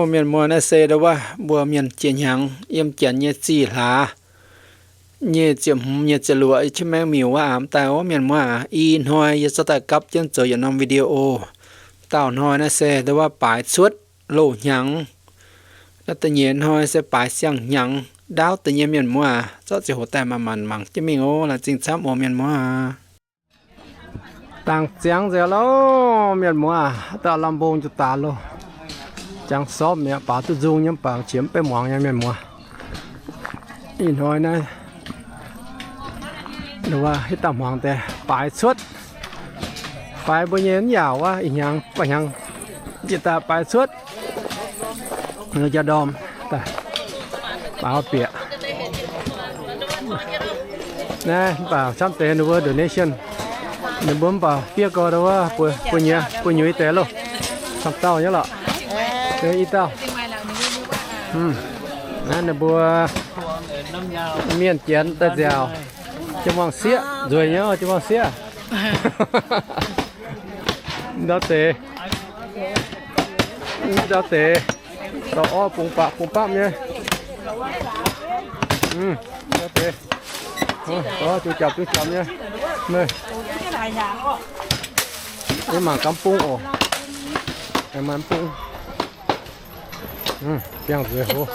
Mienh muoz, naaiv se ndau wuov mbuo mienh jiex hnyangx yiem janx nyei zih hlaax nyei ziepc hmz nyei ziepc luoqc yie qiex maengx miuc wuov aqv. Mv daaih ov mienh muoz, ih hnoi yie zorqv daaih gapv jienv zoux yietc norm video. Dauh hnoi naaiv se ndau wuov baaix cuotv loz hnyangx. Naaiv da'nyeic hnoi se baaix siang-hnyangx ndaauv deix nyei mienh muoz. Zorqv ziangh hoc daaih manc-manc mangc jienv mingh ov. Laengz zingh camv oc mienh muoz. Dangh ziangx nzengc loh mienh muoz, dauh lamh mbong jiu daax loh. Jangx sorpv mi'aqv, baaux duqv nzung nyei mv baac qiex mv bei muangx nyei mienh muoz. Ih hnoi naaiv, hitv dauh hmuangx deix baaix cuotv. Baaix mbuo nyei mv yaauc wuov, ih hnyangx, baaix hnyangx, jiex daaih baaix cuotv. Jaa-ndorm daaih baaix bieqc. Naaiv mv baac camv deix ninh mbuo donation, ninh mbuo mv baac fiev gau ndau wuov buo nyuiz deix loh. Camv dauh nyei lorqc. Naaiv i dauh, naaiv ninh mbuo mienh janx daaih nziaauc. Jiu-baang sieqv nzueic nyei, jiu-baang sieqv. Ndau deix, ndau deix, dorh orv bungx baqc bungx bapv nyei. Ndau deix, dorh orv juqv japc juqv japc nyei. Mangc gaax mv bung oc. Mangc mv bung. Biangh nzueic hoz.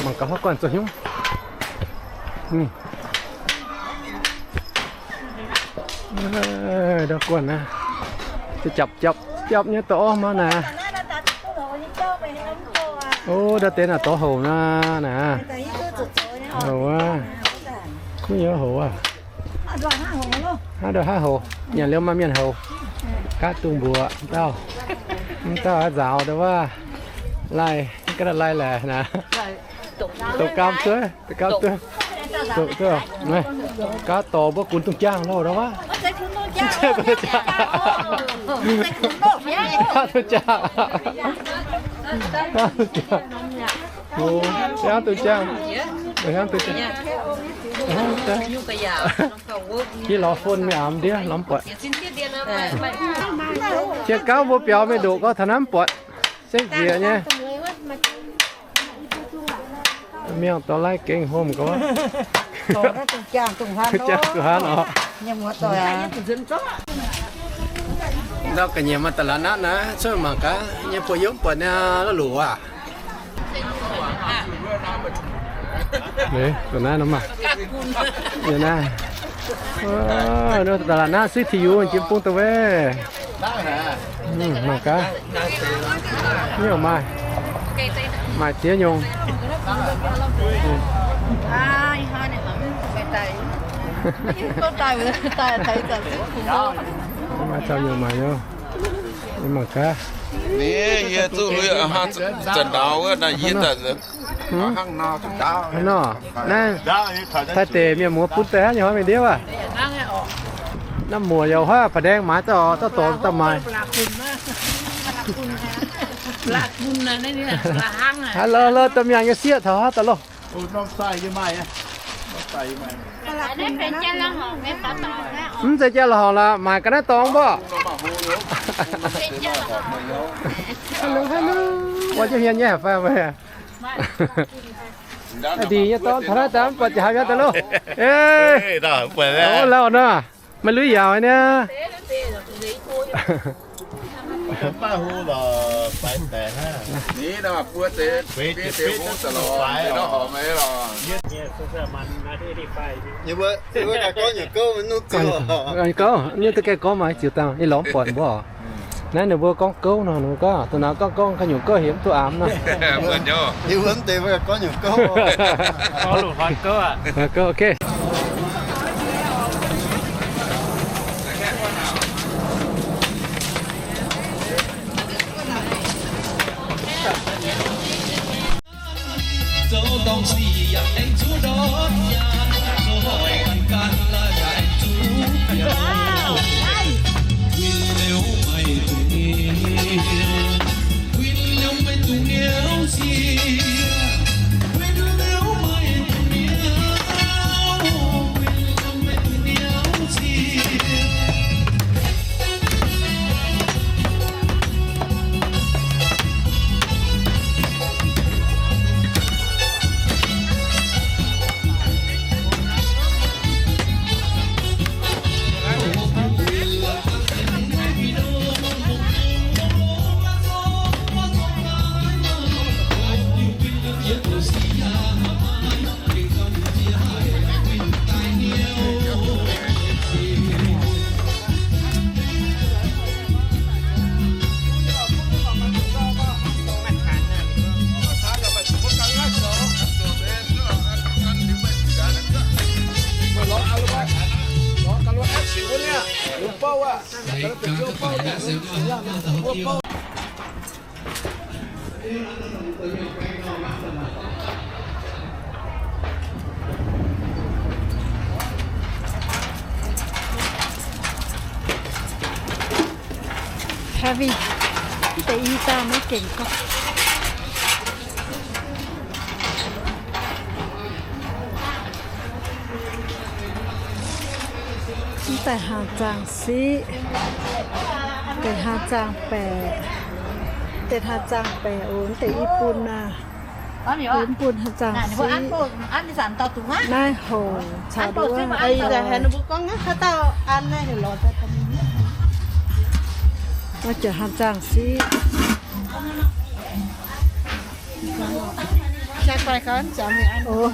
Mangc gaax haav guanh zoux hnyouv. Ndau guanh naaiv, japc japc japc nyei dorh orv mangc naaic. O, ndau deix naaic dorh houc naaic. Houc aqv. Kuv nyei houc aqv. Hnangv ndau haav houc, nyanc liuz maaih mienh houc. Gaav dungz mbuoqc dauh, mv dauh nzaaux ndau wuov laih, gaav laih laih naaic. Doqc gaam duqv, doqc gaam duqv. Gaav dorh mbuo gunv dungz jaangh loh ndau wuov. Dungz jaangh. Dungz jaangh. Dungz jaangh. Yie lorz phone mingh aqv, mv ndiev lorz mv buatc. Qiex gauv mbuo biaux mingh ndoqc gorngv taux naaiv mv buatc. Sekv nzieqc nyei. Mienh dorh laiv gengh hom gorngv. Jangx duqv hnangv oc. Ndau ga'nyiec maaih da'laatc naaiv naaiv, cuotv mangc gaax nyei buoz-yopv buatc niaa, la'loc aac. Naaiv nor maah. Da'laatc naaiv suiv T U jiem bung da'wuov. Mangc gaax. Nyungc maaih, maaih ziex nyungc. Maaih zaux nyungc maaih nyungc. Mangc gaax. Ni yie zuqc lui hnangv zanc ndaauv wuov naaiv yie daaih hnangv nor. Hnangv nor, naaiv Taiv deic mienh muoz bun daaih hnangv nyei hnoi mingh ndiev aac. Naaiv muoc yaac huaav pa'ndaeng maaiz daaih oc, daaih dorngx daaih maaiz. Hello, hello, domh miangh nyei sieqv taux haaix daaih loh? Mv zeiz jaa la'horngc laaix, maaiz ga'naaiv dorngx mbuo. Hello, hello. Wuov jienv hmien nyei fai mbuo. Ndingc nyei dorn taux naaiv daaih mv buatc jaax haaix mi'aqv daaih loh. Ei, lauh nor, maiv luiv yaauc niaa. Gouv, nyungc duqv gaengh gorngv maaih ziux dangh, ninh lorz mv buatc mbuo. Naaiv ninh mbuo gorngv gouv nor, ninh mbuo gorngv, dongh naaiv gorngv gouv, ga'nyungc gouv hemx duqv aamx nor. Gouv, ok. Heavy. Deix i dauh maiv gengh gorngv. Mv daaih hnaangx zaangh siqv, deix hnaangx zaangh baeqc, deix hnaangx zaangh baeqc oc, deix i bun aac. Mv bun hnaangx zaangh siqv. Naaiv hoc caux nduov. Naaiv jaax hnaangx zaangh siqv.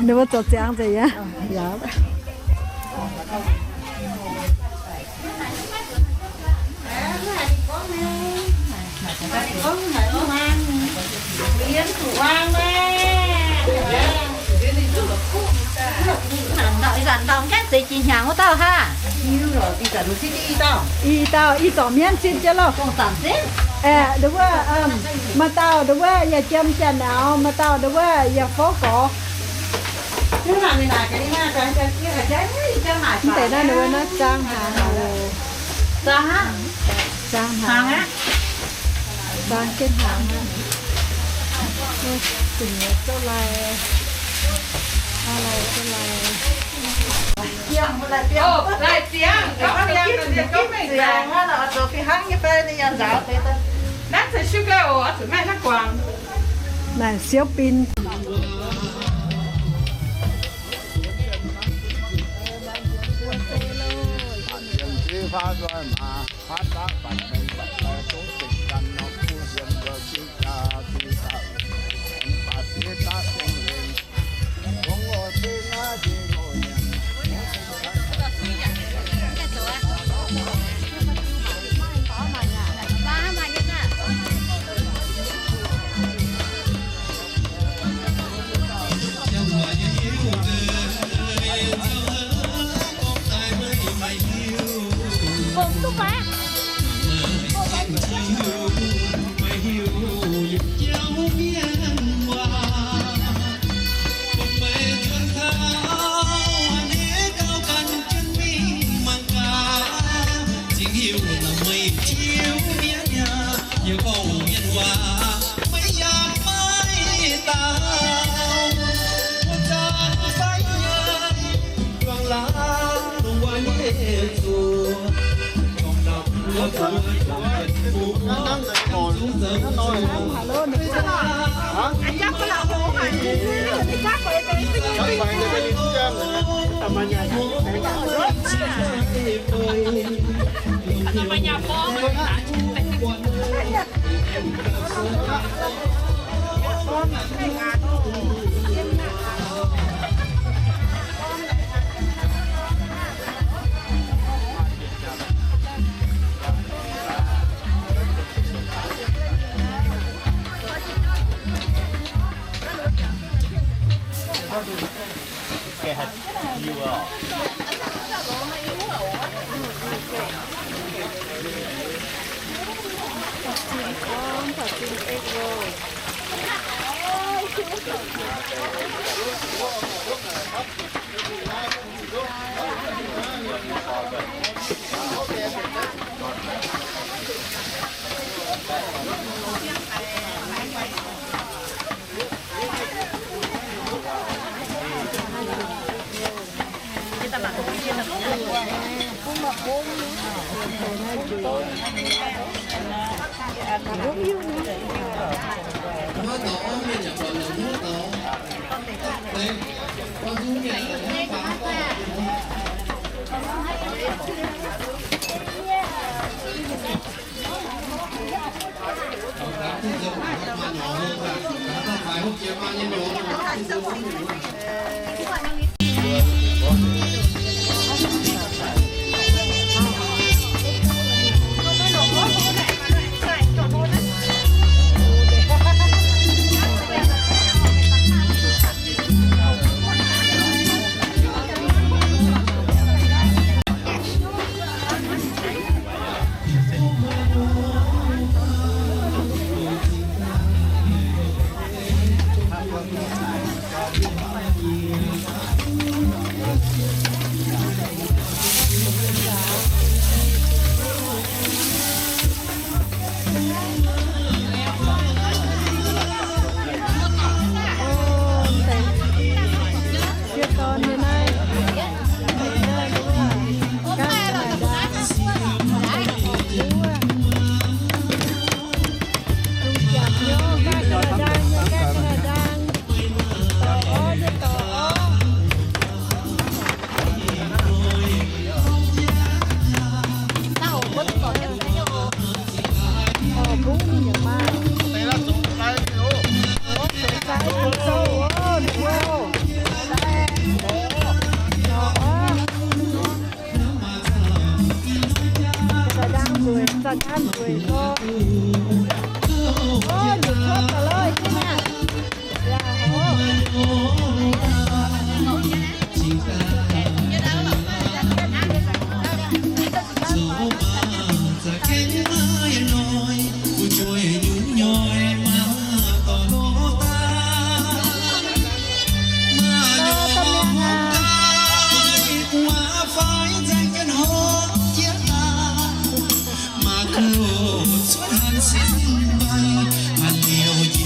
Ninh mbuo zoux ziangx nzengc yaac. Ih zanc ndau mv gaengh zeix jiex hnyangx wuov dauh hnangv. I dauh, i zorc mienv zipv jienv loh. Aeqv, nduov wuov, maaih dauh nduov wuov yaac jiem janx-nauz, maaih dauh nduov wuov yaac fouv gorx. Mv deix naaiv nduov wuov naaiv zaang hnaangx oc. Zaang hnaangx aqv. Zaang jienv hnaangx aqv. Zungv nyei zouv lai, aa, lai zouv lai. Naaiv ziouv biin. Naaiv ziouv biin.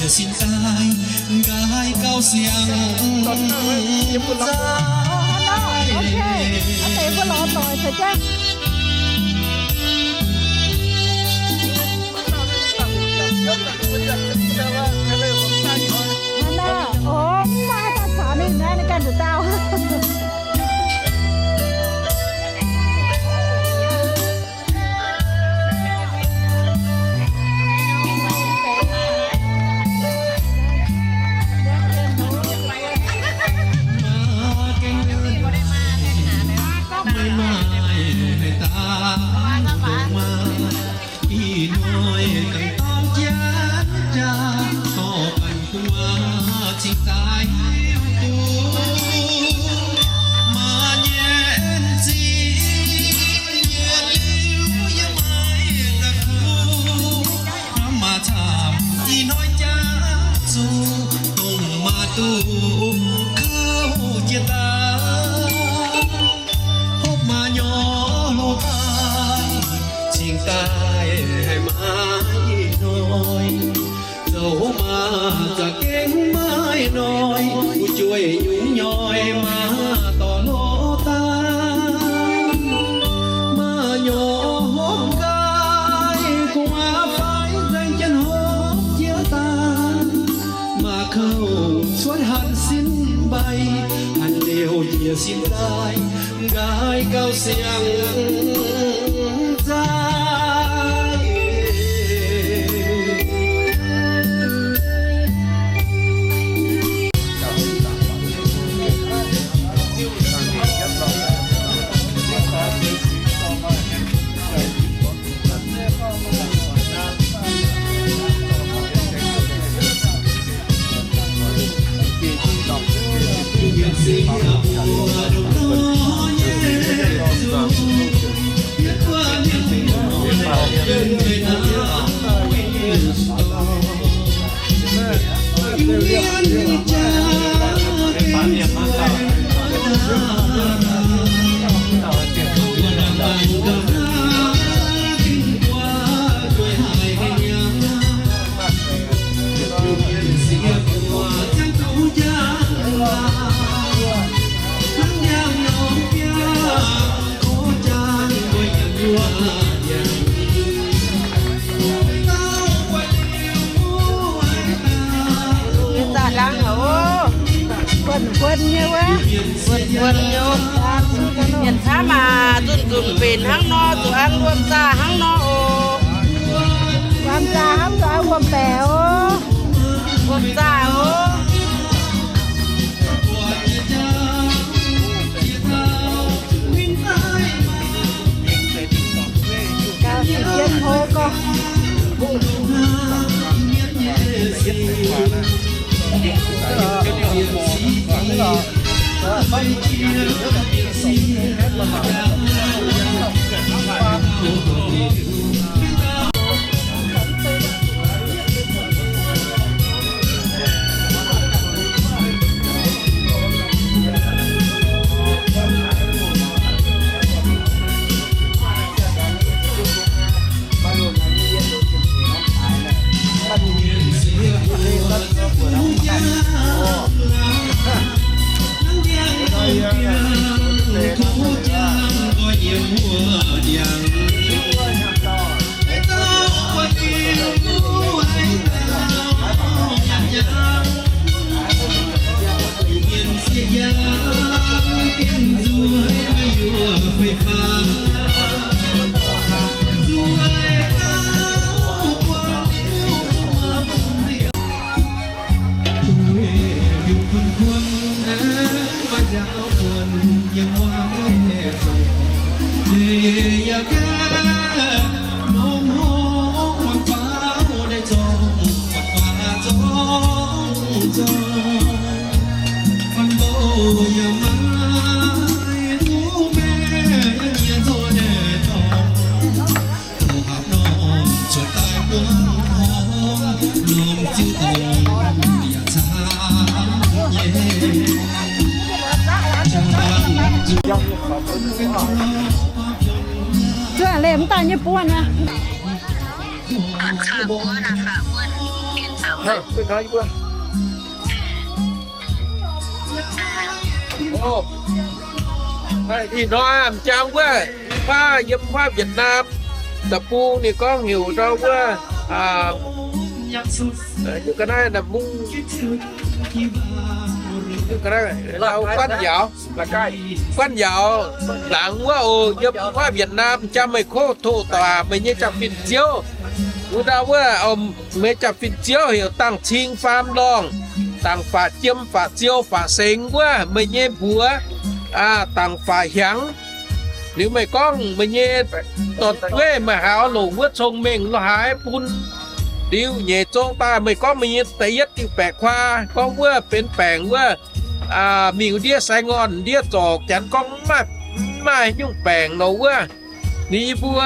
Sin daaih nqaai gauh siang zaaic. Ih hnoi dangh dorn jaa jaa, dorh banh gu'nguaaz cingx daaih hiuv duqv. Maaih nyei en zingh nyei liuz yie maiv daaih kuv. Hnamv maaih camv ih hnoi jaax zuqc dongh maaih duqv kouv jiex daaih. Hopv maaih nyorx hlo daaih cingx daaih haiz maaih ih hnoi. Zoux hopv maaih za'gengh maaih hnoi, fu'jueiv nyungc nyoi maaih dorh hlo daaih. Maaih nyorx hopv nqaai gu'nguaaz faix nzaeng jienv hopv jiex daaih. Maaih kouv cuotv hanc sin mbai, hanc liouh njiec sin daaih. Nqaai gauh siang zaaic. Zaqc laangz haic oc. Buonc buonc nyei wuov. Buonc buonc nyei oc. Mienh camv aac, nzunc nzunc mbenc hnangv nor, zuqc an wuom zaah hnangv nor oc. Wuom zaah hnangv zuqc an wuom baeqc oc. Wuom zaah oc. Zuangx leih mv daaih nyei buonv aqv. Ih hnoi m'jangc wuov, faav yiem faav Việt Nam deic-bung ninh gorngv heuc ndau wuov, aa, ga'naaiv mungv, guanh yauz, guanh yauz laangz wuov oc. Yiem faav Việt Nam jang meih kov tov daaih meih nyei jaa-fin ziouv. Wuov ndau wuov, meih jaa-fin ziouv heuc Dangh Cing Faam Lorngh, dangc faah jiem faah ziou faah sengx wuov, meih nyei mbuox, aa, dangc faah hiaangx. Liuz meih gorngv meih nyei dorn-jueiv meih haih oix longc wuov cong-mengh lo haaix bun. Liuz nyeic zong daaih meih gorngv meih nyei da'yietv diuh baeqc kuaah gorngv wuov benx baengc wuov, aa, mingh ndiev Sài Gòn ndiev zorc janx gorngv mv maaih, mv maaih nyungc baengc nor wuov. Ninh yie mbuo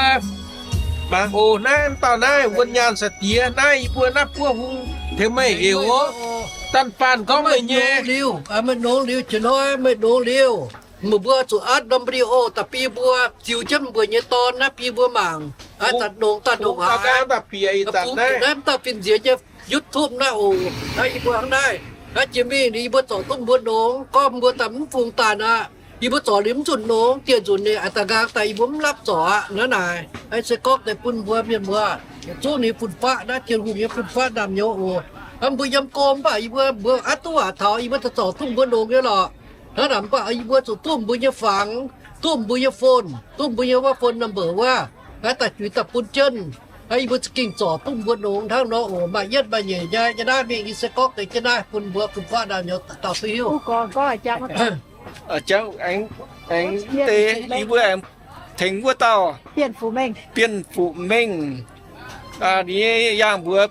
mangc oc. Naaiv dauh naaiv wuonh nyaanh sai-diex naaiv, yie mbuo naaiv buov hung tengx meih heuc oc. Da'faanh gorngv meih nyei liuz, meih nongx liuz, jiex hnoi meih nongx liuz, meih mbuo zuqc atv norm video da'bi mbuo ziux jienv mbuo nyei dorn naaiv bi mbuo mangc. Aa, daaih nongx daaih ndongc haaix, bungx naaiv dauh fin-nziex nyei YouTube naaiv oc. Naaiv yie mbuo hnangv naaiv, naaiv jiex mingh yie mbuo zorc duqv mbuo nongx, gorngv mbuo daaih mv fungx daaih aqv. Yie mbuo zorc liuz mv zuqc nongx, dieh nzunc ninh a'da'nqaang daaih yie mbuo mv lapv zorc aqv. Naaiv naaic, se gorngv deix bun mbuo mienh muoz, zuqv ninh fun-faqv naaiv Tin-Hungh nyei fun-faqv naamh nyouz oc. Mbuo yiem go mv baac yie mbuo, mbuo atv duqv waac taux yie mbuo daaih zorc duqv mbuo nongx nyei lorqc. Hnangv naaic mv baac yie mbuo zuqc duqv mbuo nyei fangx, duqv mbuo nyei phone, duqv mbuo nyei wuov phone number wuov, naaiv daaih juix daaih bun jienv. Naaiv yie mbuo za'gengh zorc duqv mbuo nongx hnangv nor oc. Maaih yietv maaih nyeic nyei, yie naaiv mingh yie se gorngv deix jienv naaiv bun mbuo fun-faqv naamh nyouz dauh duqv hiuv. Jangx aengx, aengx deix yie mbuo aengx tengx wuov dauh Bienh Fuqv Mengh. Ninh nyei yaangh mbuox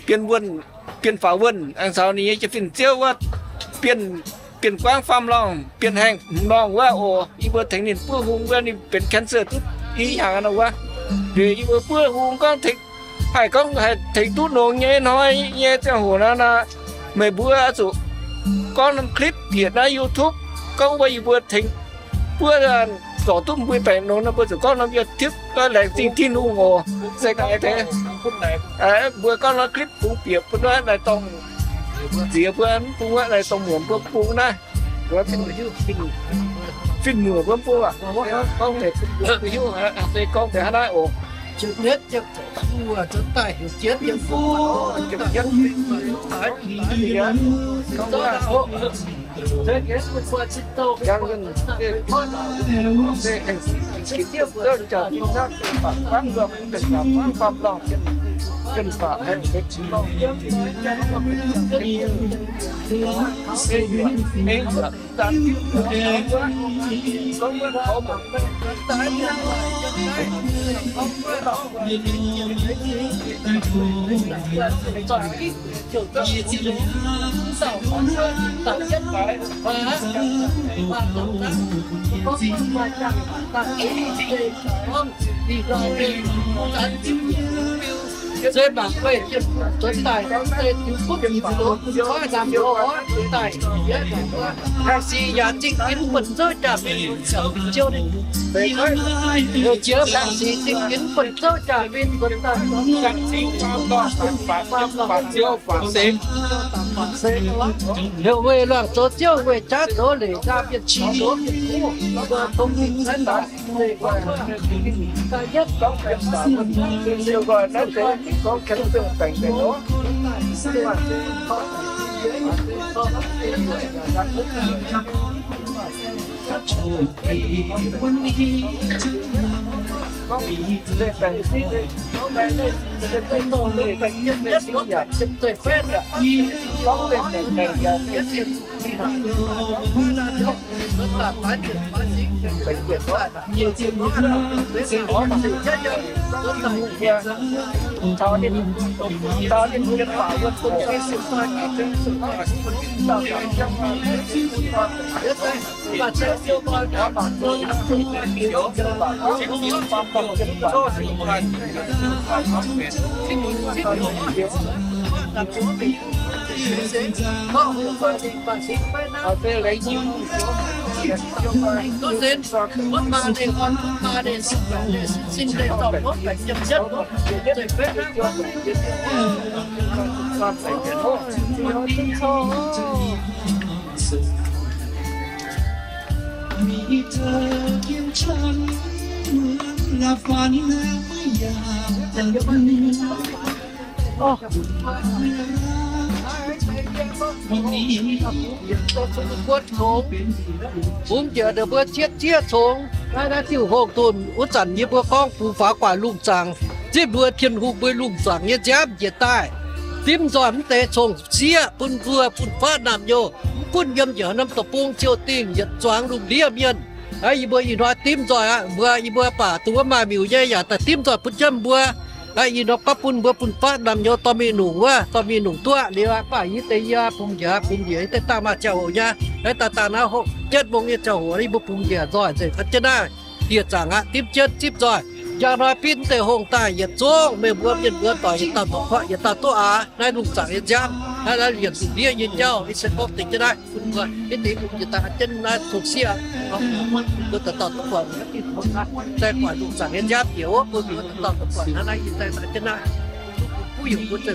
Bienh Wuonh, Bienh Faaux Wuonh, aengx caux ninh nyei jaa-fin ziouv wuov, Bienh, Bienh Guangv Faam Lorngh, Bienh Haengh Lorngh wuov oc. Yie mbuo tengx ninh buov hung wuov, ninh benx cancer duqv i hnyangx nor wuov. Liuz yie mbuo buov hung gorngv tengx, haih gorngv haih tengx duqv nongx nyei hnoi nyei ziangh hoc nor, meih mbuo oix zuqc gorngv norm clip bieqc naaiv YouTube, gorngv wuov yie mbuo tengx buov zorc duqv mbuo baengc nongx nor, mbuo zuqc gorngv norm YouTube, laengz zingh Tin-Hungh oc. Se gorngv deix mbuo gorngv norm clip bungx bieqc bun wuov naaiv dorngh nziex mbuo mv bung wuov naaiv dorngh muoc mbuo bung naaiv, fin-muoc mbuo bung aac, gorngv deix hiuv se gorngv deix hnangv naaiv oc. Zei mangc guei jienv zuonx daaih, gorngv deix diuh gunv yietc ndoqv, koi naamh ndoqv oix zuonx daaih, haih sic yaac zingh ginx buonv zouv jaa-fin, ziouv ninh. Jiex haih sic zingh ginx buonv zouv jaa-fin, zuonx daaih. Heuc weic luangh zoux ziouv, weic jaav zoux leic, jaa-fin zoux, zoux mienh kuv, dongh mingh naaiv daaih. Buov congx, bungx njiec ninh mbuo cietv zieqv congx. Naaiv, naaiv diuh hungh dunh wuov zanc yie mbuo gorngv bungx faaux guaax lungh zaangc, zipv mbuo Tin-Hungh mbuo lungh zaangc nyei nziaamv njiec daaih, dimv nzoih mv deix cong-sieqv bun mbuo fun-faqv naamh nyouz, mv gunv yiem njiec norm deic-bung ziouc dingh yietc zuangx lungh ndiev mienh. Aa, yie mbuo ih hnoi dimv nzoih aqv. Mbuo, yie mbuo baac dongh wuov maaih miuc nyei yaac daaih dimv nzoih bun jienv mbuo. Aa, ih hnoi gorngv bun mbuo fun-faqv naamh nyouz dorh mingh nungc wuov, dorh mingh nungc duqv liuz aqv. Mv baac yie deix yie bungx njiec, bungx njiec yie deix dangh maaih ziangh hoc nyei. Aa, dangh dangh naaiv hoc, yietv mong nyei ziangh hoc yie mbuo bungx njiec nzoih nzengc jienv naaiv. Dieh zaangc aqv, dimv jienv zipv nzoih. Njang hnoi bitv deix hungh daaih yietc zungv, meih mbuo mienh mbuo doic yietc dauh duqv kuatv, yietc dauh duqv aax. Naaiv lungh zaangc nyei nziaamv, naaiv, naaiv yietc zuqc ndiev nyei jauv, ih se gorngv deix jienv naaiv, mbuo hitv deix mbuo yietc daaih jienv naaiv cong-sieqv, mbuo dauh dauh duqv buatc, zaih buatc lungh zaangc nyei nziaamv njiec wuov, mbuo mbuo dauh dauh duqv buatc naaiv, naaiv yie zaih daaih jienv naaiv, mbuo buov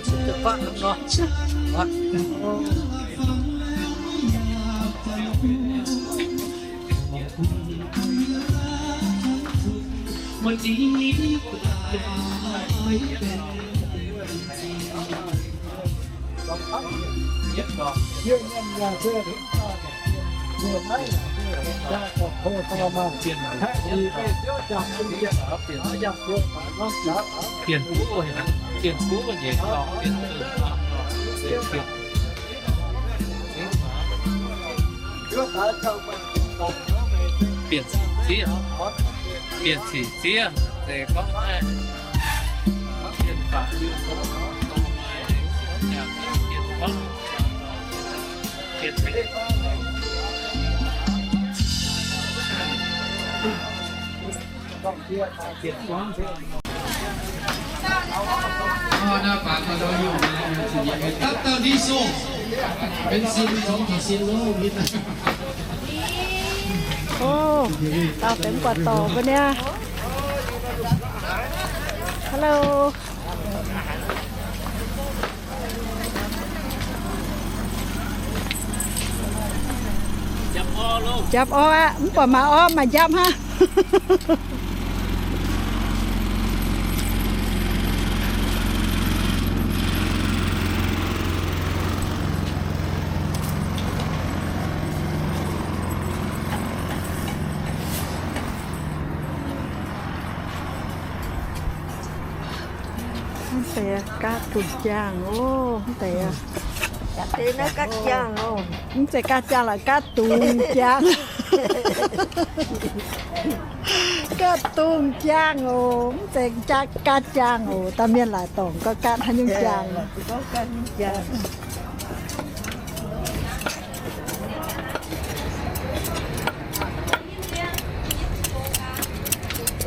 hnyouv mbuo zaih zuqc zaih faqv nor. Bienh cic zieqv, bienh cic zieqv, se gorngv naaiv bienh faatv liuz, bienh gorngv, bienh Ov, taux benx buatc dorc mbuo niaa. Hello. Njapc orv aqv, mv buatc maaih orv maaih njapc hnangv. Mv deix gaatv dungz jaangh oc. Mv deix, mv zeiz gaatv jaangh lorqc, gaatv dungz jaangh. Gaatv dungz jaangh oc. Mv zeiz gaatv jaangh oc. Dauh mienh laaic dorngc gorngv gaatv haaix nyungc jaangh.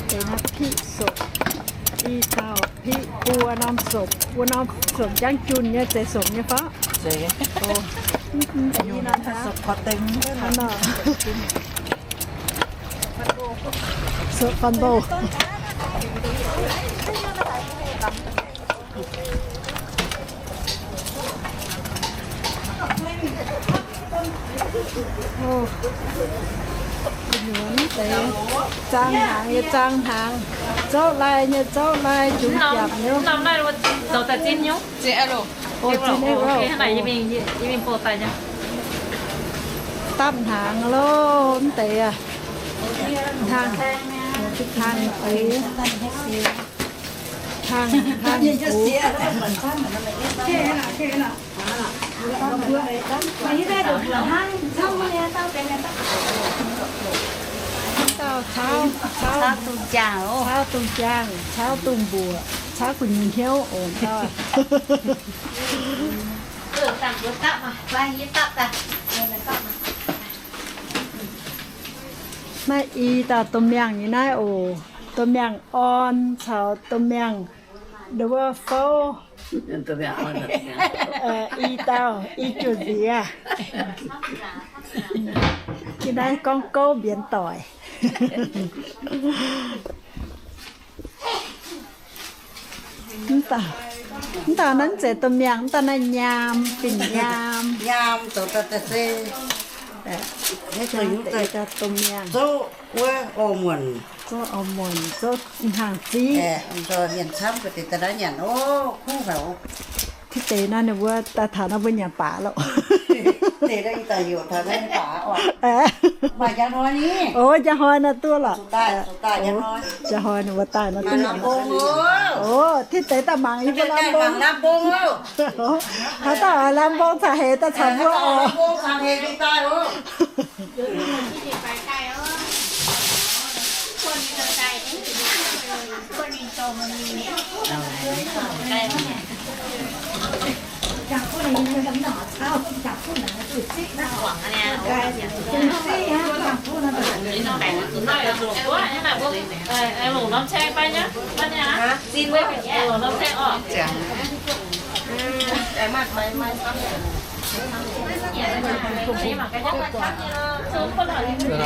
Deix naaiv piqv sopc, i dauh piqv buo norm sopc, buo norm sopc jangv junh nyei, zeiz sopc nyei fai? Sopc fun box. Zaang hnaangx nyei zaang hnaangx, zouv lai nyei zouv lai, jungx biapc nyei. Dapv hnaangx loh, mv deix aqv. Hnaangx, hnaangx eix, hnaangx, hnaangx gux. Dauh cauv, cauv dungz jaangh, cauv dungz jaangh, cauv dungz mbuoqc, cauv gu'nyuoz hnyouv oc dauh. Naaiv i dauh domh miangh nyei naaiv oc. Domh miangh orn caux domh miangh nduov fouv. I dauh, i juoz nziex. Ga'naaiv gorngv gouv mbienx doic. Mv dauh, Mv dauh naaiv mv zeiz domh miangh, mv dauh naaiv nyaam, fin-nyaam. Nyaam zoux daaih se, domh miangh. Zoqv wuov oix muonc. Zoqv oix muonc, zoqv hnaangx ziqv. Mienh camv deix daaih naaiv nyanc oc, kuv haic oc. Tiv deix naaiv ninh mbuo daaih taux naaiv mbuo nyanc baac loh. Deix naaiv ih daaih heuc taux naaiv baac oc. Maaih njang hnoi ni? Oc, njang hnoi naaiv duqv lorqc. Njang hnoi ninh mbuo daaih naaiv duqv nyanc. Oc, tiv deix daaih mangc yie mbuo lamh mbong. Haaix dauh oix lamh mbong caux heix daaih caux mbuo oc.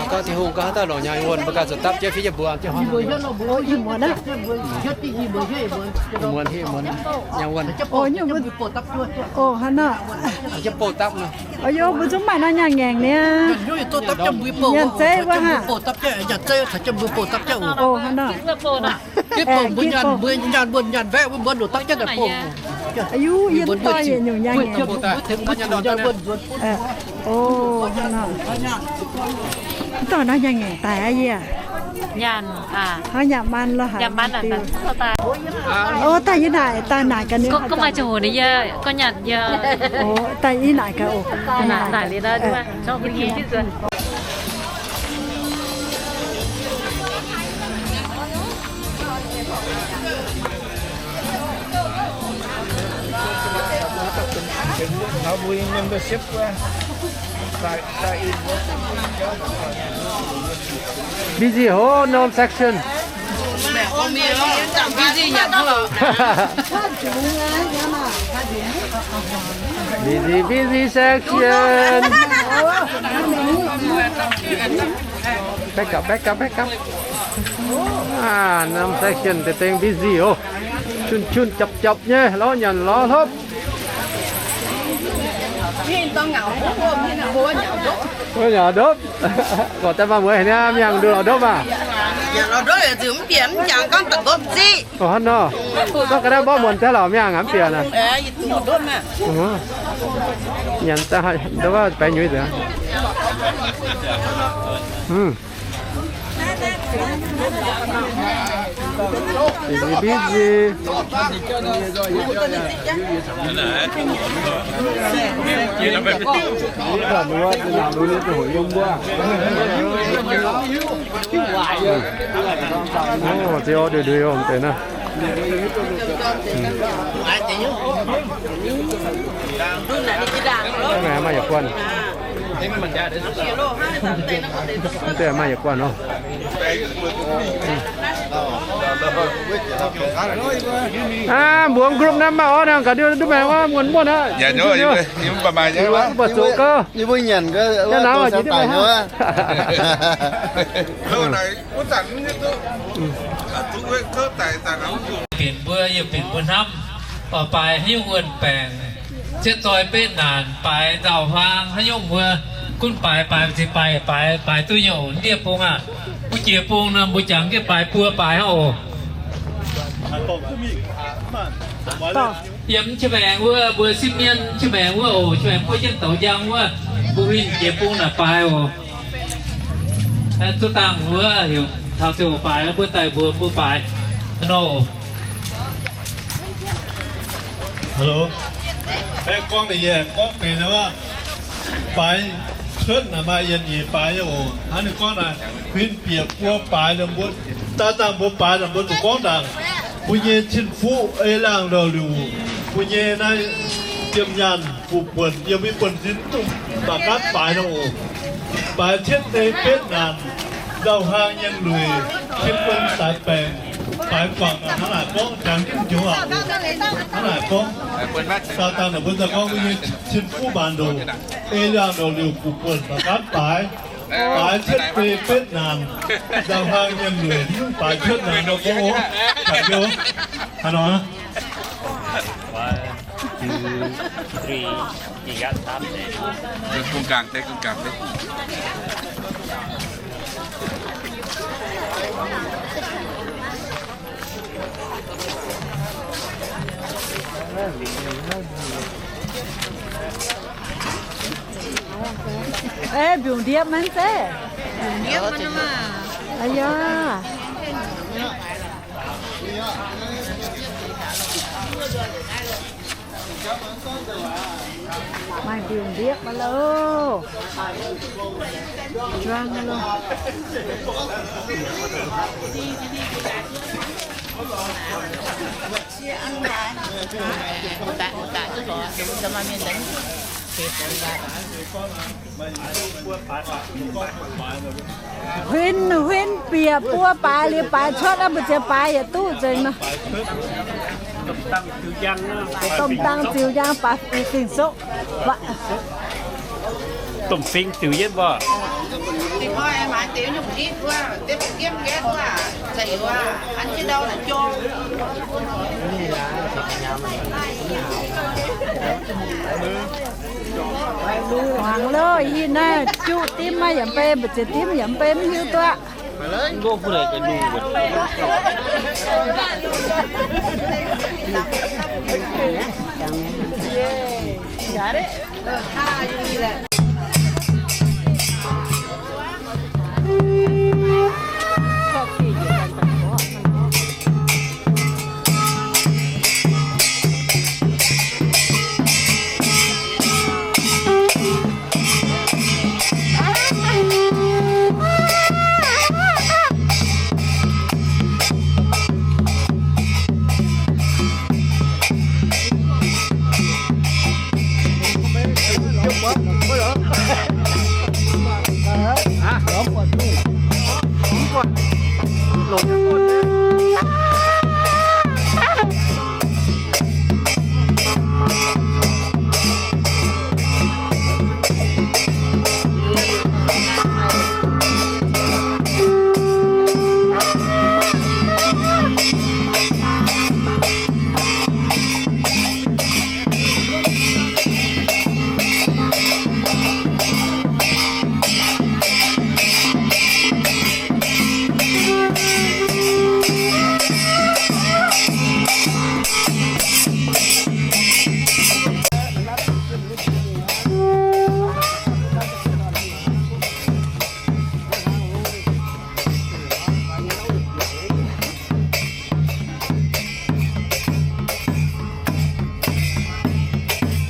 Gorngv Tin-Hungh gorngv haaix dauh longc nyaanh wuonh, mbuo ganh zuqc dapv jienv fiev jienv mbuox jienv hnoi. Muonz, muonz, nyaanh wuonh. Oc, hnangv naaic. Jienv bouh dapv nor. A'yoh, mbuo zungv maaih norm nyaanh ngaengc niaa. Nyanc zeiv wuov haac. Oc, hnangv naaic. Mbuo nyanc, mbuo nyanc wuonh nyanc mbaeqv wuov mbuo nduqc dapv jienv daaih bouh. A'yoh, yie mv dorh yietc nyungc nyaanh ngaengc. Oc, hnangv naaic. Mv dorh norm nyaanh ngaengc daaih aqv yie. Hnangv nyaanh maan lo haaix. Oc, daaih yie naaic, daaih naaic gaax ninh. Gorngv maaih ziangh hoc ninh yie gorngv nyaanh yie. Oc, daaih yie naaic gaax oc. Naaic liuz. Busy hov, norm section. Busy, busy section. Back up, back up, back up. Aa, norm section deix dengh busy oc. Qun qun japc japc nyei, lorz nyanc lorz hlopv. Wuov nyanc ndopv. Gorqv daaih maaih mueiz haic niaa, mienh nduqc lorz ndopv maah. Oc, hnangv nor. Zorqv ga'naaiv mborqv muonz daaih lorqc, mienh mv bieqc naaic. Nyanc daaih ndopv wuov baeqc nyuiz nzengc. Busy, busy. Oc, ziex orv ndui ndui oc, mv deix naaiv. Maaih yietc guanh. Mv deix maaih yietc guanh oc. Aav, mbuo group naaiv maaih orv nangh gaax, duqv maengx wuov muonz muonz aqv. Mv baac zoux gau. Yie mbuo nyanc gau. Binc mbuo, yie binc mbuo hnamv, oix baaix haaix nyungc wuonh baengc, ziepc zoih betv naanc, baaix nzauh huaang haaix nyungc wuov, gunv baaix, baaix ziqc baaix, baaix, baaix duqv nyei oc. Ndiev bung aah, wuov jiex bung nor mbuo jangx jienv baaix buo baaix hnangv oc. Yiem qiex maengx wuov, mbuo sipv mienv qiex maengx wuov oc, qiex maengx buov jienv douz njang wuov, mbuo huin jiex bung naaic baaix oc. Zuov dangh wuov heuc taux ziouc baaix, mbuo daaih mbuox mbuo baaix nor. Hello. Aengx gorngv deix yie gorngv deix wuov, baaix cuotv naaic maaih yietc nyeic baaix nyei oc. Hnangv ninh gorngv naaic, huin bieqc buo baaix liemh mbuo, daaih dangh mbuo baaix naaic mbuo zuqc gorngv ndaangc, mbuo nyei cin-fuqv ei laangh ndau liuc, mbuo nyei naaiv ziepc nyaanh fuqv buonc yiem mbuo buonv-sin duqv mv baac gaatv baaix nor oc. Baaix cietv deix betv naanc, nzauh huaang nyei lueic, cin buonc saaix baengc, baaix guangc hnangv naaic gorngv, jangx jienv njoux aqv. Hnangv naaic gorngv, daaih dangh naaic mbuo daaih gorngv mbuo nyei cin-fuqv maanc ndoqc, ei laangh ndau liuc fuqv buonc mv baac gaatv baaix, baaix cietv deix betv naanc, nzauh huaang nyei lueic, baaix cuotv naanc nor gorngv oc. Jangx jienv haaix nor? Three, you got something. Cung cảng đây, cung cảng đây. Ê, mbiungc ndiepv maiv zeiz? Mbiungc ndiepv maiv zeiz. Aa yaac. Maaih mbiungc ndiepv maiv loh. Juang maiv loh. Huin, huin bieqc buo baaix liuz baaix cuotv, mbu'ziex baaix yietc duqv nzengc nor. Domh dangh ziux njang baaix fingx soqv. Domh fingx ziux yietv mbuo. Muangx loh, ih naaiv juqv dimv maiv yaac mbei, mbu'ziex dimv yaac mbei mv hiuv duqv.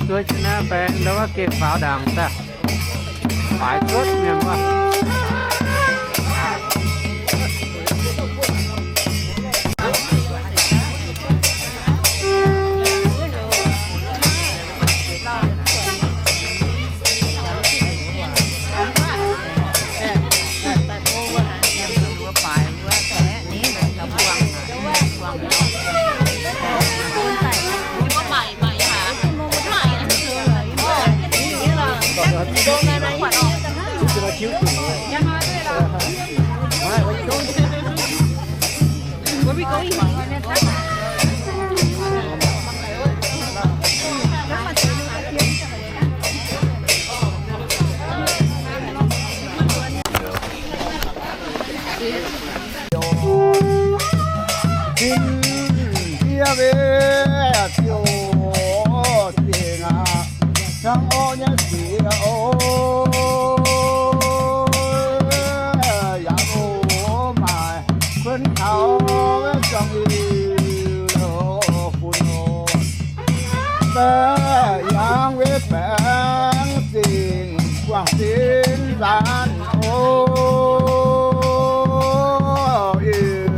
Sueih jienv naaiv baeng ndau wuov gengh faaux ndaangc daaih. Faix cuotv mienh wuov. Tin ndie mbe ziouc zingh aqv, cang orqv nyei sieqv oc. Yaac oc maaih kuonx taux zuangx liuz funx oc. Baeqc yangh wei baengx zingh guangc sin nzaanc oc. Ih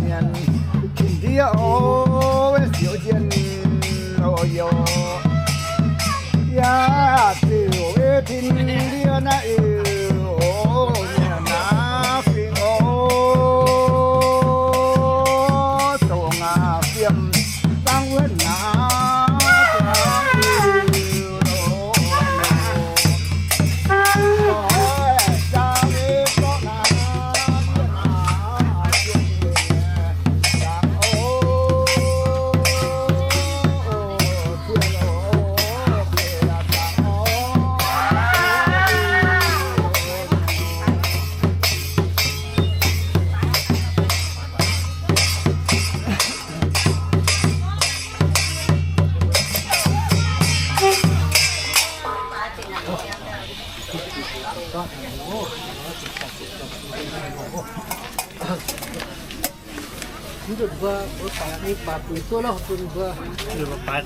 nyanc ndiev oc, wei siouc jien oc yoc. Yaac ziouc wei tin ndiev naaiv ih oc, nyanc naaiv fingx oc, dongh aac fiem dangv wuov naaiv Mbuo, mbuo baac buix duqv lorqc, bun mbuo. Baaix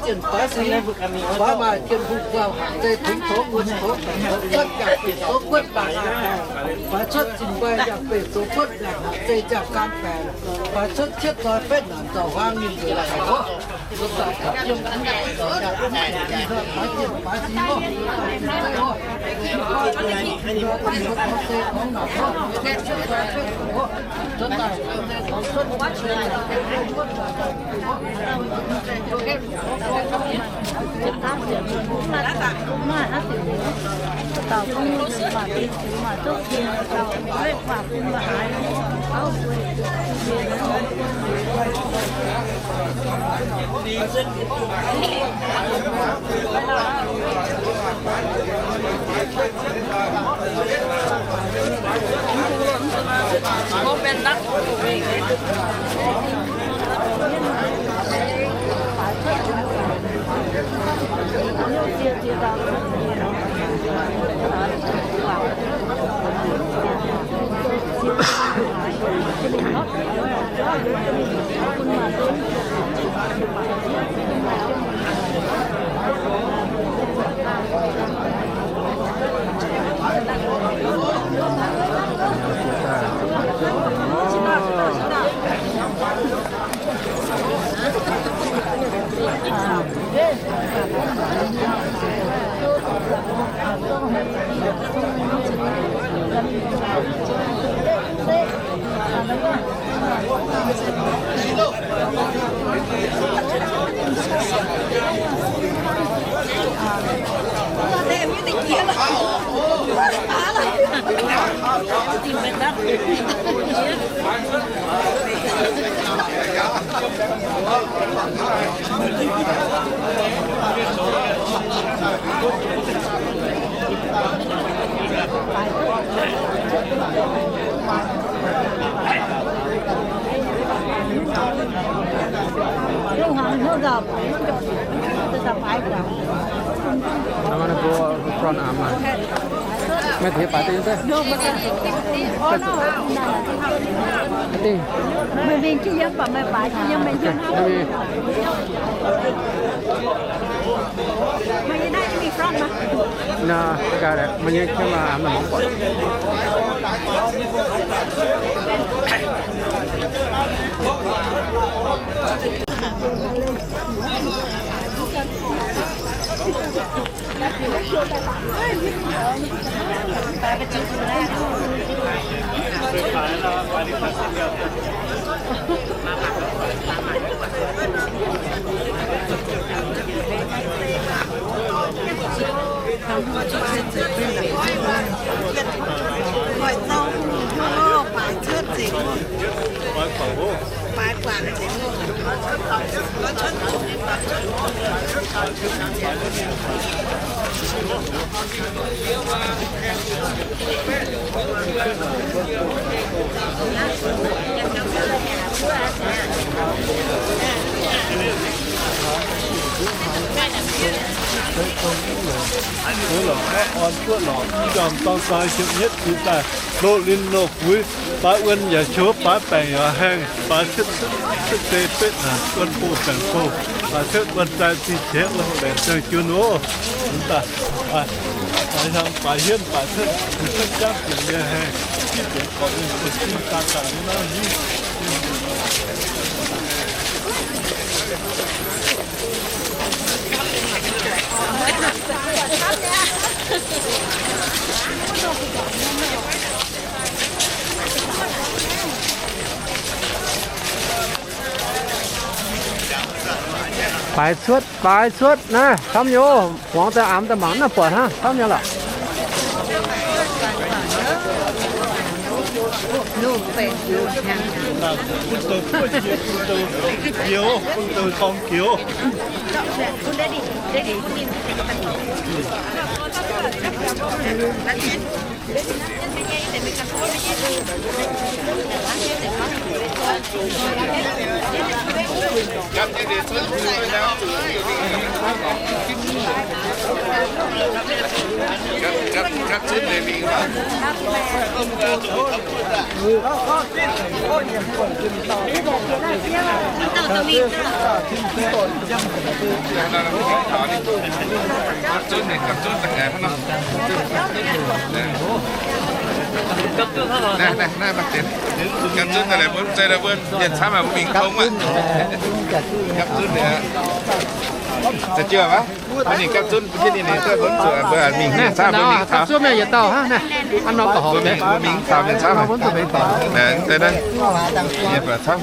zienh baaix singx, baaix maaih jien hungh guangc, haaix zeiz tengx tov, wuov tov, cuotv yaac benx zoux guotv baengc, baaix cuotv zinh guaih yaac benx zoux guotv baengc, haaix zeiz ziangh gan baengc, baaix cuotv cietv zoi betv naanc zaux huaang ninh nzueic laic oc. Baaix zienh baaix singx oc. Meih mingh jiex yiem baac meih baaix jiex yiem meih hiuv hnangv. Meih nyei naaiv mingh front mah. Nah, I got it. Meih nyei camera mv buatc. Mv lorqc, orn zuoqv lorqc, mv njormh dorng zoi ziepc nyeiv jiex daaih, loz-linh loz-fuix, baaix wuon yaac qouv, baaix baengc yaac haengh, baaix cuotv, cuotv deix betv naanc, wuon boh baengc boh, baaix cuotv wuon zai zinh qiex, wuon baengc ziangh jun oc. Mv baac baaix hienv baaix cuotv, cuotv jangv jiex nyei haengh, jiex gorqv-mienh buonv-sin daaih daaih nyei naaiv hiuv. Baaix cuotv, baaix cuotv naaiv, camv nyei oc. Muangx daaih aamx daaih mangc naaiv buatc hnangv, camv nyei lorqc. Gapv zunv daaih laaix mbuo mv zeiz laaix mbuo mienh camv aqv, mbuo mingh tong aqv. Gapv zunv aqv. Za'jienv aqv, mbuo ninh gapv zunv, mbuo jienv ninh ninh duqv mbuo zuqc mbuo mingh camv, mbuo mingh taux. Gapv zunv naaiv yietc dauh hnangv naaiv, hnangv nor gauh horpc, mbuo mingh taux mienh camv. Mv zeiz naaiv, mienh baac camv.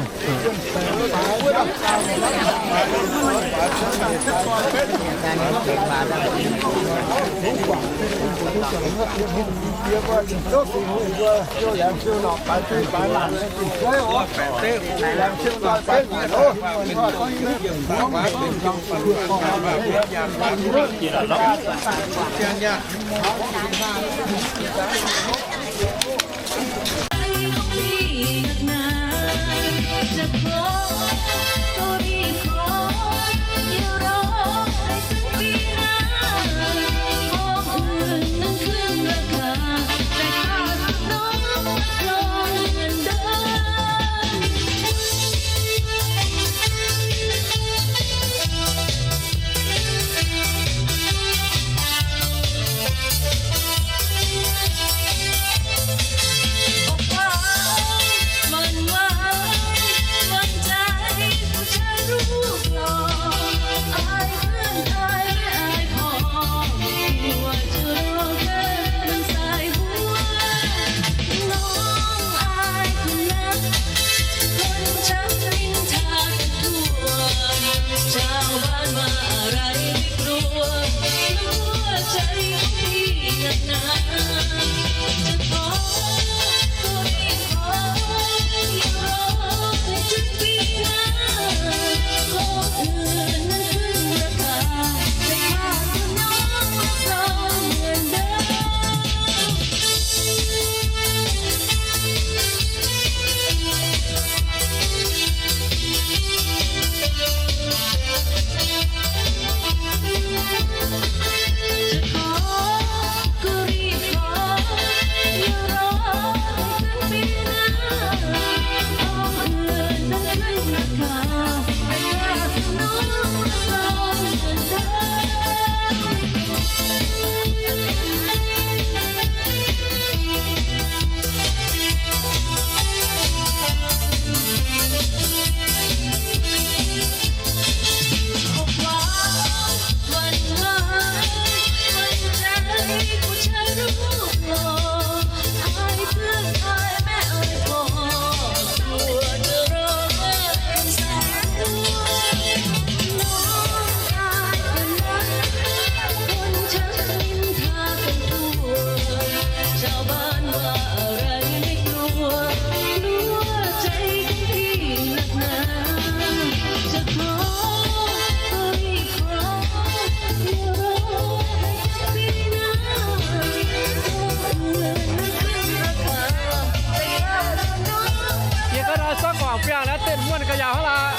Yie gorngv nor, zorqv guangc biangh naaiv, deix muonh ga'yaauc hnangv lorqc.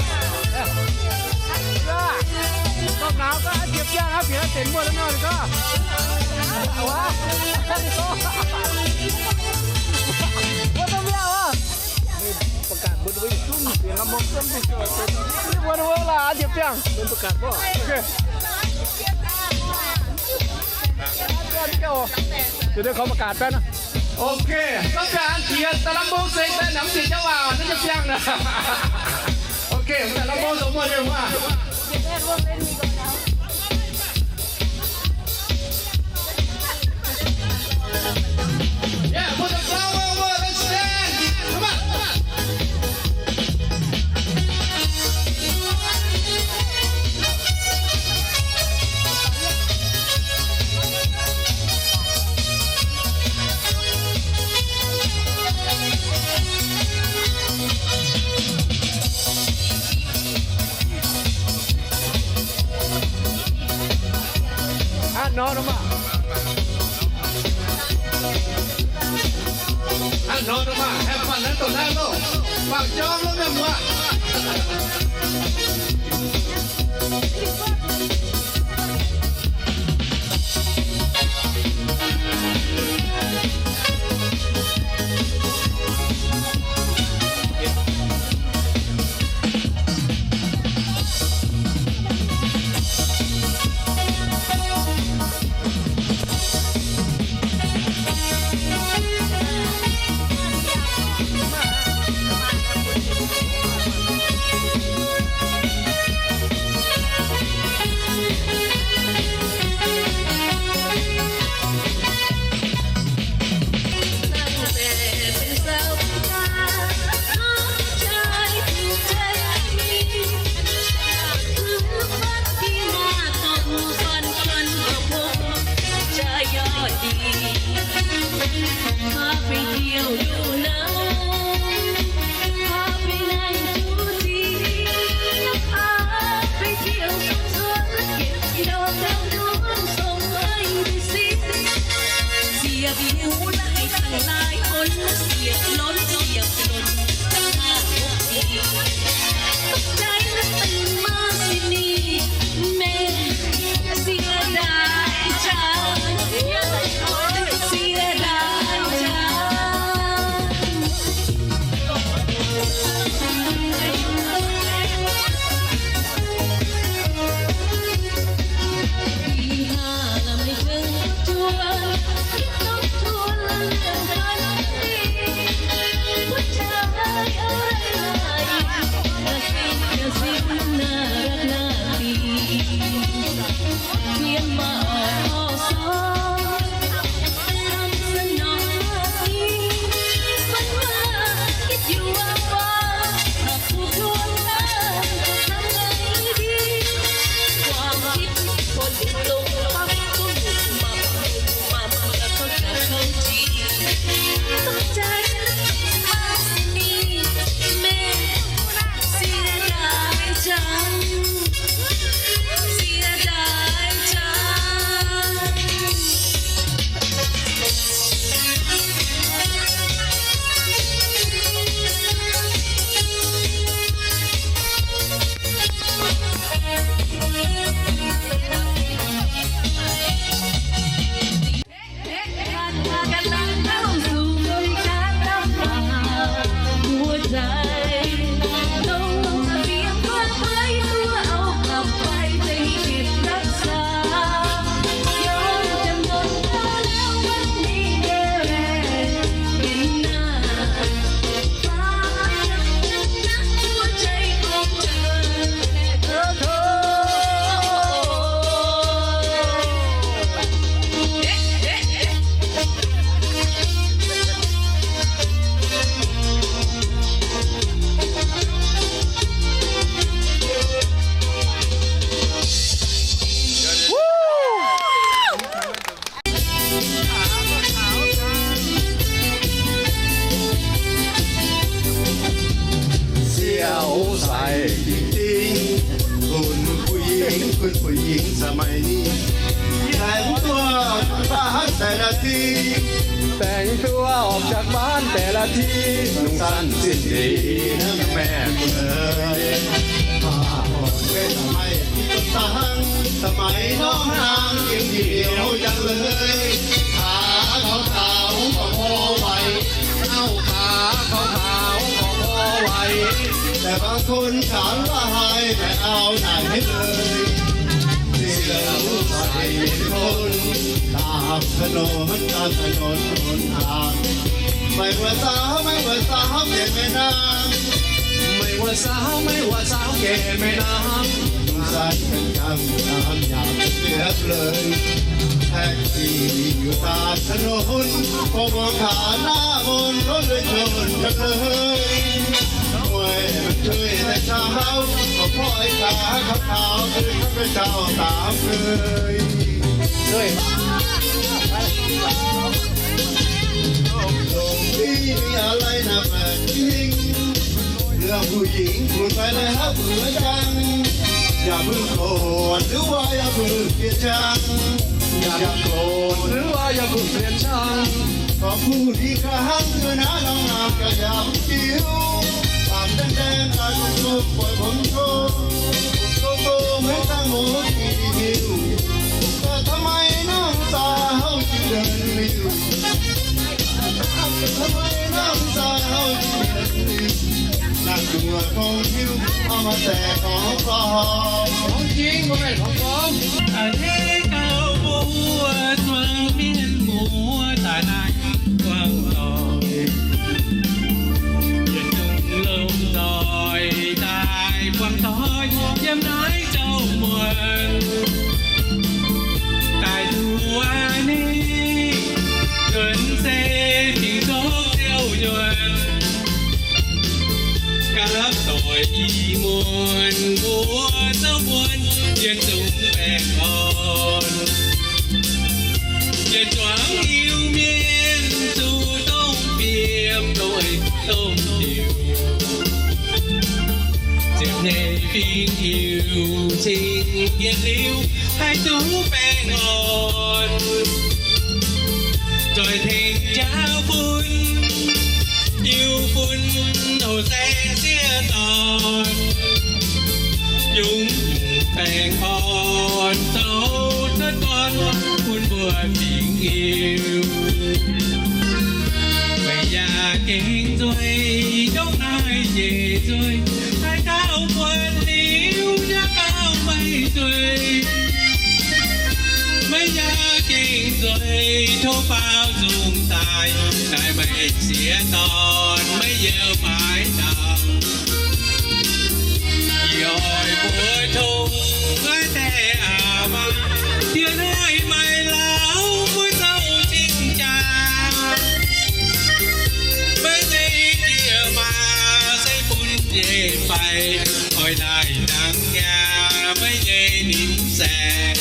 Gorngv naaiv gorngv jiex biangh hnangv, bieqc naaiv deix muonh nor gorngv. Wuov, wuov, wuov, wuov, wuov laaix jiex biangh. เดี๋ยวเดี๋ยวขอประกาศแป๊บนะ โอเค ต้องการเขียนตะลำโพงเซ็งแต่หนำติดเจ้าบ่าวน่าจะเพียงนะ โอเค แต่ลำโพงสมบูรณ์เลยว่า Yeah, put the flower over the stand. Come on, come on. Nor maah. Hnangv nor maah, have fun naaiv dongh naaiv loh. Bangc jorm loh mienh muoz. Siouc sai jiex dingh, kuinx fu'yingx, kuinx fu'yingx สมัยนี้ แต่งตัวออกจากบ้านแต่ละที แต่งตัวออกจากบ้านแต่ละที หนุ่มสั้นสิ้นดีนะแม่คุณเอ๋ย ผ้าอ่อนเว้นไม่มีต้นตาง สมัยน้องนางยังเหี่ยวจังเลย ขาขาวๆก็พอไหว เอ้า ขาขาวๆก็พอไหว แต่บางคนถามว่าหายไปเอาไหนเลย เสียงใสเป็นคนตามถนน ตามถนนหนทาง ไม่ว่าสาว ไม่ว่าสาวแก่แม่นาง ไม่ว่าสาว ไม่ว่าสาวแก่แม่นาง สายกันจัง น้ำหยาดเสียเลย แท็กซี่อยู่ตามถนน พอมองขาหน้ามนก็เลยชนกันเลย มวยมันช่วยแต่เช้า ก็พ่อไอ้ขาขาวๆ คือข้าพเจ้าตามเคย เฮ้ย หลวงพี่มีอะไรนะแปลกจริง เรื่องผู้หญิงพูดไปแล้วเบื่อจัง Yaac mbuo korc nduov waac yaac mbuo fiev qang, yaac korc nduov waac yaac mbuo fiev qang. Korv-bu ndie ga'hnangv nduov naaiv norm naamh ga'yaac mv diuv, baamz daeng daeng daaih mbuo buoic mbuo mv tov, mbuo go go maiv dangh mouz dingc liuz, daaih taux maiv norm zaax houv jiex liuz, taux maiv norm zaax houv jiex liuz, naaiv zuqc kungx hiuv, maaih deix gorngv gorngv, gorngv jiex mbuo maiv gorngv gorngv. A'hneiv gauh mbuo zuangx mienh muoz daaih naaiv buangh doic, yietc zungv lomh nzoih daaih buangh doic yiem naaiv zouv muonz. Daaih duqv a'hneiv, nzuonx se fingx zoqv ziouv nyuonh. Gapv doic ih muonz mbuo zouv muonz yietc zungv baengh orn. Yietc zuangx Iu-Mienh zuqc dongh fiem doic domh diuc. Ziepc nyeic fingx Iu-Mienh cingx yietc liuz haih duqv baengh orn. Nzoih tengx jauv fun, Iu-Mienh houh saeng sieqv dorn, yungz baengh orn zoux cuotv gorn bun mbuo fingx Iu. Meih yaac gengh nzueic ndongc naaiv nyei nzueic, daaih gauh buatc liuz yaac gauh meih nzueic. Meih yaac gengh nzueic, tov baaux nzung daaih naaic meih sieqv dorn, meih yiem maaiz ndaangc. Yie oix mbuo tong maiv deix aav maah, diex hnoi maaih lauh mbuo zouv cing-jaa. Maiv zeiz diex maa se bun nyei fai, oix naaic dangx nyaah maiv nyei nimc saeng.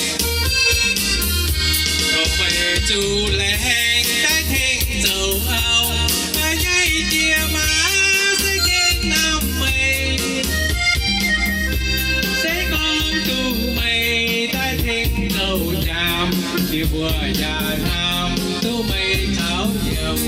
Dongh meih zuqc laengz daaih tengx zoux auv, a'hneiv diex maa se gengh hnamv meih. Se gorngv duqv meih daaih tengx zoux nyaanh, ninh mbuo yaac hnamv duqv meih taux yiem.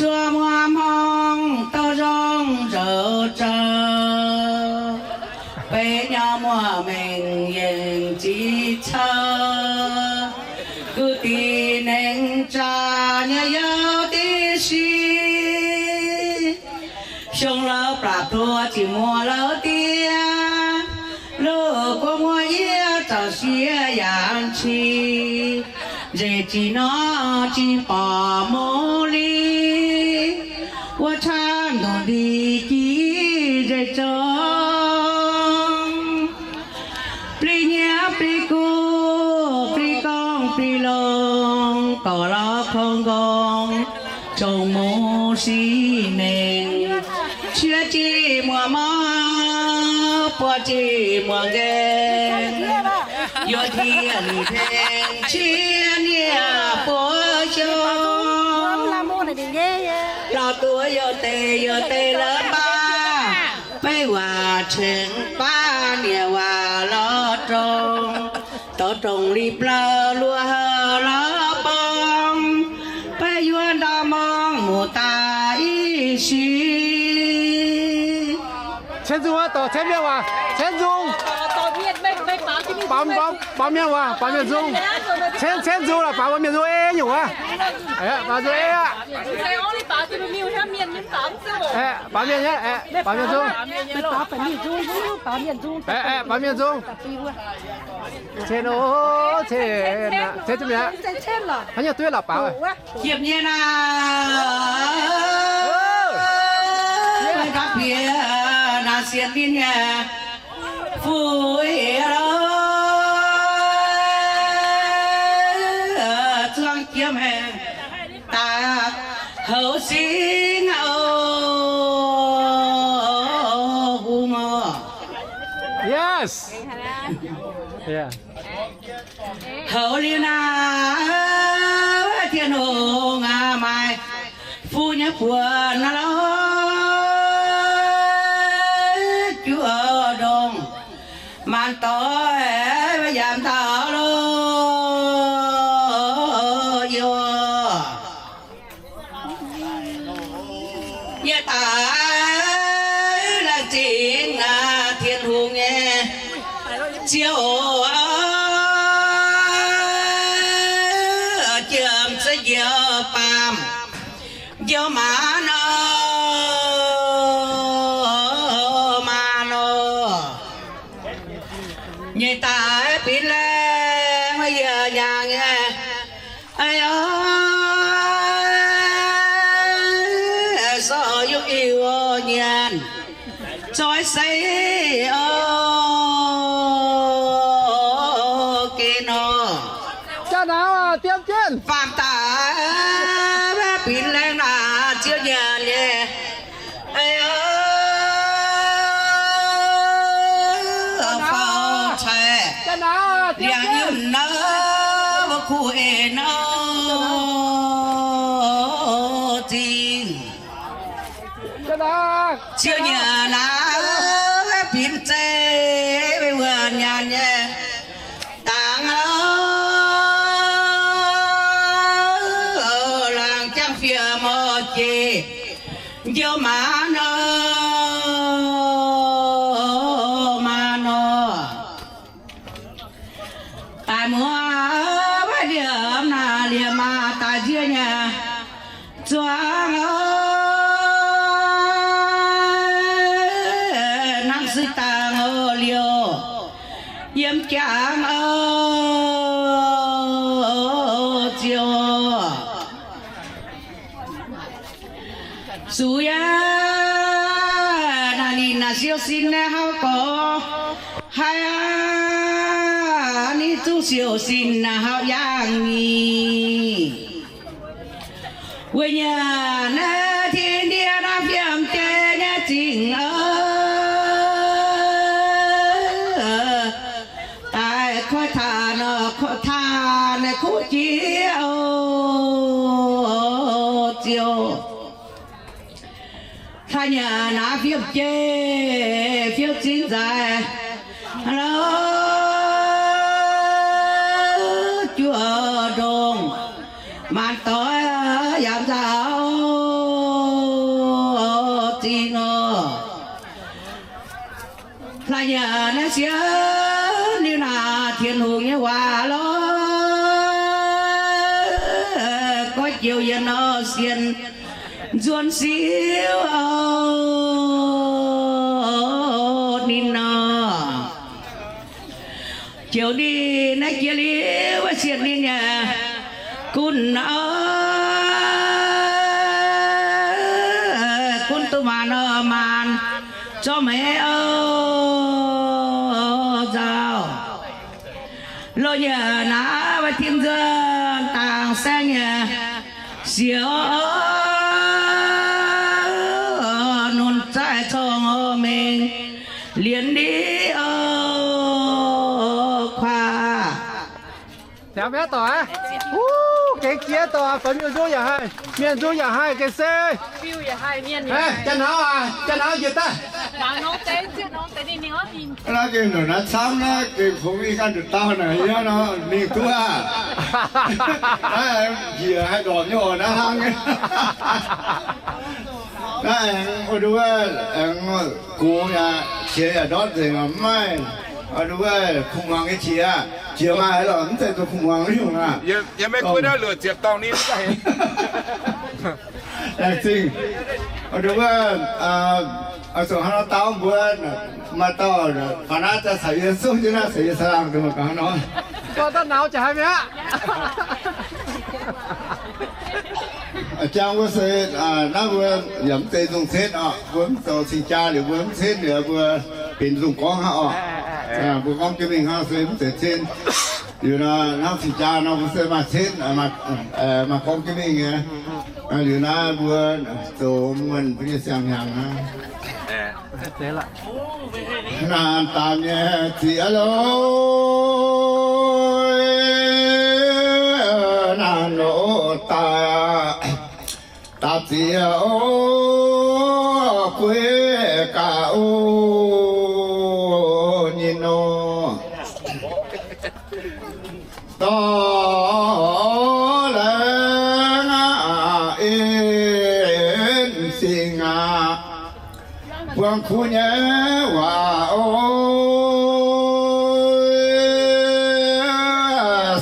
Zuov muoz hmong douh zong nzouz zaux, beiv nyorx muoz mengh yengh ziqc cou, guv dih nengx zaax nyei youh div si. Siong louh baac pluox ziqc muoz louh diev, loz guov muoz yiev zaux siev yaanc ci. Nzengc ziqc nor zinh borqc muv li, wuov camv ndongc ndih jiv nzengc zong. Blih hnyouv blih guv blih gorngv blih longx, gorx lorz kong nqorngv, zong muv sic nengh. Ciev ziqc muoz mouz, buoz ziqc muoz nqaeng, yuoz tiex lic peng ciev niev buoz siou. Lauh duqv youh deix youh deix la'baav, beiv waac cengx baav niev waac lorz zong, dorh zong li blauh luoqc houc lorz borng, beiv yuoqv ndau morngv muoz daaih i sic. Cien Nzung aqv, dorh Cien Mienh waac, Cien Nzung. Baaux, baaux, baaux mienh waac, baaux mienh nzung. Cien, Cien Nzung laaix baaux mbuo mienh nzung ei nyungc aqv. Baaux nzung ei aqv. Aeqv, baaux mienh nyei, aeqv, baaux mienh nzung. Aeqv, aeqv, baaux mienh nzung. Cien, o, Cien, Cien zungv mi'aqv. Haaix nyungc duqv laaix baaux? Hiepv nyei naaic, gapv piex naaic sienx ninh nyei fu'jueiv loh, zuangx Houv singv oc, hungh oc. Yes. Yeah. Houv liuz naaiv, Tin-Hungh aac, maaih fuqv nyei buonc naaiv lorh, juoz ndongc maanc doic yaac dauh loh yie. Yie daaih laengz zingh naaiv Tin-Hungh nyei Ziouv oc, jiem za'njiec baamh njoux maanc nor, maanc nor. Nyei daaih binc laengh yie nyaangc nyei, sorc yungh iu nyienz, zoih seix oc, geh nor. Faam daaih binc laengh naaic Ziouv nyanc nyei. Faaux cai liangx yiem naaiv mbuo kuh eix nor zingh. Ziouv nyanc naaiv binc zeiv wuov nyanc nyei dangx oc, laangz jangv fiev morc jiex njoux maanc nor, maanc nor. Daaih muoz waaiv liemh naaic liemh maah daaih nziev nyei zuangx oc, nangv suiv dangh oc liouh yiem jangx oc, Ziouv. Zuqc yaac naaic ninh naaic siou sin naaiv hauv gorx, haiz aqv, ninh zuqc siou sin naaiv hauv yaangh mingh. Weic nyanc naaiv tin ndiev naaiv fiem jei nyei zingh oc, daaih koiv taanx oc, koiv taanx naaiv kuv jiex oc, Ziouv. Hlaax nyanc naaiv fiem jei fiou zinh nzaaix, juoz ndongc maanc doic yaac nzauh zingh oc. Hlaax nyanc naaiv sienx liuz naaic Tin-Hungh nyei waac lorh, goiv joux yienh nor sienx nzuonx siuv oc, ninh nor. Joux ninh naaiv jiex liuz wuov sienx ninh nyei gunv oc, gunv duqv maanc nor maanc, zorqv meih oc nzauh. Loz nyei naaiv waaic tin nzuonx dangx saengv nyei siouc, nunc zaaiv corngh oc mingh lienz ndiv oc kuaah. Gengh jiex dorh, fai mienh nzung yaac haih, mienh nzung yaac haih gengh se. Janx-nauz aac, janx-nauz njiec daaih. Naaiv gengh nor naaiv camv naaiv gengh kungx ih ganh nduqc dauh naaic yie nor mingh duqv aqv. Naaiv aengx njiec haih ndorpc nyei oc naaiv hnangv. Naaiv aengx oix nduov aengx gox yaac qiex yaac ndortv nzengc oc, mv maaih. Oix nduov kuh muangx nyei qiex, qiex maaih lorqc, mv zeiz zuqc kuh muangx nyungc aqv. Yie maiv gunv naaiv luoqc ziepc dorngh ninh. Laengz zingh. Oix nduov, oix zuqc hnangv nor dau mbuo, maaih dauh faaux naaiv daaih caux yie suqv jienv naaiv caux yie caangh laangh dongh mangc gaax hnangv nor. Jangx mbuo se, naaiv mbuo yaac mv zeiz nzungh cenv oc, mbuo mv zoux cing-jaa liuz mbuo mv cenv liuz mbuo benx nzungh gorngv hnangv oc. Mbuo gorngv jienv mingh hnangv se mv zeiz cenv. Liuz nor hnangv cing-jaa nor mbuo se maaih cenv, maaih gorngv jienv mingh nyei. Liuz naaiv mbuo zoux muonh mbuo nyei siang-hnyangx hnangv. Naaiv daanh nyei ziex loh, naaiv loh daaih, daaih ziex o, guei ga'o nyei nor. Dorh laengz aqv, en singx aqv, buangh kuv nyei waac oc.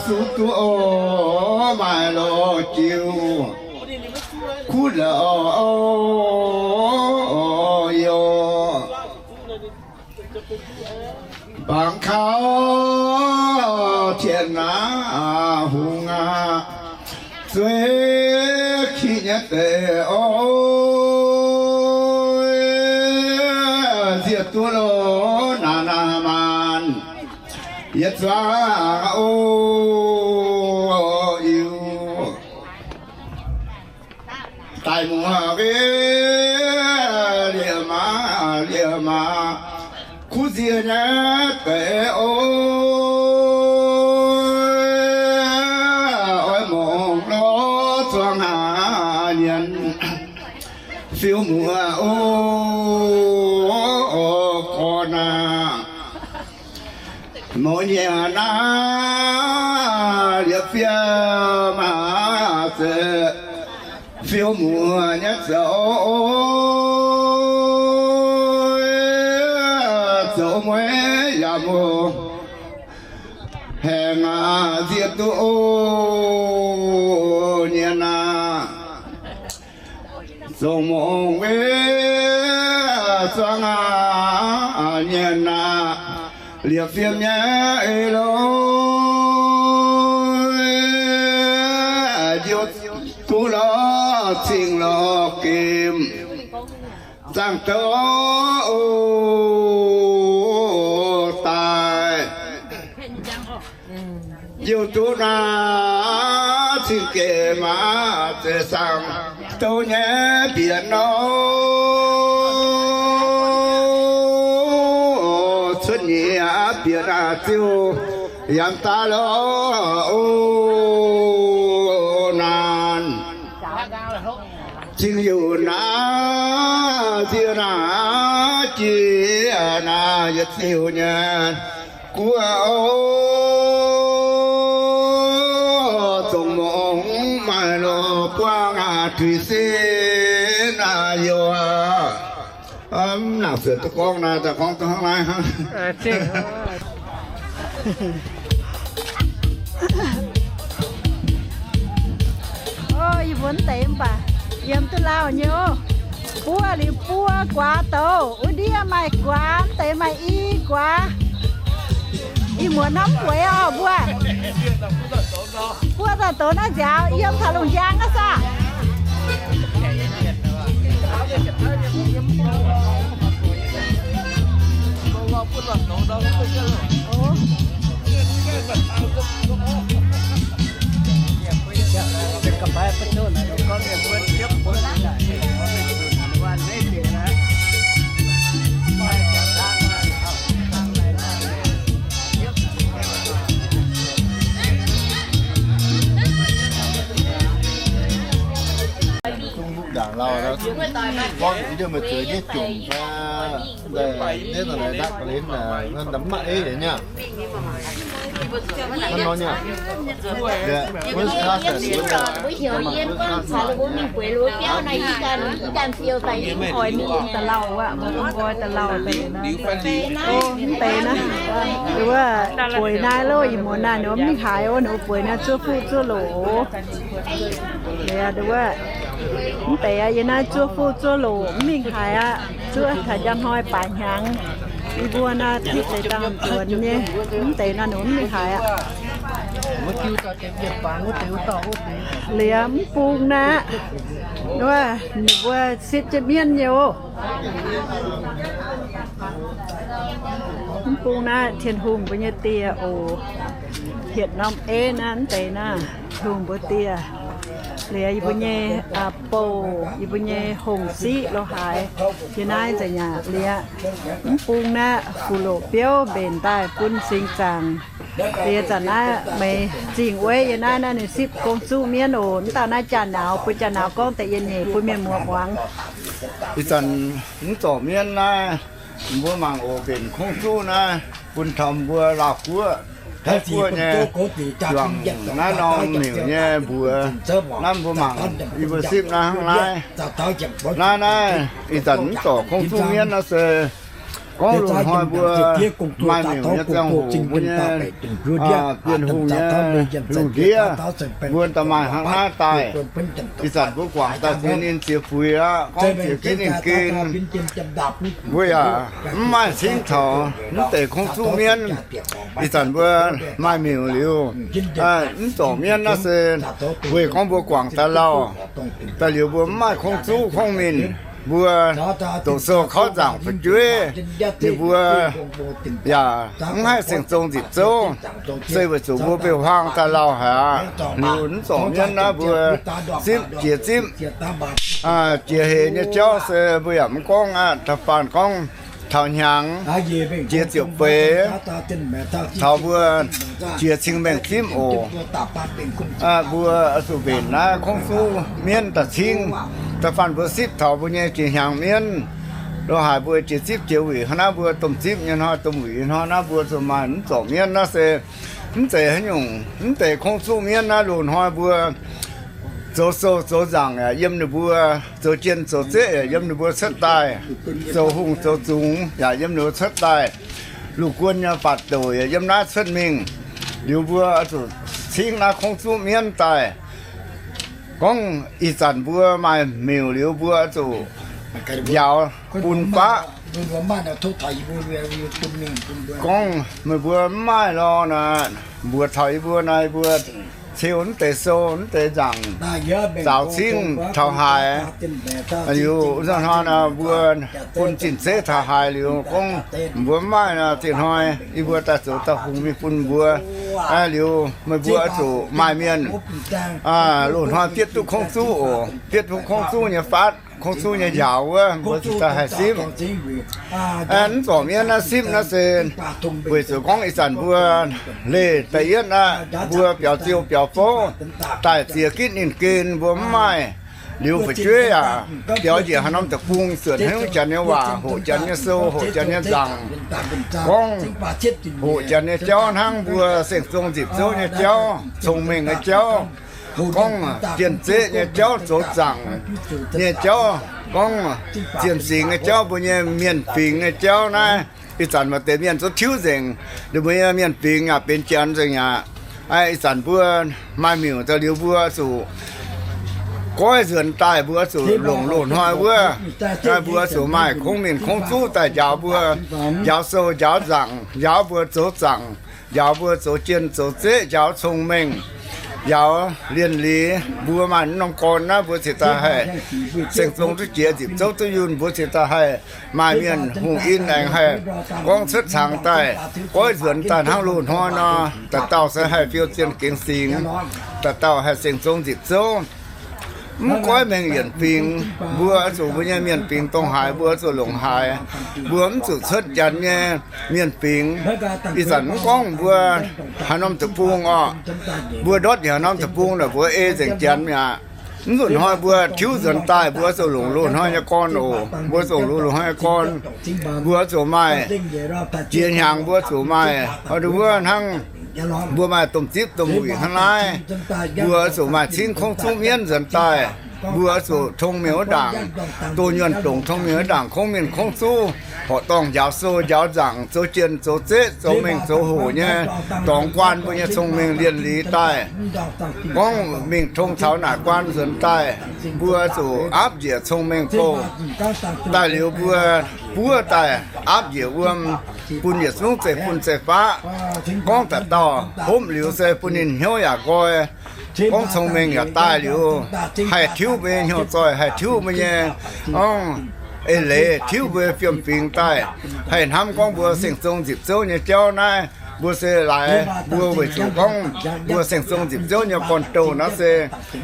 Suv duqv oc, maaih lorz jiu kuv la'oc yoc. Bangc kaux tien aqv, hungh aqv, zueiz kiv nyei deix oc. Nziex duqv loh naaic naaic maanh, yietc zuangx oc, iu daaih muoz-weih, liemh maah, liemh maah, kuv nziex nyei deix oc. Oix mongh lorz zuangx haaix nyienx, fiuv muoz oc, gorn aac. Mouz nyienx naaiv, liepc fiev maah, zeiz fiuv muoz nyei zoux, zoux mueiz yaac muoz haengh aac, nziex duqv oc, nyienx aac. Zongh mongh weih zuangx aac, nyienx aac, liepc fiev nyei ei loh, njoux duqv lorz cing lorz gemh, zaangh douc oc daaih. Youh duqv naaiv cing gemh maah, zeiz zaangh douc nyei bieqc nor, cuotv nyei bieqc naaiv ziouc yangh daaih lorz oc naanc. Cing youh naaiv nziex naaiv jiex naaiv yietc ziouc nyei guoqv oc. Zongh mongh maaih loz buangh aac, tuix sin aac youh aac. Mv nangc suonc duqv gorngv naaiv, daaih gorngv duqv hnangv naaiv hnangv. Ih mbuo mv deix mv baac yiem duqv lauh nyei oc. Buov liuz buov guaax douz, wuov ndiev maaih guaax, mv deix maaih i guaax. Ih muonz norm bueix oc mbuo. Buov daaih douz naaiv nziaaux yiem taux lungh njang aqv saah? Ndaangc lauh, gorngv yie mbuo zueiz jienv jomc fai, ndeic, ndeic, ndeic, ndeic, ndeic, ndeic, mv maiv ei nyei. Hnangv nor nyei. Mbuo heuc yie mbuo mingh bueix lungh biauv naaiv, ih ganh, ih ganh fiou daaih, ih oix mingh da'lauh aqv, mbuo nqoi da'lauh deix naaiv. Mv deix naaiv, wuov bueix naaiv loh, ih muonz naaiv ninh mv mingh haaix oc, ninh mbuo bueix naaiv zuov fuqv zuov loc. Liuz wuov, mv deix aqv, yie naaiv zuov fuqv zuov loc mv mingh haaix aqv. Zuov taux njang hnoi baaix hnyangx. Yie mbuo naaiv tipv deix dangh nzuonx nyei, mv deix naaiv ninh mv mingh haaix aqv. Liuz mv bung naaiv, wuov ninh mbuo sipv jienv mienv nyei oc. Mv bung naaiv Tin-Hungh mbuo nyei dieh oc. Hietc norm eiv naaiv mv deix naaiv Tin-Hungh mbuo dieh. Liuz yie mbuo nyei bouh, yie mbuo nyei hongh siqv lo haaix, yie naaiv nzengc yaac liuz mv bung naaiv fuqv-loqc biouv mbenc daaih bun singx zaangc. Liuz zanc naaiv meih zingh wuov yie naaiv, naaiv ninh sipv gong-zuqv mienv oc. Mv dauh naaiv jaa-nauz, bun jaa-nauz gorngv deix yie nyeic bun mienh muoz muangx. Ih zanc mv zorc mienv naaiv, mbuo mangc oc, mbenc kungx zuqv naaiv bun taux mbuo Laauh guoqv, Taiv guoqv nyei juangc naaiv norm miuc nyei mbuox. Naaiv mbuo mangc, yie mbuo sipv naaiv hnangv naaiv. Naaiv naaiv ih zanc mv zorc kungx zuqv mienv naaiv se gorngv loz-hnoi mbuo maaih miuc nyei ziangh hoc mbuo nyei Bienh Hungh nyei lungh ndiev, mbuo daaih maaih hnangv naaiv daaih. Ih zanc mbuo guangc daaih ziex ninh ziex fuix aqv, gorngv ziex gitv ninh gen. Mbuo yaac mv maaih cingv taux mv deix kungx zuqv mienv. Ih zanc mbuo maaih miuc liuz, mv zorc mienv naaiv se weic gorngv mbuo guangc daaih lauh, daaih liuz mbuo mv maaih kungx zuqv kungx minc, mbuo zoux sou kaux nzaangc fu'jueiv, ninh mbuo yaac mv haih saeng-zong nzipc zouv, se weic zuqc mbuo beu-huaang daaih lauh haic aqv. Liuz mv zorc mienv naaiv mbuo zipv jiex zipv jiex hec nyei jauv se mbuo yaac mv gorngv aqv. Da'faanh gorngv taux hnyangx jiex ziouc beix, taux mbuo jiex cing-mengh zipv oc. Mbuo zuqc mbenc naaiv kungx zuqv mienv daaih cingv. Da'faanh mbuo sipv taux mbuo nyei jiex hnyangx mienv, lo haaix mbuo jiex zipv jiex wuic hnangv naaiv, mbuo domh zipv nyei hnoi, domh wuic nyei hnoi naaiv, mbuo zuqc maaih mv zorc mienv naaiv se mv zeiz haaix nyungc. Mv deix kungx zuqv mienv naaiv loz-hnoi mbuo zoux sou zoux nzaangc yaac yiem ninh mbuo, zoux jien zoux zeqv yaac yiem ninh mbuo cuotv daaih, zoux hungh zoux zungx yaac yiem ninh mbuo cuotv daaih, lungh guon nyei baatc douc yaac yiem naaiv cuotv mingh. Liuz mbuo zuqc cingv naaiv kungx zuqv mienv daaih. Gorngv ih zanc mbuo maaih miuc liuz mbuo zuqc njaaux bun faqv. Gorngv meih mbuo mv maaih lorqc naaic, mbuox taux yie mbuo naaic, yie mbuo ceu mv deix sou mv deix nzaangc, zaaux cingv taux haaix. Liuz hnoi naaic mbuo bun zinh zeiv taux haaix liuz gorngv mbuo mv maaih naaic, zinh hnoi yie mbuo daaih zoux daaih hungx mingh bun mbuo. Liuz meih mbuo zuqc maaih mienh loz-hnoi fiev duqv kungx zuqv oc, fiev duqv kungx zuqv nyei fatv, kungx zuqv nyei njaaux wuov, mbuo cingx daaih haih sipv. Mv zorc mienv naaiv sipv naaiv se weic zuqc gorngv ih zanc mbuo leih da'yietv aqv, mbuo biaux ziou biaux fouv daaih ziex gitv ninh gen mbuo mv maaih. Liuz fu'jueiv yaac biaux njiec haaix norm deic-bung, zuonc haaix nyungc janx nyei waac, hoqc janx nyei sou, hoqc janx nyei nzaangc, gorngv hoqc janx nyei jauv hnangv mbuo saeng-zong nzipc zouv nyei jauv, cong-mengh nyei jauv, gorngv jien-zeqv nyei jauv, zoux zaangc nyei jauv, gorngv zien-singx nyei jauv, mbuo nyei mienh fingx nyei jauv naaiv. Ih zanc maaih deix mienh zungv tiuv nzengc, ninh mbuo nyei mienh fingx yaac benx janx nzengc aqv. Ih zanc mbuo maaih miuc daaih liuz mbuo zuqc goiv nzuonx daaih, mbuo zuqc longc loz-hnoi wuov, mbuo zuqc maaih kungx minc kungx zuqv daaih njaaux mbuo, njaaux sou njaaux nzaangc, njaaux mbuo zoux zaangc, njaaux mbuo zoux jien zoux zeqv, njaaux cong-mengh, njaaux lienh liz. Mbuo maaih norm gorn naaiv mbuo cingx daaih haih saeng-zong duqv jiex, nzipc zouv duqv yunh, mbuo cingx daaih haih maaih mienh hungh in aengx haih gorngv cuotv cangx daaih, goiv nzuonx daaih hnangv loz-hnoi nor, dauh dauh se haih fiou zien gengx singx, dauh dauh haih saeng-zong nzipc zouv. Mv goiv mengh yienc fingx, mbuo zuqc mbuo nyei mienh fingx dongh haaix mbuo zuqc longc haaix. Mbuo mv zuqc cuotv janx nyei mienh fingx. Ih zanc mv gorngv mbuo haaix norm deic-bung orqc, mbuo ndortv njiec haaix norm deic-bung naaic mbuo ei nzengc janx mi'aqv. Mv zuqc hnoi mbuo tiuv nzuonx daaih mbuo zuqc longc loz-hnoi nyei gorn oc. Mbuo zuqc longc loz-hnoi nyei gorn. Mbuo zuqc maaih jiex hnyangx, mbuo zuqc maaih wuov hnangv mbuo maaih domh zipv domh wuic hnangv naaiv. Mbuo zuqc maaih cingv kungx zuqv mienv nzuonx daaih. Mbuo zuqc cong-mengh wuov ndaangc, doh nyuonh dongc cong-mengh wuov ndaangc, kungx minc kungx zuqv horqc dorngh njaaux sou njaaux nzaangc, zoux jien zoux zeqv, zoux mengh zoux hoc nyei dorngx guaan mbuo nyei cong-mengh lienh liz daaih. Gorngv mingh tong taux naaic guaan nzuonx daaih, mbuo zuqc aapv njiec cong-mengh bouh daaih liuz mbuo buov daaih aapv njiec wuom bun yietc zungv zeiv-fun zeiv-faqv. Gorngv dauh dauh hopv liuz se bun ninh hnyouv yaac nqoi. Gorngv cong-mengh yaac daaih liuz, haih tiuv mbuo nyei hnyouv zoih, haih tiuv mbuo nyei, gorngv eix leiz, tiuv mbuo fiem-fingx daaih, haih hnamv gorngv mbuo saeng-zong nzipc zouv nyei jauv naaiv, Mbuo se laaix mbuo weic zuqc gorngv mbuo Singx Zong nzipc Ziouv nyei gorn-douh naaiv se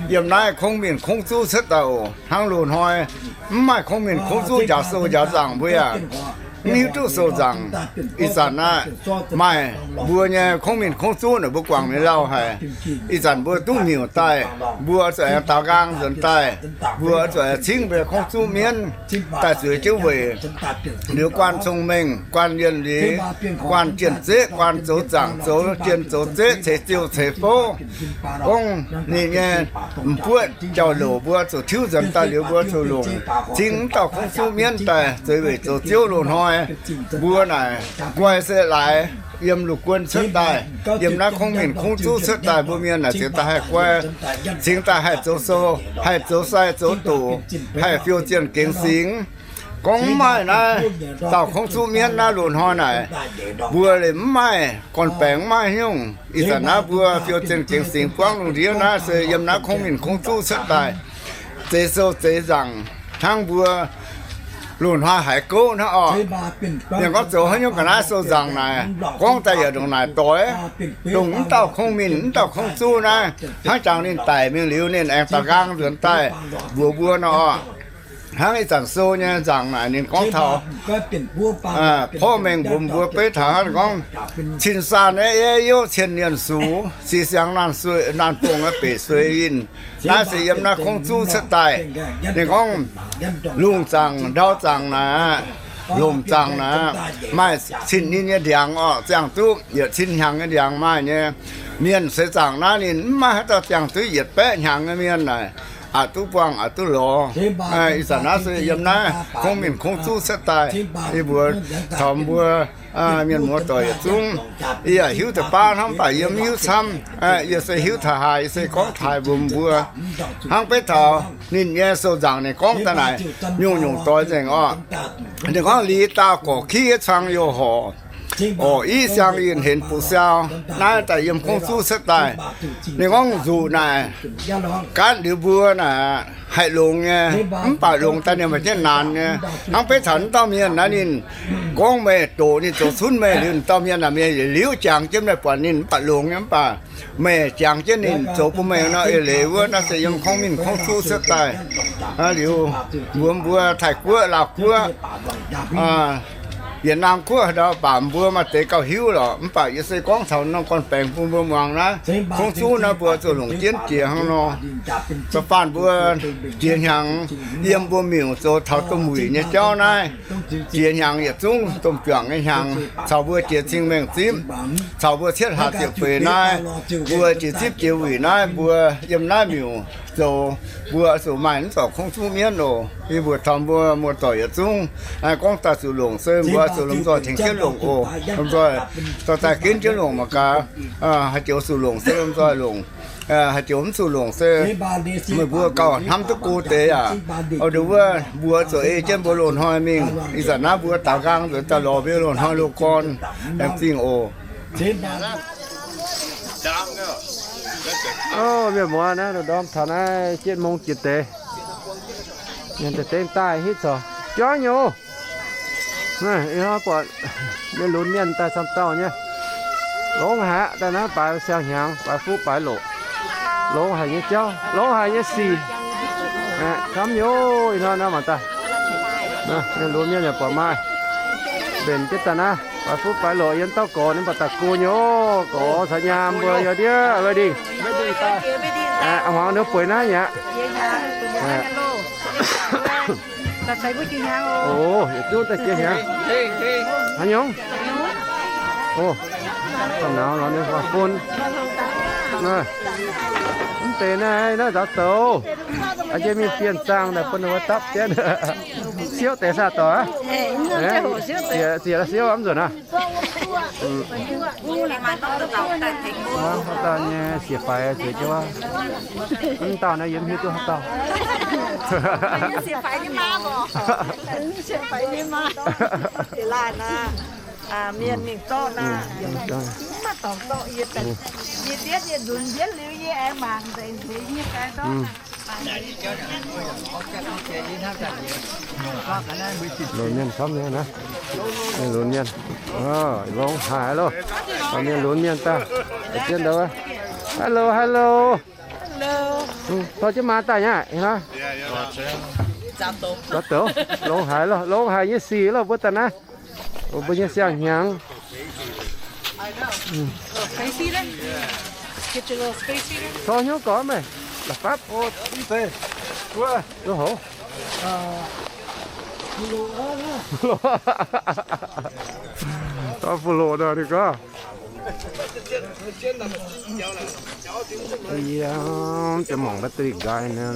yiem naaiv kongx minc kongx zuv cuotv daaih oc. Hnangv loz-hnoi mv maaih kongx minc kongx zuv njaaux sou njaaux nzaangc mbuo yaac mv hiuv duqv sou nzaangc. Ih zanc naaiv maaih mbuo nyei kongx minc kongx zuv naaic mbuo guangc mingh lauh haic. Ih zanc mbuo duqv miuc daaih, mbuo zuqc aengx daaux nqaang nzuonx daaih, mbuo zuqc aengx cingv mbuo kongx zuv mienv daaih zueiz jienv weic liuz guaan cong-mengh, guaan yienh liz, guaan jien-zeqv, guaan zoux zaangc zoux jien zoux zeqv, ceix ziouh ceix fouv. Gorngv ninh nyei m'buoqv jauv-louc mbuo zuqc tiuv nzuonx daaih liuz mbuo zuqc longc cingv m'dauh kungx zuqv mienv daaih zueiz weic zoux Ziouv loz-hnoi. Mbuo naaic guai se laaix yiem lungh guon cuotv daaih, yiem naaiv kungx minc kungx zuv cuotv daaih, mbuo mienh naaic ziouc daaih haih guai, cingx daaih haih zoux sou, haih zoux sai zoux doqc, haih fiou zienh gengx singx. Gorngv mv maaih naaiv dauh kungx zuv mienv naaiv loz-hnoi naaic, mbuo leiz mv maaih gorn-baengx, mv maaih nyungc. Ih zanc naaiv mbuo fiou zienh gengx singx buangv lungh ndiev naaiv se yiem naaiv kungx minc kungx zuv cuotv daaih, zeix sou zeix nzaangc hnangv mbuo loz-hnoi haiz gouv hnangv orqc. Ninh gorngv zoux haaix nyungc ga'naaiv sou nzaangc naaic, gorngv daaih yaac ndongc naaic doix, dongh mv dauh kungx minc mv dauh kungx zuv naaiv, hnangv jangx ninh daic mingh liuz ninh aengx daaux nqaang nzuonx daaih mbuox mbuo nor orqc. Hnangv ih zanc sou nyei nzaangc naaic ninh gorngv taux porv mengh mbuox mbuo beiv taux hnangv gorngv, cin-saanh aeqv, aeqv, youv cien-lienh sux, sic siangx naanh bongh aeqv, beic sueix yinh. Naaiv se yiem naaiv kungx zuv cuotv daaih. Ninh gorngv lungh zaangc, ndau zaangc naaic, lomc zaangc naaic, maaih cin-ninh nyei ndiangx orqc, ziangh duqv yietc cin hnyangx nyei ndiangx maaih nyei. Mienh seix zaangc naaiv ninh mv maaih haaix dauh ziangh duqv yietc baeqv hnyangx nyei mienh naaic, aqc duqv buangh aqc duqv lorz. Ih zanc naaiv se yiem naaiv kungx minc kungx zuv cuotv daaih. Yie mbuox taux mbuo mienh muoz doic yietc zungv, yie yaac hiuv deix baav hnangv, mv baac yie mv hiuv camv. Yie se hiuv taux haaix, yie se gorngv taux haaix mbuox mbuo. Hnangv beiv taux ninh nyei sou nzaangc ninh gorngv daaih naaic, nyungc-nyungc doix nzengc orqc. Ninh gorngv, Liz daauh gorqv-kiv cuang youh horc, orqc-iv siang yinh henx buoz-siau. Naaiv daaih yiem kungx zuv cuotv daaih. Ninh gorngv nzuqc naaic, gaatv liuz mbuo naaic haih longx nyei, mv baac longx daaih ninh maaih jienv naanc nyei. Hnangv beiv taux wuov dauh mienh naaiv ninh gorngv meih doqc ninh zoux cunv meih liuz, dauh mienh naaic meih liuz jangx jienv meih buatc ninh mv baac longx nyei, mv baac meih jangx jienv ninh zoux bun meih nor, eix leiz wuov naaiv se yiem kungx minc kungx zuv cuotv daaih. Liuz mbuox mbuo Taiv-Guoqv, Laauv-Guoqv, Yietc Naamh Guoqv haaix ndau, baac mbuo maaih deix gauh hiuv lorqc. Mv baac yie se gorngv taux norm gorn-baengx bun mbuo muangx naaiv, kungx zuv naaiv mbuo zuqc longc jienv jiex hnangv nor. Da'faanh mbuo jiex hnyangx, yiem mbuo miuc zoux taux domh wuic nyei jauv naaiv, jiex hnyangx yietc zungv domh juangc nyei hnyangx, caux mbuo jiex cing-mengh zipv, caux mbuo cietv hlaax ziepc feix naaiv, mbuo jiex zipv jiex wuic naaiv, mbuo yiem naaiv miuc zoux, mbuo zuqc maaih mv zorc kungx zuv mienv oc. Yie mbuox taux mbuo muoz-doic yietc zungv, gorngv daaih zuqc longc se mbuo zuqc lomh nzoih tengx jienv longc oc. Lomh nzoih dorh daaih ginv jienv longc mangc gaax. Haaix joux zuqc longc se lomh nzoih longc. Haaix joux mv zuqc longc se meih mbuo gauh hnamv duqv go deix aac. Oix ndongc wuov mbuo zuqc ei jienv mbuo loz-hnoi mingh. Ih zanc naaiv mbuo daaux nqaang nzuonx daaih lorz mbuo loz-hnoi loz-gorn aengx zingh oc. Mienh muoz naaiv ndorm taux naaiv jienv mong jiex deix. Mienh deix dengh daaih hitv corc jauv nyei oc. Naaiv ih hnoi buatc mienh lunx mienh daaih camv dauh nyei. Longx haic aqv, daaih naaiv baaix siang-hnyangx, baaix fuqv baaix loqc. Longx haic nyei jauv, longx haic nyei sic. Camv nyei oc, ih hnoi naaiv mangc daaih. Mienh lunx mienh yaac buatc maaih mbenc jienv daaih naaiv, baaix fuqv baaix loqc, yiem dauh gorx ninh mv baac daaih go nyei oc. Gorx caux nyaam mbuo yaac ndiev wedding. Hmuangx ninh bueix naaiv nyei aqv. Oc, yietc zungv daaih jiex hnyangx. Haaix nyungc? Oc, dangh naux lorz ninh faaux fun. Mv deix naaiv, naaiv nzaaux douz. Aa, jiex mingh bienh zaangh naaic bun ninh mbuo dapv jienv. Siouv deix saah doic aqv? Ziec, ziec la'siouv mv nzunc aqv. Haaix dauh nyei sieqv-faix zueiz jienv wuov? Mv dauh naaiv yie mv hiuv duqv haaix dauh. Mienh mingh zorqv naaic, mv maaih dorngx zorqv yie, yie ndietv yie nzunc ndietv liuz yie aengx mangc nzengc nzengc nyei fai ndortv. Lunx mienh camv nyei naaiv. Mienh lunx mienh. Longx haic loh. Mienh lunx mienh daaih. Jienv ndau. Hello, hello. Tov jienv maa daaih nyei aqv. Longx haic loh, longx haic nyei sic loh mbuo daaih naaiv. Mbuo nyei siang-hnyangx. Tov hnyouv gorx meih. La'fapv. Ov, ov, tov fu loqc nor ninh gorngv. Yie mangc battery nqaai nor.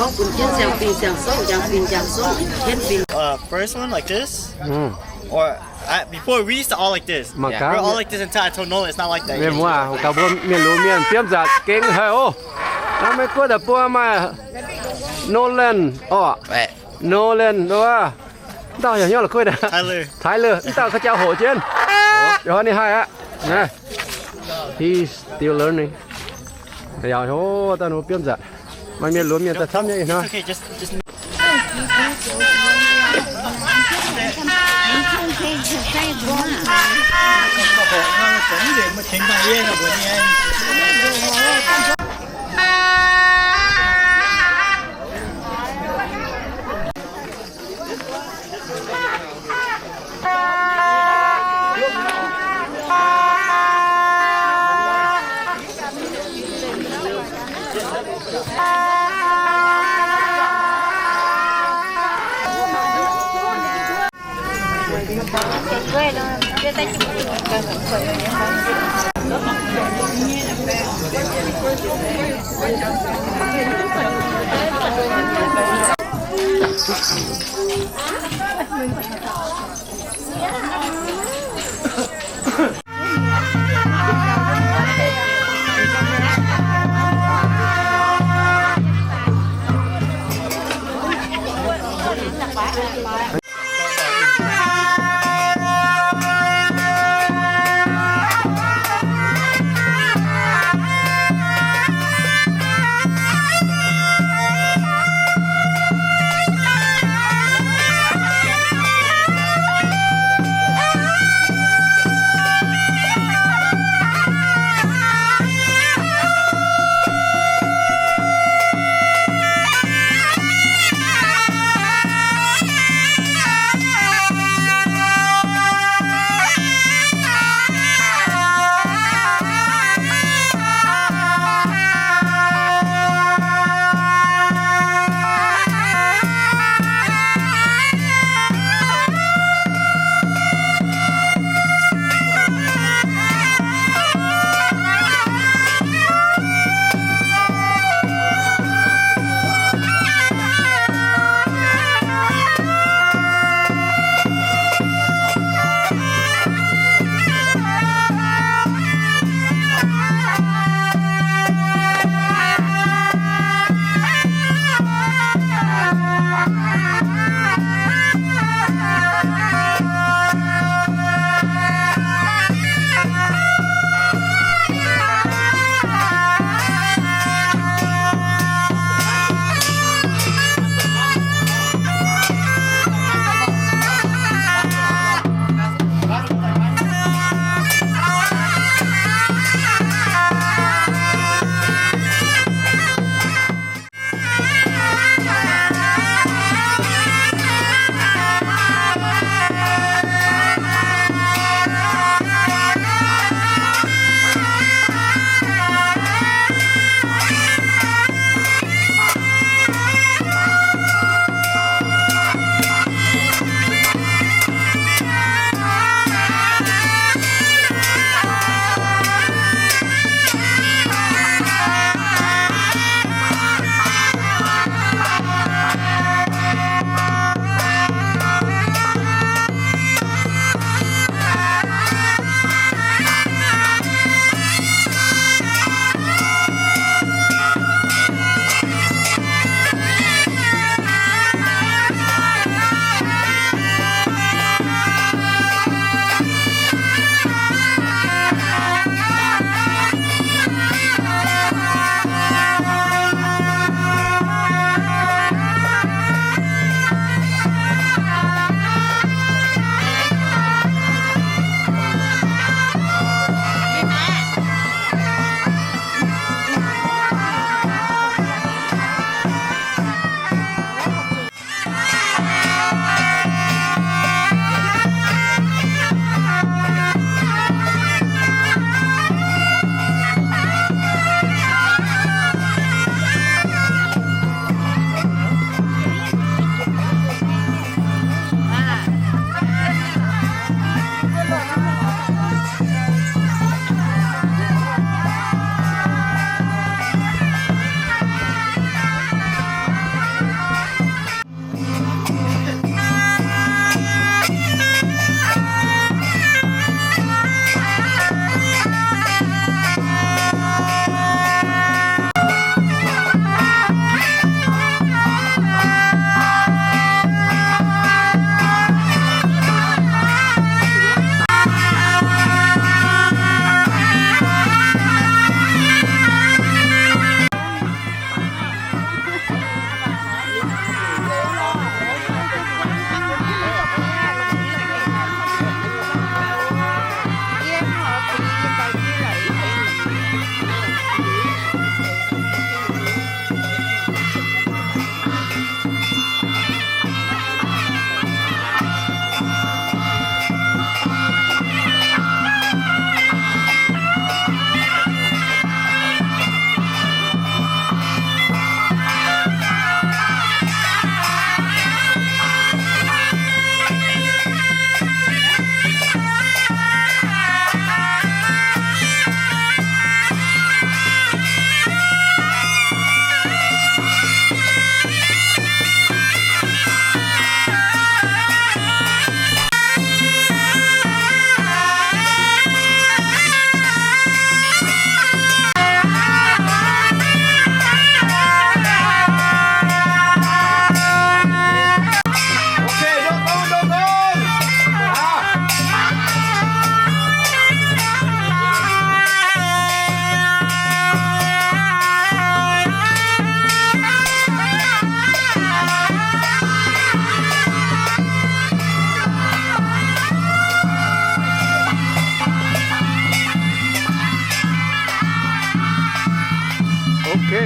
Gorngv bun jienv siang-fingx siang-songv, njang-fingx njang-songv, jienv fingx. Uh, first one like this, or, uh, before we used to all like this. Mangc gaax. We're all like this until I told Nolan it's not like that. Mienh muoz, gauh mbuo mienh lunx mienh biomv nzatc gengh haic oc. Naaiv Meiv Guoqv daaih buo maaih Nolan orqc? Nolan, wuov dauh yaac hnyouv la'kuqv daaih. Tyler. Tyler, wuov dauh ka'jauv hoqc jienv. Yaac haaix ninh haih aqv. He's still learning. Yaac hnyouv daaih nu biomv nzatc. Maaih mienh lunx mienh daaih camv nyei ih hnoi.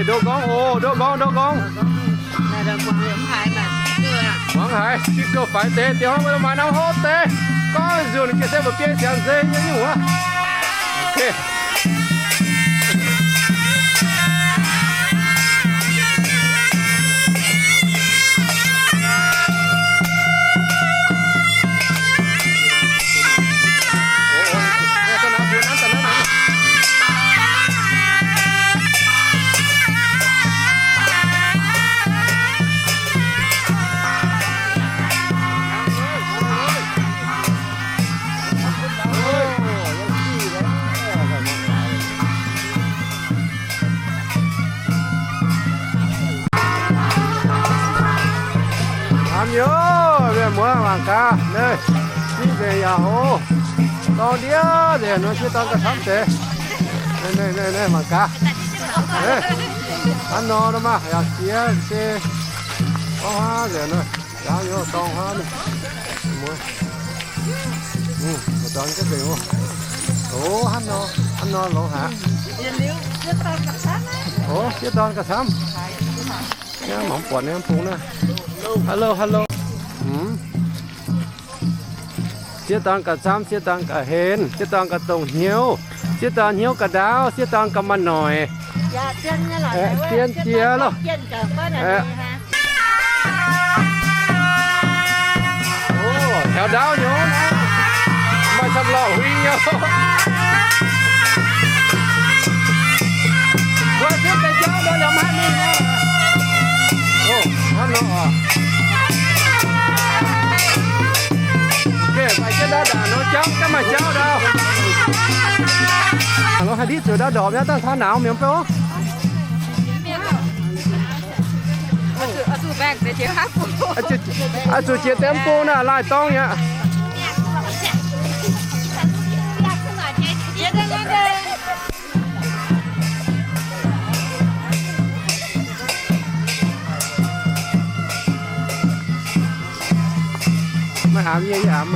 Ndoh nqorngv oc, ndoh nqorngv, ndoh nqorngv. Muangx haiz, se gauh faix deix, diex hnoi maaih norm hov deix. Gorngv nzunc gengh se mba'biei ziangx nzeix nyei nyungc wuov. Hnamv yoc, mienh muoz mangc gaax, naaiv sieqv nzengc yaac hoz, dorng ndiev nzengc nor, sieqv dorn gauh camv deix. Naaiv, naaiv, naaiv mangc gaax, hnangv nor maah, yaac jiex se gorngv huaav nzengc nor, njaaux youz dorng huaav nor. Muoz, dorn jienv nzengc oc. Oc, hnangv nor, hnangv nor longx haic. Oc, sieqv dorn gauh camv. Mangc buatc nyei bung naaiv. Hello, hello. Sieqv dorn gauh camv, sieqv dorn gauh henv, sieqv dorn gauh dongh hnyouv, sieqv dorn hnyouv gauh ndaauv, sieqv dorn gauh maaih noic. Zien jiex loh. Taux ndaauv nyei, maaih camv lorh huing nyei. Mbuo zungv deix jauv ndau liemh haaix mingh nyei. Hnangv nor oc. Maaih jienv ndaauv ndaangc nor jauv, jauv maaih jauv ndau. Lorz haaix ndiev zuqc ndau ndorpc nyei, daaih taux nauz mienh bou. Oix zuqc jiex deix bung naaiv, laaih dorngx aqv. Maiv aav nyei, yie aav.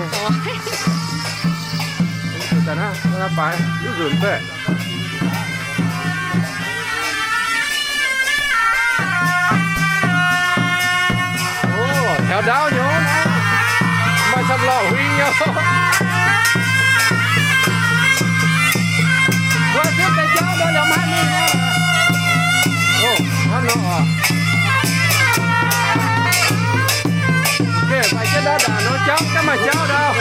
Daaih naaiv, naaiv baaix, duqv nzunc baeqc. Taux ndaauv nyei, maaih camv lorh huing nyei. Mbuo zungv deix jauv ndau liemh haaix mingh nyei. Hnangv nor oc. Maaih jienv ndaauv ndaangc nor jauv, jauv maaih jauv ndau.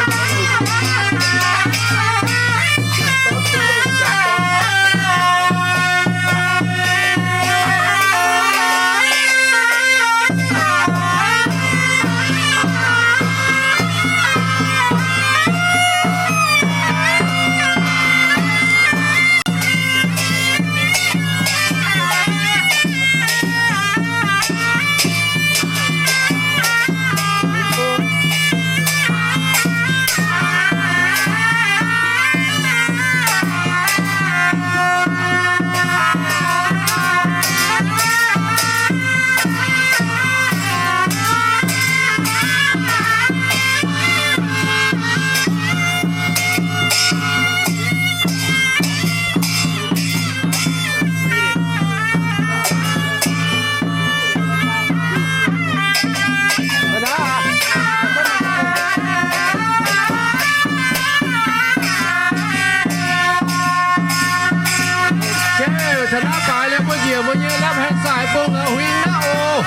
Taux naaiv baaix liuz mbuo njiec mbuo nyei lamh heng saaic bung huing naaiv oc.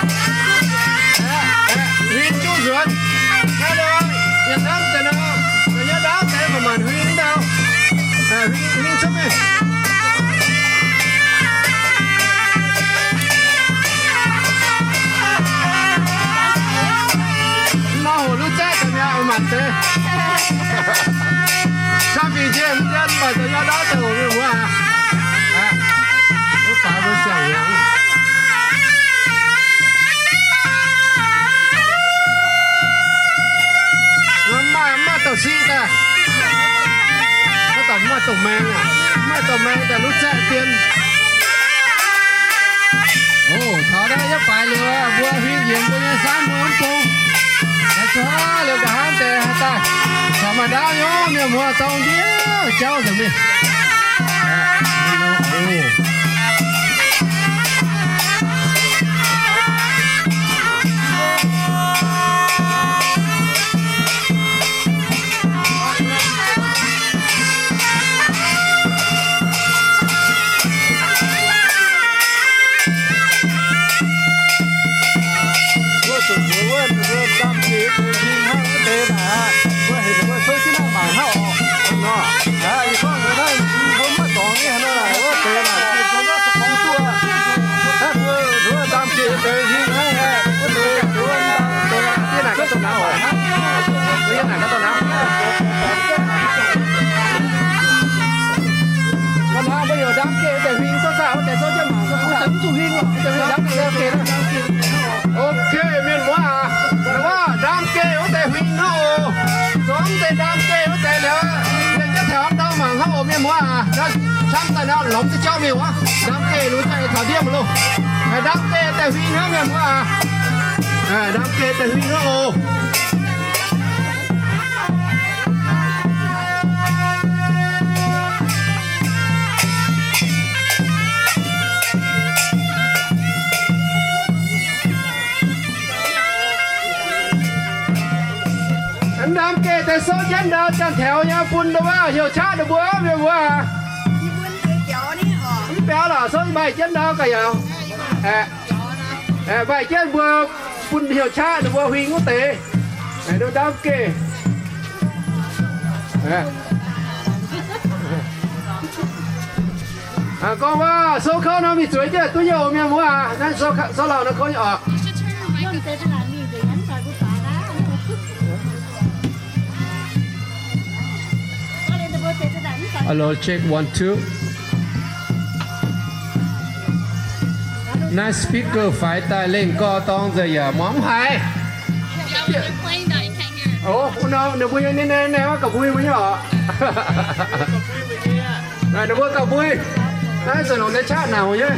Huing juqv nzuonx. Naaiv nor, yietc hnamv deix nor, yietc hnamv deix maanc maanc huing ndau. Huing, huing cuotv mingh. Mv nor hoc lutv zaeqv daaih mi'aqv, maanc deix. Camv fingx jiex mv dien, mv baac zoux nyaanh ndaauv daaih oc, mienh muoz aac. Wuov faaux mbuo siang-hnyangx. Mv maaih, mv maaih douc siqv daaih. Mv maaih douc maeng aac, mv maaih douc maeng daaih lutv zaeqv dien. Oc, taux naaiv yietv baaix liuz, mbuo huing njiec mbuo nyei saamv mbuo mv bung. Zuov liuz nqa'haav deix haih daaih caux maaih ndaauv nyei mienh muoz dorng ndiev jauv nzengc mingh. Oc. Mbuo yiem naaic gaax dorh naaiv. Ga'naaiv mbuo heuc ndaam geh wuov deix huing, souv saah wuov deix souv jienv mangc, mv zuqc huing lorqc, wuov deix huing ndaam geh, ndaam geh. Ok, mienh muoz aac, ndaam geh wuov deix huing hnangv oc. Zuangx deix ndaam geh wuov deix liuz, mienh jienv taux ndau mangc hnangv oc, mienh muoz aac. Camv daaih nor lomz jienv jauv mingh wuov, ndaam geh lunx daaih taux ndiev mingh loh. Ndaam geh deix huing hnangv, mienh muoz aac. Ndaam geh deix huing hnangv oc. Ndaam geh deix souv jienv ndau janx-taux nyei bun ndau wuov heuc qaqv ninh mbuo, mienh muoz aac. Mv biaux lorqc, souv maaih jienv ndau ga'yaauc. Maaih jienv mbuo bun heuc qaqv ninh mbuo huing wuov deix. Ndaam geh. Gorngv waac souv kouv nor mingh zueiz jienv duqv nyei oc, mienh muoz aac. Naaiv souv lauh nor kouv nyei oc. Hello, check one, two. Naaiv speaker faix daaih lengh gorx dorng nzengc yaac muangx mv haiz. Ninh mbuo nyei, ninh mbuo gauh mbui mbuo nyei oc. Ninh mbuo gauh mbui. Naaiv zuqc longc nyei qaqv nauc nyei.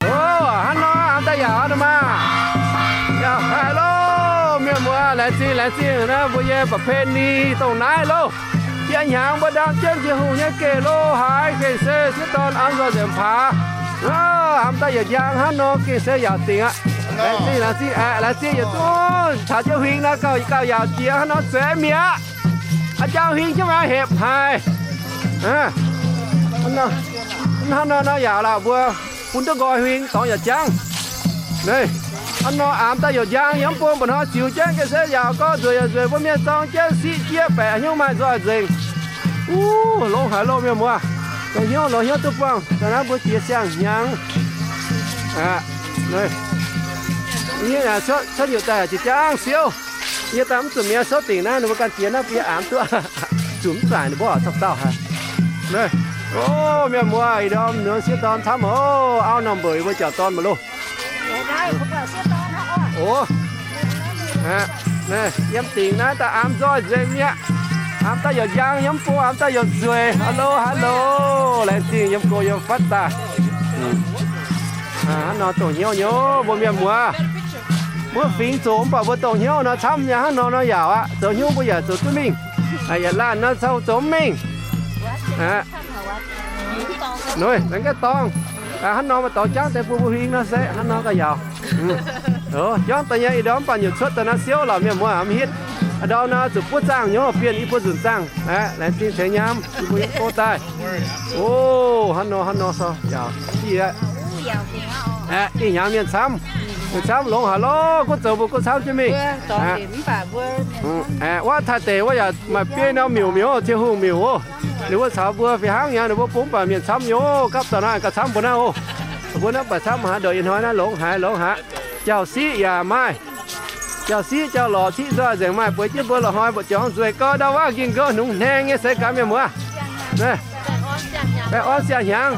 Ov, hnangv nor hnamv daaih yaac maah. Yaac haiz loh, mienh muoz, laengz zingh, laengz zingh naaiv mbuo nyei ประเพณี dongh naaiv loh. Jiex hnyangx mbuo ndaam jienv Tin-Hungh nyei geh loh haaix gengh se sieqv dorn aamv nzoih nzengc paax. Hnamv daaih yaac njang hnangv nor gengh se yaac dingc aqv. Laengz zingh, laengz zingh aeqv, laengz zingh yietc zungv caux jienv huing nor gauh, gauh yaac jiex hnangv nor zueiz mi'aqv. A'jang huing jienv maaih hepc haic. Hnangv nor nor yaac laaix mbuo bun duqv nqoi huing dorngx yaac jangv. Hnangv nor aamx daaih yaac njang yiem bung mba'hnoi ziux jienv ga'sie yaac gorngv nzueic yaac nzueic, mbuo mienh zorng jienv siqv jieqv baeqc hnyouv maaih nzoih nzengc. Uv, longx haic loh mienh muoz. Longx hnyouv, longx hnyouv duqv buangh. Daaih naaiv mbuo jiex siang-hnyangx. Cuotv nyutc daaih jiex jangv siouv. Yie daaih mv zuqc mi'aqv, souv dingc naaiv ninh mbuo ganh jiex naaiv, bun yie aamx duqv. Zuqc mv zaaic ninh mbuo oix zorqv dauh haic. O, mienh muoz, ih ndorm nor sieqv dorn camv oc. Auv norm mbeix mbuo jauv dorn maiv loh. O, yiem dingc naaiv daaih aamx nzoih nzengc mi'aqv. Aamx daaih yaac njang, yiem bung aamx daaih yaac nzueic. Hello, hello. Laengz zingh yiem go yiem fatv daaih. Hnangv nor dongh hnyouv nyei mbuo mienh muoz. Mbuo fingx zoqc mv baac mbuo dongh hnyouv nor camv nyei, hnangv nor nor yaac aqv. Zoux hnyouv mbuo yaac zoux duqv mingh. Yietc laanh nor zoux mv mingh. Nor, laengz gaax dorngh. Hnangv nor maaih dorngx jangv deix bun mbuo huing nor se hnangv nor gauh yaauc. Jangv daaih nyei ih ndorm mv baac nyutc cuotv daaih naaiv siouv lorqc, mienh muoz mv hitv. A'ndau nor zuqc buov zaangh nyei, bienh i buo nzunc zaangh. Laengz zingh tengx nyaam, i mbuo yiem go daaih. O, hnangv nor hnangv nor so yaac diqv aqv. Diqv hnyangx mienh camv. Mienh camv longx haic loh, gunv zoux mbuo gunv camv jienv mingh. Wuov taaih deic wuov yaac maaih biei norm miuc miuc, Tin-Hungh miuc oc. Ninh mbuo caux mbuo fih hnangv nyei, ninh mbuo bun mv baac mienh camv nyei oc. Gapv dauh naaiv gauh camv mbuo naaiv oc. Mbuo naaiv mv baac camv haaix ndouc, ih hnoi naaiv longx haic, longx haic. Jauv-siqv yaac maaih. Jauv-siqv jauv-lorqc ciqv nzoih nzengc maaih, bueix jienv mbuo loz-hnoi mbuo jangx nzueic gau ndau wuov ging gouv nungx hnaeng nyei seix gaax mienh muoz. Baengh orn siang-hnyangx.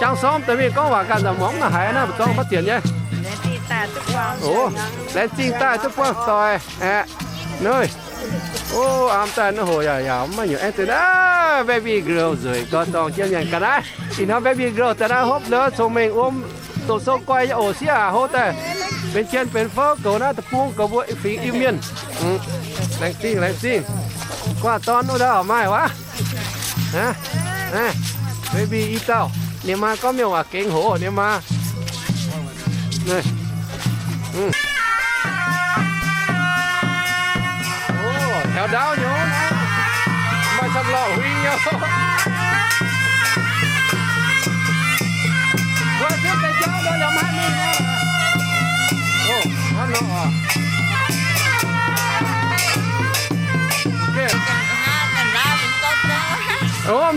Jangx sormv deix mingh gorngv waac ganh nzauc muangx mv haiz naaiv mbu'zorng maiv zienc nyei. O, laengz zingh daaih duqv buangh doic aeqv. Nor, o, aamx daaih nor hoc yaac yaac mv maaih nyungc aengx deix naaiv baby girl nzueic gau dorngh jienv mienh ga'naaiv. Ih hnoi baby girl daaih naaiv hopv ndou cong-mengh wuom, doqc sou guai nyei oc. Sieqv aac, hlo daaih benx jien benx fouv goux naaiv deic-bung goux mbuo fingx Iu-Mienh. Laengz zingh, laengz zingh. Guaax dorn wuov ndau maaih wuov. Baby i dauh, ninh maa gorngv mienh waac gengx hoc ninh maa. Taux ndaauv nyei, maaih camv lorqc huing nyei. Mbuo zipv deix jauv nor yaac maiv haih mingh nor.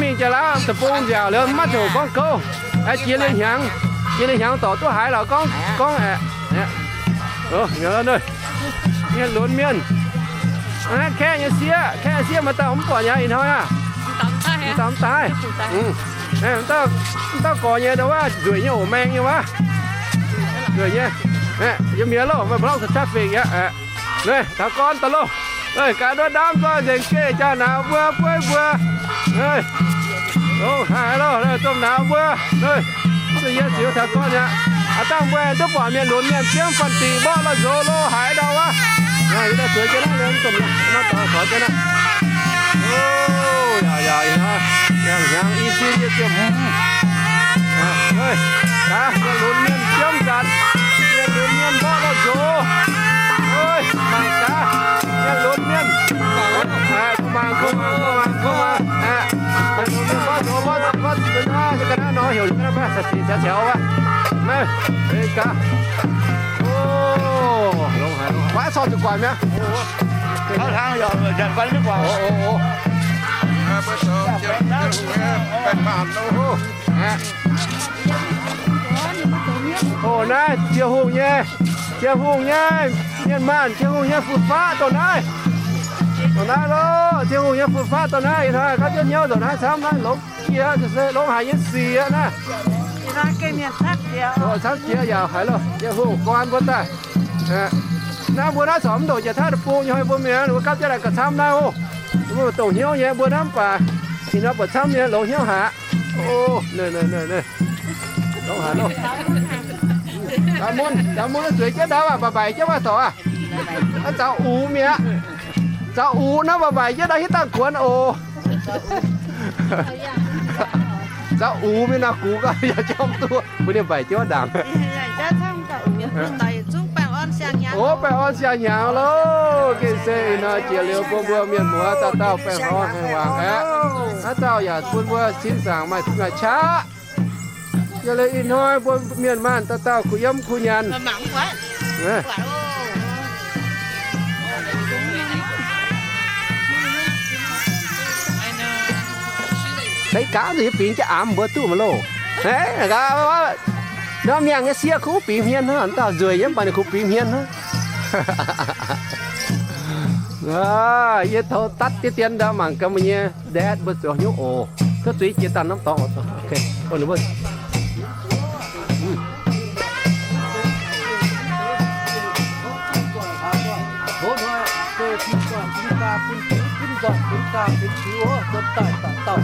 Mingh jaax-laauv deic-bung nziaauc liuz maiv zuqc gorngv gouv. Jiex liuz hnyangx, jiex liuz hnyangx dorc duqv haiz lorqc gorngv, gorngv aeqv, mienh lunx mienh. Kaeqv nyei sieqv, kaeqv nyei sieqv maaih dauh mv buatc nyei ih hnoi aqv. Dauh mv daaih. Dauh gorx nyei ndau wuov nzueic nyei oc, maeng nyei wuov. Nzueic nyei. Yiem mienh loh, maaih mbuo lorngv traffic aqv. Naaiv taux gorn daaih loh. Gaax nduov ndaamv zoih nzengc geh jaa nauz mbuo bueiv mbuo. Longx haic loh, domh nauz mbuo. Yie ziux taux gorn aqv. Aav dangh mbuo duqv buatc mienh lunx mienh biomv fanh dingc mborqv lorh nzox loh haic ndau wuov. Yie daaih zueiz jienv naaiv, domh nauz taux jienv naaiv. Yaac yaac ih hnoi, hnyangx hnyangx i cin yie ziouc hmz. Gaax mienh lunx mienh biomv nzanc, mienh lunx mienh mborqv lorh nzox. Mangc gaax, mienh lunx mienh. Mangc, mangc, mangc, mangc. Mienh lunx mienh mborqv nzox, mborqv, mborqv, ga'naaiv nor heuc ga'naaiv, caux caux wuov. Mangc gaax. Maiv corc zuqc guaix mi'aqv. Oc, naaiv Ziouv Hungh nyei, Ziouv Hungh nyei mienh maanh, Ziouv Hungh nyei fun-faqv dongh naaiv. Dongh naaiv loh, Ziouv Hungh nyei fun-faqv dongh naaiv. Ih hnoi gauh jienv hnyouv ndongc naaiv camv naaiv longx jiex, se longx haic nyei sic naaiv. Camv jiex yaac haiz loh, Ziouv Hungh gorn mbuo daaih. Naaiv mbuo naaiv corc mv ndongc jiex taav deic-bung nyei, mbuo mienh mbuo gapv jienv daaih gauh camv naaiv oc. Mbuo dongh hnyouv nyei mbuo naaiv mv baac ih hnoi buatc camv nyei longx hnyouv haic. Longx haic loh. Mun, mun zueiz jienv ndau aac, mbaic mbaic jienv maah dorc aac. Zaux ux mi'aqv. Zaux ux naaiv mbaic mbaic jienv ndau hiuv dangh kuonx oc. Zaux ux mingh nor gux gauh yaac jomv duqv mbuo ninh mbaic jienv ndaangc. Oc, baengh orn siang-hnyangx loh. Gengh se ih hnoi jiex liuz bun mbuo mienh muoz dauh dauh baengh orn hengx waangc aqv. Haaix dauh yaac bun mbuo sin zaangc maaih qaqv. Yaac liuz ih hnoi mbuo mienh maanh dauh dauh kuh yiem kuh nyanc. Deix gaax nzunc yie bingx jienv amx mbuo duqv maiv loh. Nor miangh nyei sieqv kuv bingx hmien hnangv, dauh nzueic yiem baac ninh kuv bingx hmien hnangv. Yie tov datv diev dien ndau mangc gaax meih nyei ndev mbuo zoux hnyouv oc. Tov zuiz jiex daaih norm dorngx oc. Nzoih bun daaih daaih dauh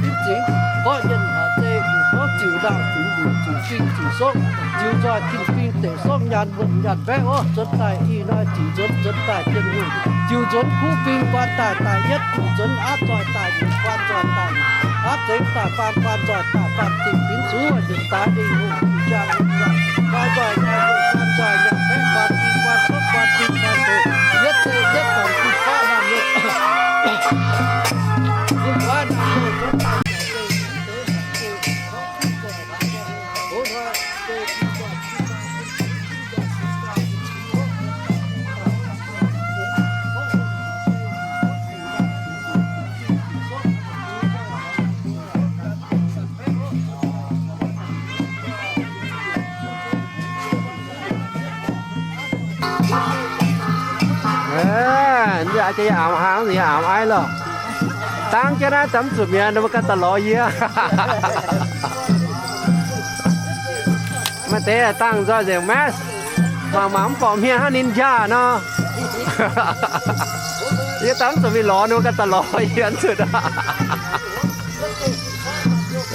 fingx zingx, gorqv mienh haaix zei gorngv ziux laangh ziux lunc ziux fing ziux sopv, ziux nzoih tin fing deic sopv nyaanh wuonh nyaanh mbaeqv oc. Nzuonx daaih ih hnoi ziux nzuonx, nzuonx daaih Tin-Hungh ziux nzuonx kuv fing guaan daaih daaih yietv, ziux nzuonx aav nzoih daaih nyungc guaan nzoih daaih nyungc, aav zengx daaih faam guaan nzoih daaih faam, zingh binc zuqc yietc daaih Tin-Hungh ziux njaangh guaan nzoih nyaanh wuonh guaan nzoih nyaanh mbaeqv guaan fing guaan sopv guaan fing guaan doqc, yietv zeiv yietv dorngc fun-faqv naamh nyouz, fun-faqv naamh nyouz. Aa, yie amx hlang, yie amx aiv loh. Dangv jienv naaiv daaih mv zuqc mi'aqv, ninh mbuo ganh daaih lorz yie. Maaih deix dangh nzoih nzengc mask, mangc mangc mv borqc hmien hnangv ninja nor. Yie daaih mv zuqc mingh lorz, ninh mbuo ganh daaih lorz yie nzuqc.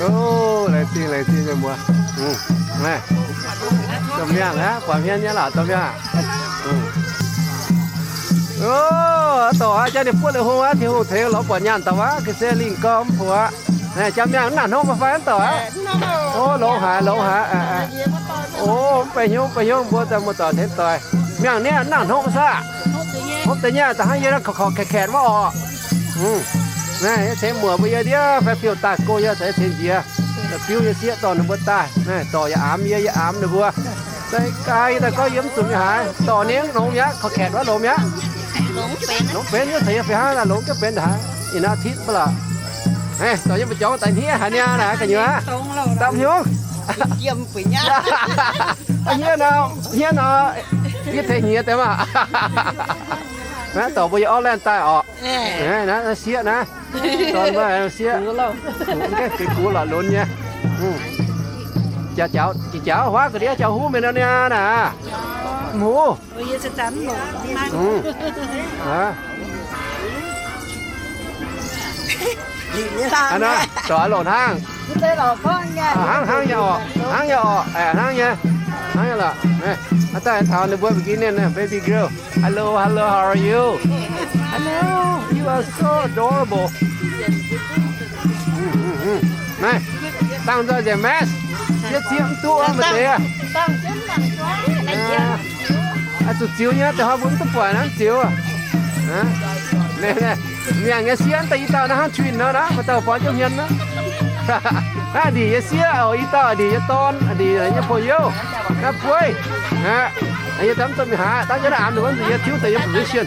O, laengz zingh, laengz zingh mienh muoz. Domh miangh aqv, buatc hmien nyei lorqc, domh miangh. O, dorc aqv, jaa ninh buonv la'hung aqv, Tin-Hungh tengx lorz buatc nyaanh dauh aqv, ga'sie lingh gormx mv puoqv aqv. Jaa miangh mv nangc hnopv fai mv dorc aqv? O, longx haic, longx haic. O, mv baengh hnyouv, mv baengh hnyouv, mbuo daaih muoz-doic tengx doic. Miangh niaa mv nangc hnopv saah? Hnopv deix nyei, da'hnangv yie naaiv korqv-korqv kaeqv-kaeqv maiv orqc. Naaiv tengx muoc mbuo yie ndiev fai biouv daaih go yie caux yie tengx nziex. Biuv nyei sieqv dorh ninh mbuo daaih. Naaiv dorc yaac amx yie, yie amx ninh mbuo. Aa, yie daaih gorngv yie mv zuqc mingh haaix, dorh ninh longx mi'aqv, korv-kaeqv wuov longx mi'aqv. Longx benx, yie caux yie fih hnangv naaic longx jienv benx haaix, ih hnoi titv mv baac lorqc. Dorh yie mbuo jorngx daaih hniev haaix niaa naaic gu'nyuoz, dapv hnyouv. Hniev nor, hniev nor, yie tengx hniev deix maah. Naaiv dorh mbuo yiem Auckland daaih orqc. Naaiv sieqv naaiv, dorn mbuo sieqv, gengh feix gux lorqc lunx nyei. Jaax, jaax huaav ga'ndiev jauv huv mienh nor niaa naaic. Mv huv. Aa, dorh loc hnangv. Hnangv, hnangv nyei orqc, hnangv nyei orqc, hnangv nyei, hnangv nyei lorqc. Aa, daaih taux ninh mbuo beginning, baby girl. Hello, hello, how are you? Hello, you are so adorable. Naaiv, dangh nzoih nzengc mask, zieqv zieqv mv duqv wuov maaih deix. Zuqc ziux nyei, da'hoi mbuo mv duqv buatc naaiv ziux. Miangh nyei sieqv daaih i dauh naaiv hnangv Twin nor naaiv, maaih dauh borngz jienv hmien naaiv. Naaiv ndiev nyei sieqv oc, i dauh ndiev nyei dorn, ndiev nyei porv youh. Naaiv bueiv. Yie daaih mv duqv mingh haaix, dangh jienv naaiv aamx ninh wuov nzunc yie tiuv deix yiem position.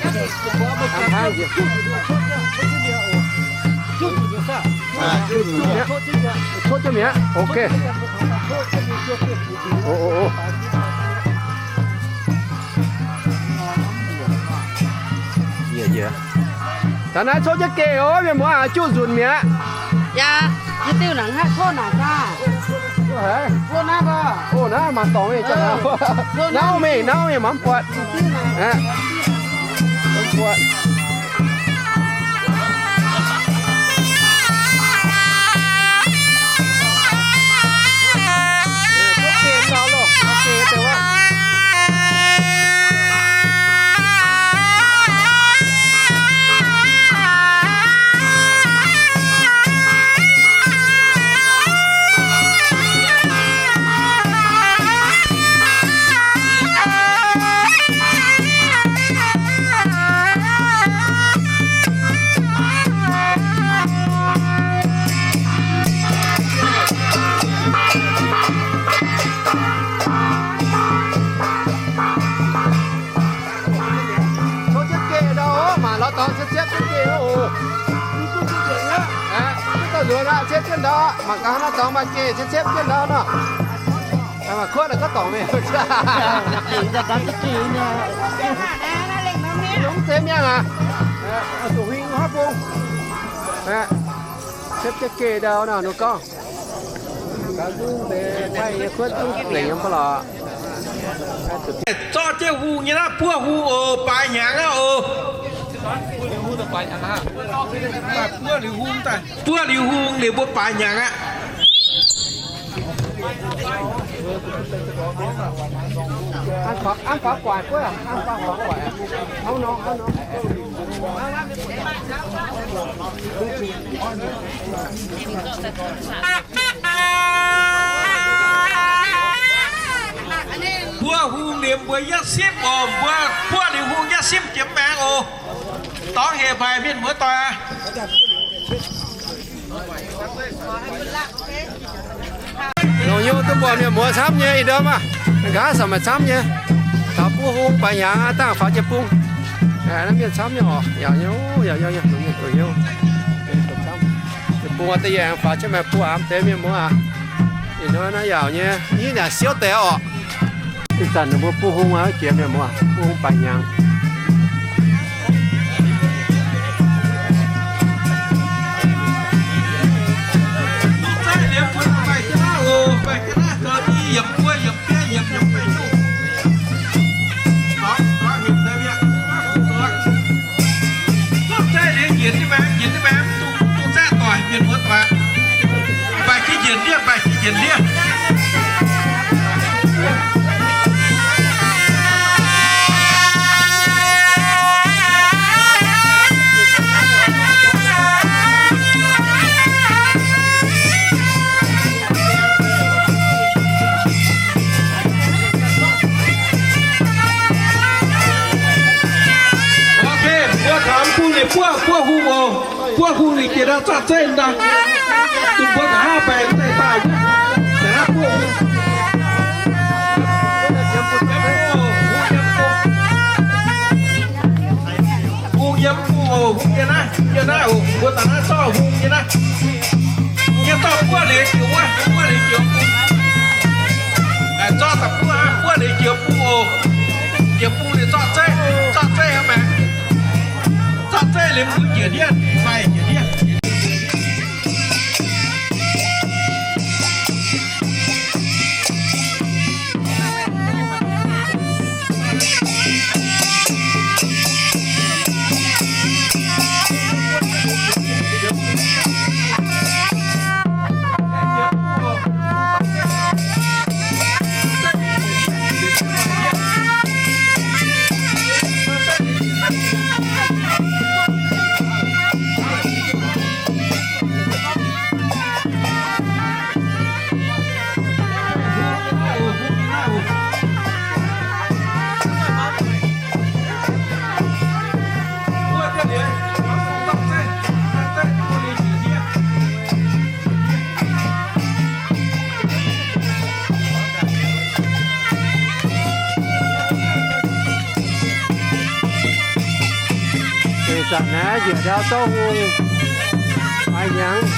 Tov jienv mi'aqv. Ok. Da'naaiv cov jienv geh oc, mienh muoz aac, juqv nzunc mi'aqv. Yaac, yie diuh nangc haaix tov nangc daaih. Hlo naaiv mangc dorngc mingh, nauv mingh, nauv mingh mangc mv buatc. Mangc mv buatc. Tov jienv geh ndau, mangc lorz dorngx cietv cietv jienv geh oc. Duqv dauh nzuonx aqv, cietv jienv ndau, mangc gaax naaiv dorngx maaih geh cietv cietv jienv ndau nor. Mangc kuotv naaic gorngv dorngc mingh. Longx deix mi'aqv aac. Zuqc huing haav bung. Cietv jienv geh ndau nor, ninh gorngv. Zorqv jienv hungh nyei naaiv buov hungh oc, baaix hnyangx aqv oc. Buov liuz hungh, buov liuz hungh ninh mbuo baaix hnyangx aqv. Buov hungh liemh mbuo yietv sipv oc, mbuo buov liuz hungh yietv sipv jiex maengx oc. Dorngx hec haic mienh muoz doic aac. Longc hnyouv duqv buatc mienh muoz camv nyei ih ndorm aac, nqa'haav samx maaih camv nyei. Taux buov hung baaix hnyangx aqv, dangh faaux jienv bung. Naaiv mienh camv nyei oc, yaauc nyei, yaauc nyei, longc hnyouv, longc hnyouv. Bung da'yie aengx faaux jienv maaih buo aamx deix mienh muoz aac. Ih hnoi naaiv yaauc nyei, ih naaic siouv deix oc. Ih zanc ninh mbuo buov hung aqv, jiex mienh muoz, buov hung baaix hnyangx. Mbaih jienv njiec ndiev, mbaih jienv njiec ndiev. Ok, mbuo taux bung ninh buov, buov hungh oc. Buov hungh ninh jiex ndau zorqv zeiv ndau. Dongh mbuo nqa'haav baengh daaih daaih wuov, daaih naaiv buov hungh. Hungh nyei naaiv, yie naaiv oc, mbuo daaih naaiv zorqv hungh nyei naaiv. Yie zorqv buov liuz jiex wuov, buov liuz jiex bung. Zorqv daaih buov, buov liuz jiex bung oc. Jiex bung liuz zorqv zeiv, zorqv zeiv maengx. Zorqv zeiv liuz mbuo njiec ndiev, maaih njiec ndiev. Ih zanc naaiv njiec ndau zorqv hungh, haiz hnyangx.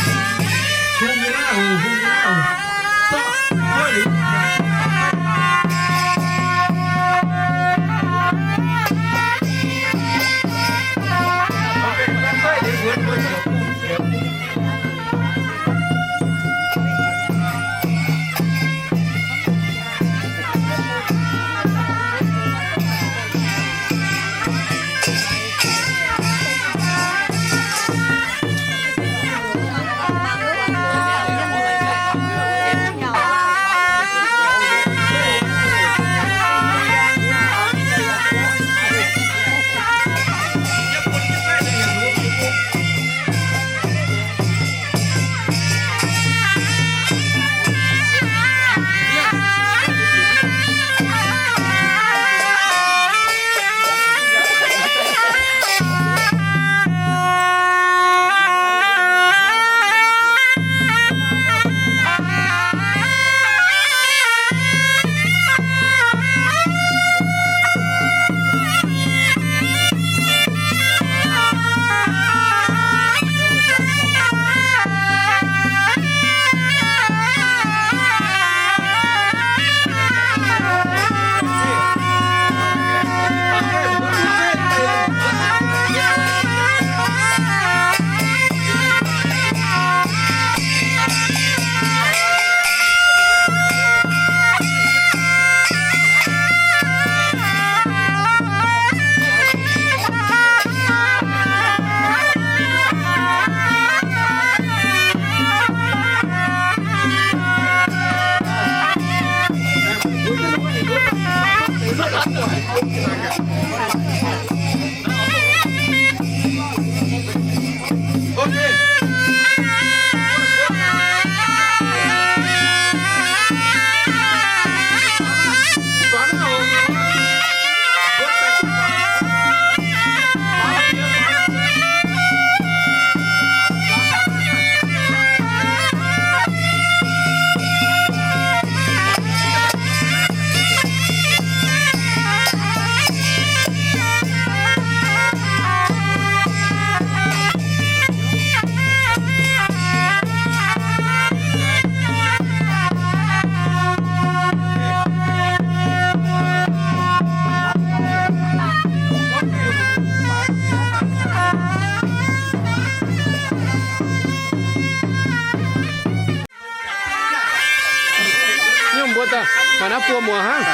Nyungc mbuo daaih mangc naaiv buo muoz hnangv.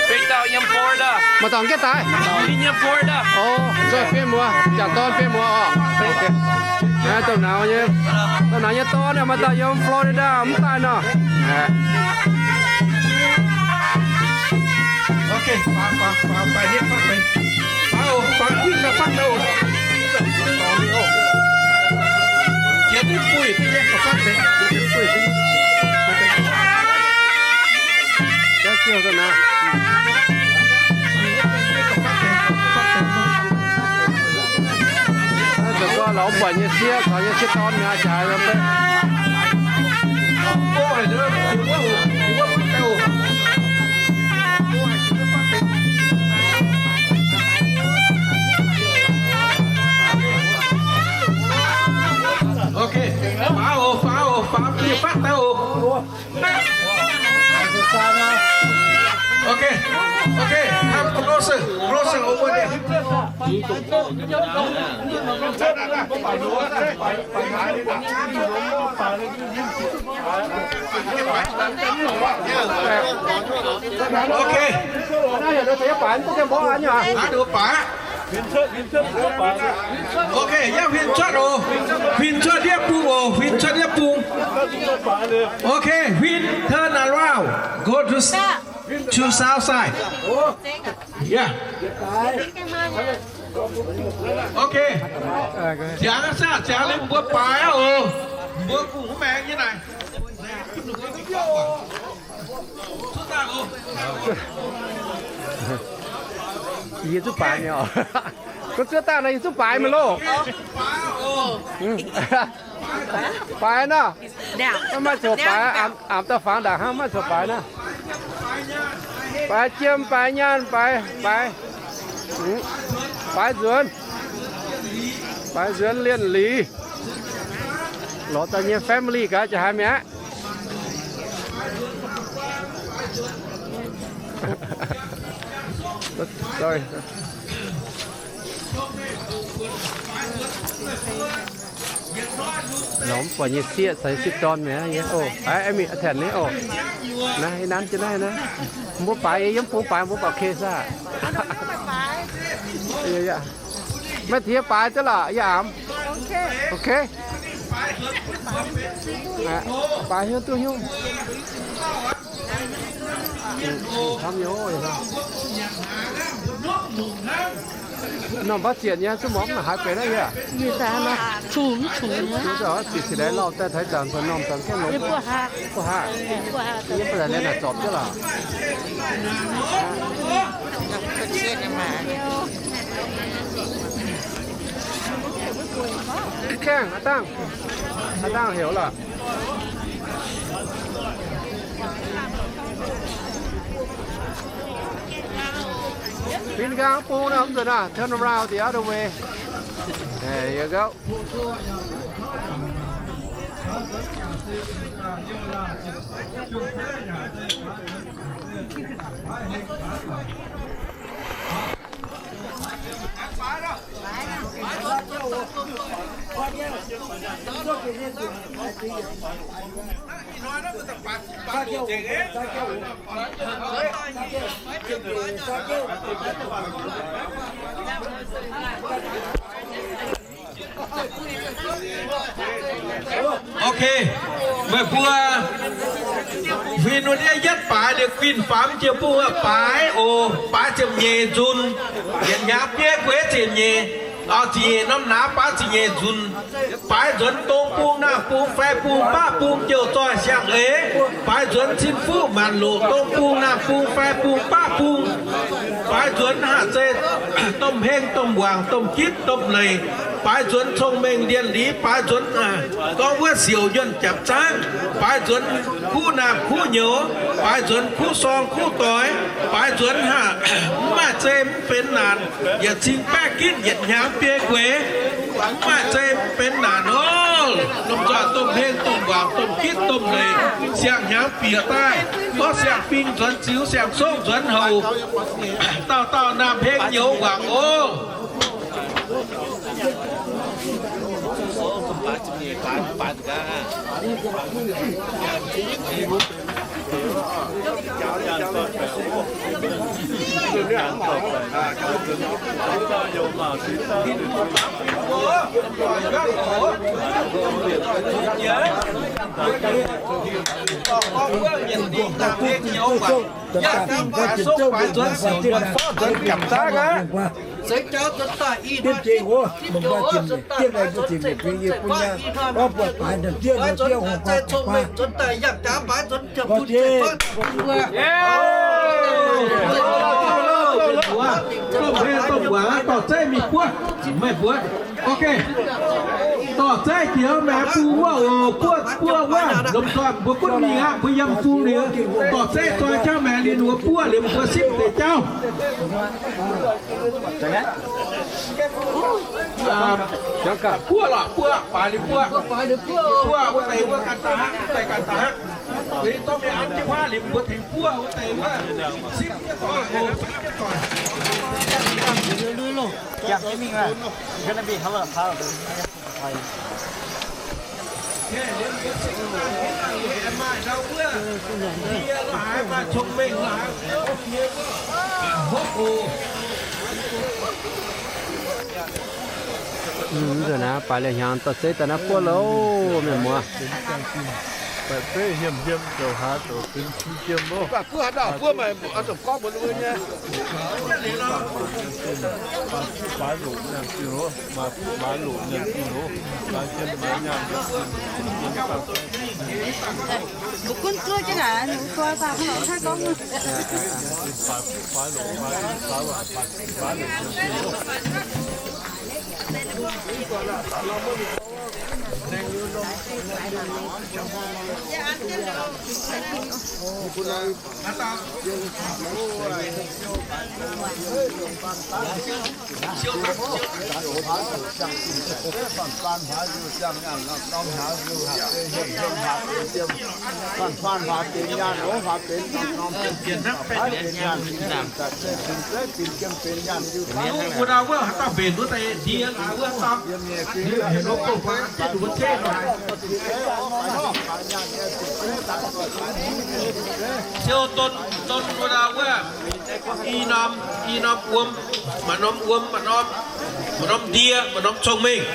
Maaih dauh yiem Florida. Maaih dauh gengh daaih. Yiem Florida. O, zoih biei muoz, jaax dorn biei muoz oc. Naaiv dongh nauz nyei, dongh nauz nyei dorn, maaih dauh yiem Florida mv daaih nor. Zoux gau lorz buatc nyei sieqv, caux nyei sieqv dorn mi'aqv, jaax yiem beiv. Okay, come closer, closer over there. Okay. Hnangv nduov baaix. Okay, yie huin cuotv oc. Huin cuotv ndiev bung oc. Huin cuotv ndiev bung. Okay, huin turn around. Go to s-, to south side. Yeah. Okay. Ziangx aqv, ziangx liuz mbuo baaix aqv oc. Mbuo kungx maengx nyei naaic. Yie zuqc baaix nyei oc. Gunv zuov daaih nor yie zuqc baaix mingh loh. Baaix nor. Maiv maaih coc baaix, aamx daaih fangx ndaangc hnangv maaih coc baaix nor. Baaix jiem, baaix nyaanh, baaix, baaix, baaix nzuonx, baaix nzuonx lienh liz. Lorz daaih nyei family gaax jaax haaix mi'aqv. Sorry. Lorz mv buatc nyei sieqv caux sieqv dorn mi'aqv. Oc, aa, mingh tengx ninh oc. Naaiv, nanv jienv naaiv naaiv. Mbuo baaix yiem bung baaix mbuo baac okay saah? Maiv diex baaix duqv lorqc, yie aamx. Okay. Baaix hiuv duqv hiuv. Norm baav zienc nyei, zuqc muangx haaix benx naaiv yie. Ziqc qiex laengz lauh daaih taux zanc baac norm zanc gaengh longx. Buov haav. Yie mv baac laengz naaic zorpc jienv lorqc. Gaengh, aa dangh. Aa dangh heuc lorqc. Huin nqaang bung nor, mv nzunc naaiv, turn around the other way. There you go. Ok, meih mbuo huin wuov ndiev yietv baaix liuz guinh faam jiex bung wuov baaix oc. Baaix ziepc nyeic nzunc, yietc hnyangx bieiv gueix ziepc nyeic, ziepc nyeic norm naaiv baaix ziepc nyeic nzunc. Baaix nzuonx dong bung, naamh bung, faix bung, baqv bung, jouh zoih siang-eix. Baaix nzuonx cin fuqv maanc loc, dong bung, naamh bung, faix bung, baqv bung. Baaix nzuonx haac zei, domh heng, domh wangc, domh gitv, domh leic. Baaix nzuonx cong-mengh ndienh liz, baaix nzuonx gorngv wuov siouc yuonh japc zaangv. Baaix nzuonx kuv naamh kuv nyouz, baaix nzuonx kuv sorng kuv doix. Baaix nzuonx haac mv maaih zei mv benx naanc, yietc cing baeqv gitv yietc hnyangx biei gueix. Mv maaih zei mv benx naanc oc. Lomh nzoih domh heng, domh wangc, domh gitv, domh leic, siang-hnyangx bieqc daaih, gorngv siang-fing nzuonx ziux, siang-songv nzuonx houc, dauh dauh naamh heng nyouz wangc oc. Zeix jauv nzuonx daaih i hnoi zipv nzunc, baaix nzuonx daaih cong-mengh nzuonx daaih yangh jaax, baaix nzuonx jiex bun deix faanv. Domh heng domh wangc dorh zeiv mingh buov meih mbuo. Ok. Dorh zeiv jiex maengx bung wuov oc, buov, buov wuov. Lomh nzoih mbuo gunv mingh aqv, mbuo yiem bung liuz, dorh zeiv zoi jauv maengx liuz, ninh mbuo buov liuz, mbuo sipv deix jauv. Buov lorqc, buov, baaix liuz buov. Buov wuov deix wuov ganh daaih aqv, daaih ganh daaih aqv. Nzunc naaiv baaix liuz hnyangx dorh zeiv daaih naaiv buov loh, mienh muoz. Baeqc beiv hiemh hiemh zoux haaix zoux fim jiem loh. Mbuo gunv zuov jienv naaic, ninh mbuo faaux haaix gorngv. Siou don, don wuov dauh wuov, i norm, i norm wuom, maaih norm wuom, maaih norm, maaih norm ndie, maaih norm cong-mengh.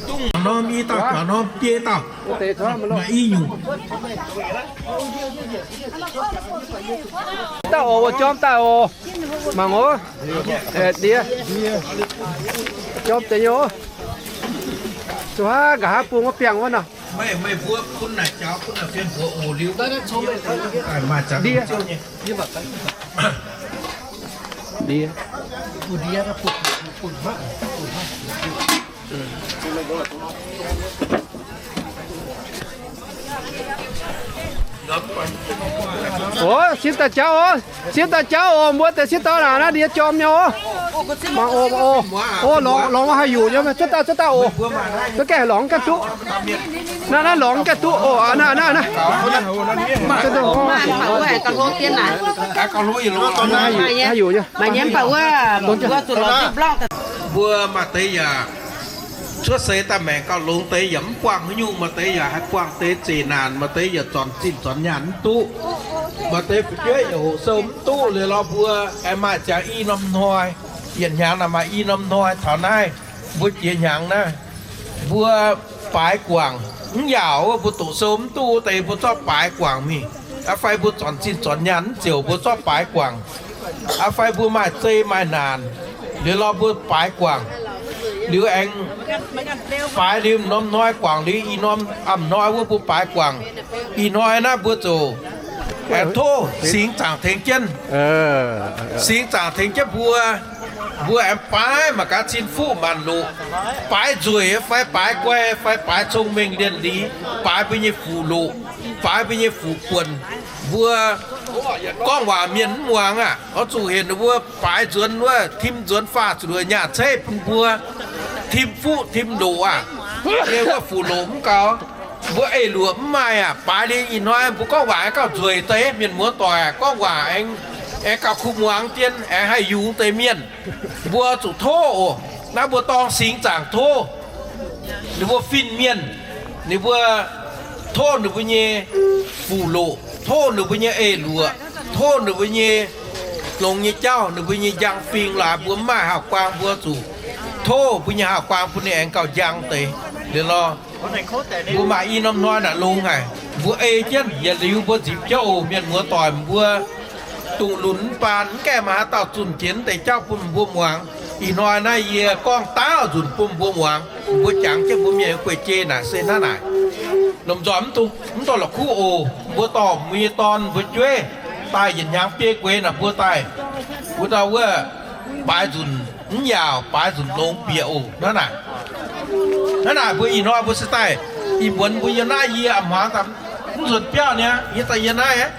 Dungx norm i dauh, jaax norm biei dauh, maaih i nyungc. Daaih oc, wuov jorm daaih oc. Mangc oc. Ndie. Jorm deix nyei oc. Zuqc haaix nqa'haav bung wuov biangh wuov nor. Ndie. Ndie. Oc, siev daaih jauv oc. Siev daaih jauv oc. Mbuo deix siev daaih naaic naaiv ndie jorm nyei oc. Mangc oc, mangc oc. Oc, lorngx, lorngx haih yuqc nyei. Cuotv daaih, cuotv daaih oc. Cuotv gaengh lorngx ganh duqv. Naaiv, naaiv lorngx ganh duqv oc. Naaiv, naaiv, naaiv. Haih yuqc nyei. Mbuo maaih deix yaac cuotv seix daaih maengc gauh longx deix yaac mv buangh haaix nyungc, maaih deix yaac haih buangh deix zeqc naanc, maaih deix yaac zornc zinh zornc nyaanh mv duqv, maaih deix fu'jueiv yaac hoqc sou mv duqv. Liuz lorz mbuo aengx maaih ziangx i norm hnoi, yietc hnyangx naaic maaih i norm hnoi taux naaiv, mbuo jiex hnyangx naaiv, mbuo baaix guangc mv yaauc wuov, mbuo doqc sou mv duqv wuov deix mbuo zorqv baaix guangc mingh. Aa fai mbuo zornc zinh zornc nyaanh mv ziouc mbuo zorqv baaix guangc. Aa fai mbuo maaih zei maaih naanc, liuz lorz mbuo baaix guangc. Liuz aengx baaix liuz norm hnoi guangc liuz ih norm a'hnoi wuov mbuo baaix guangc. Ih hnoi naaiv mbuo ziouc aengx tov singx zaangc tengx jienv. Singx zaangc tengx jienv mbuo, mbuo aengx baaix mangc gaax cin fuqv maanc loqc, baaix nzueic fai baaix guai fai baaix cong-mengh lienh liz, baaix mbuo nyei fuqv loqc, baaix mbuo nyei fuqv buonc. Mbuo gorngv waac mienh mv muangx aqv. Oix zuqc heuc ninh mbuo baaix nzuonx wuov, tim nzuonx faah zuqc nyaah ceiv bun mbuo, tim fuqv tim loqc aqv. Liuz wuov fuqv loqc mv gaux, mbuo eix luoqc mv maaih aqv. Baaix liuz ih hnoi mbuo gorngv waac aengx gauh nzueic deix, mienh muoz-doic gorngv waac aengx, aengx gauh kuh muangx dien, aengx haih yungz deix mienh. Mbuo zuqc tov oc. Naaiv mbuo dorng singx zaangc tov ninh mbuo fin-mienh, ninh mbuo, tov ninh mbuo nyei fuqv loqc, tov ninh mbuo nyei eix luoqc, tov ninh mbuo nyei longx nyei jauv, ninh mbuo nyei njang fing laaix mbuo mv maaih hauv-guaang, mbuo zuqc tov mbuo nyei hauv-guaang bun ninh aengx gauh njang deix. Liuz nor, mbuo maaih i norm hnoi naaic longx haic, mbuo ei jienv yietc liuz mbuo nzipc jienv oc. Mienh muoz-doic, mbuo dungx lunx mv baan, mv gaengh maaih haaix dauh zunh jiex deix jauv bun mbuo muangx. Ih hnoi naaiv yie gorngv daauh nzunc bun mbuo muangx. Mbuo jangx jienv mbuo mienh guei-jei naaic se hnangv naaic. Lomh nzoih mv dungx, mv dungx la'kuqv oc. Mbuo dorh mbuo nyei dorn mbuo jueiv daaih yietc hnyangx biei gueix naaic mbuo daaih, wuov dauh wuov baaix nzunc mv yaauc, baaix nzunc longx bieqc oc. Hnangv naaic, hnangv naaic mbuo ih hnoi mbuo se daaih ih muonz mbuo yiem naaiv, yie a'hmuangx mv nzuonx biauv niaa, yie daaih yiem naaiv aqv.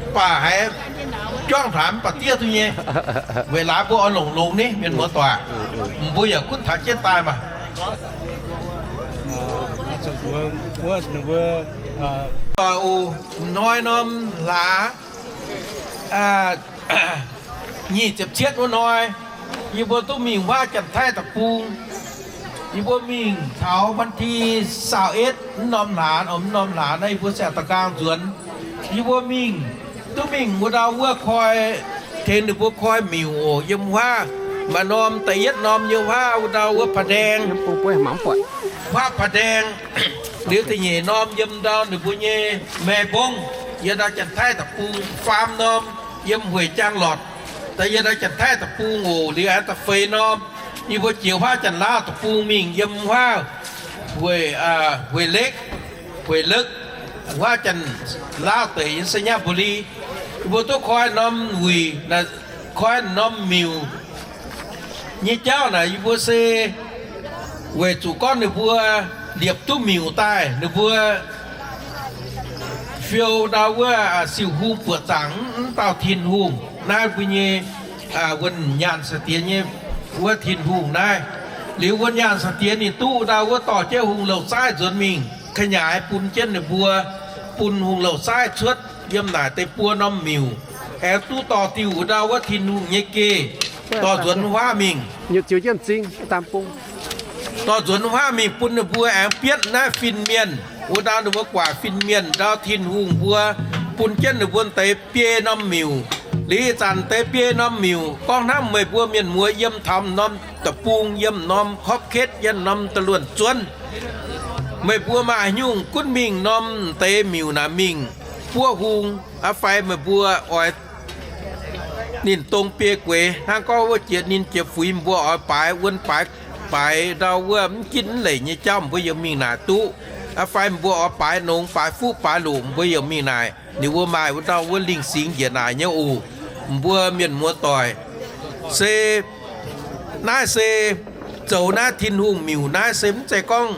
Mv baac haiz juangv hlaax mv baac diev duqv nyei, weic laaix mbuo oix longc longx ni, mienh muoz-doic. Mbuo yaac gunv taux jienv daaih maah. Wuov, wuov, ninh mbuo, aa, oc, hnoi norm hlaax, aa, nyic ziepc cietv wuov hnoi, yie mbuo duqv mingh huaav Janx-Taiv deic-bung. Yie mbuo mingh taux วันที่ซาวเอ็ด wuov norm hlaax, wuov norm hlaax naaiv yie mbuo se da'nqaang nzuonx. Yie mbuo mingh, duqv mingh wuov ndau wuov koi, tengx ninh mbuo koi miuc oc, yiem huaav. Maaih norm da'yietv norm yiem huaav wuov ndau wuov ผาแดง, huaav ผาแดง. Liuz da'nyeic norm yiem ndau ninh mbuo nyei แม่บง, yiem ndau Janx-Taiv deic-bung. Faam norm yiem Hueix Jaang Lotc, da'yietv ndau Janx-Taiv deic-bung oc. Liuz aengx da'feix norm, yie mbuo jiex huaav Janx-Laauv deic-bung mingh yiem huaav Hueix, aa, Hueix Lekv, Hueix Lekv, huaav Janx-Laauv deic, yiem ชัยบุรี. Yie mbuo duqv koi norm wuic, koi norm miuc nyei jauv naaic, yie mbuo se weic zuqc gorngv ninh mbuo liepc duqv miuc daaih, ninh mbuo fiou ndau wuov, aa, siouc hung buoqc zaangc mv dauh Tin-Hungh naaiv mbuo nyei, aa, wuonh nyaanh saa-diex nyei wuov Tin-Hungh naaiv. Liuz wuonh nyaanh saa-diex ninh duqv ndau wuov dorh jienv hungh louh saaiv nzuonx mingh, ka'nyaaiv bun jienv ninh mbuo, bun hungh louh saaiv cuotv yiem naaic deic-bung norm miuc, aengx duqv dorh diuh wuov ndau wuov Tin-Hungh nyei geh dorh nzuonx huaav mingh. Dorh nzuonx huaav mingh bun ninh mbuo aengx bietv naaiv fin-mienh. Wuov ndau ninh mbuo guaax fin-mienh ndau Tin-Hungh mbuo bun jienv ninh mbuo deix biei norm miuc. Liuz ih zanc deix biei norm miuc gorngv hnamv meih mbuo mienh muoz yiem taux norm deic-bung, yiem norm korpv ketv, yiem norm da'luonx zuonv, meih mbuo maaih nyungc gunv mingh norm deix miuc naaic mingh buov hung aqv fai meih mbuo oix ninh dong biei gueix hnangv gorngv wuov jiex ninh jiex fuix mbuo oix baaix wuon baaix, baaix ndau wuov mv ginv mv leic nyei jauv mbuo yiem mingh naaic duqv aqv fai mbuo oix baaix nongx baaix fuqv baaix loc mbuo yiem mingh naaic. Ninh mbuo maaih wuov ndau wuov lingh singx njiec naaic nyei oc. Mbuo mienh muoz doic, se naaiv se zoux naaiv Tin-Hungh miuc naaiv se mv zeiz gorngv,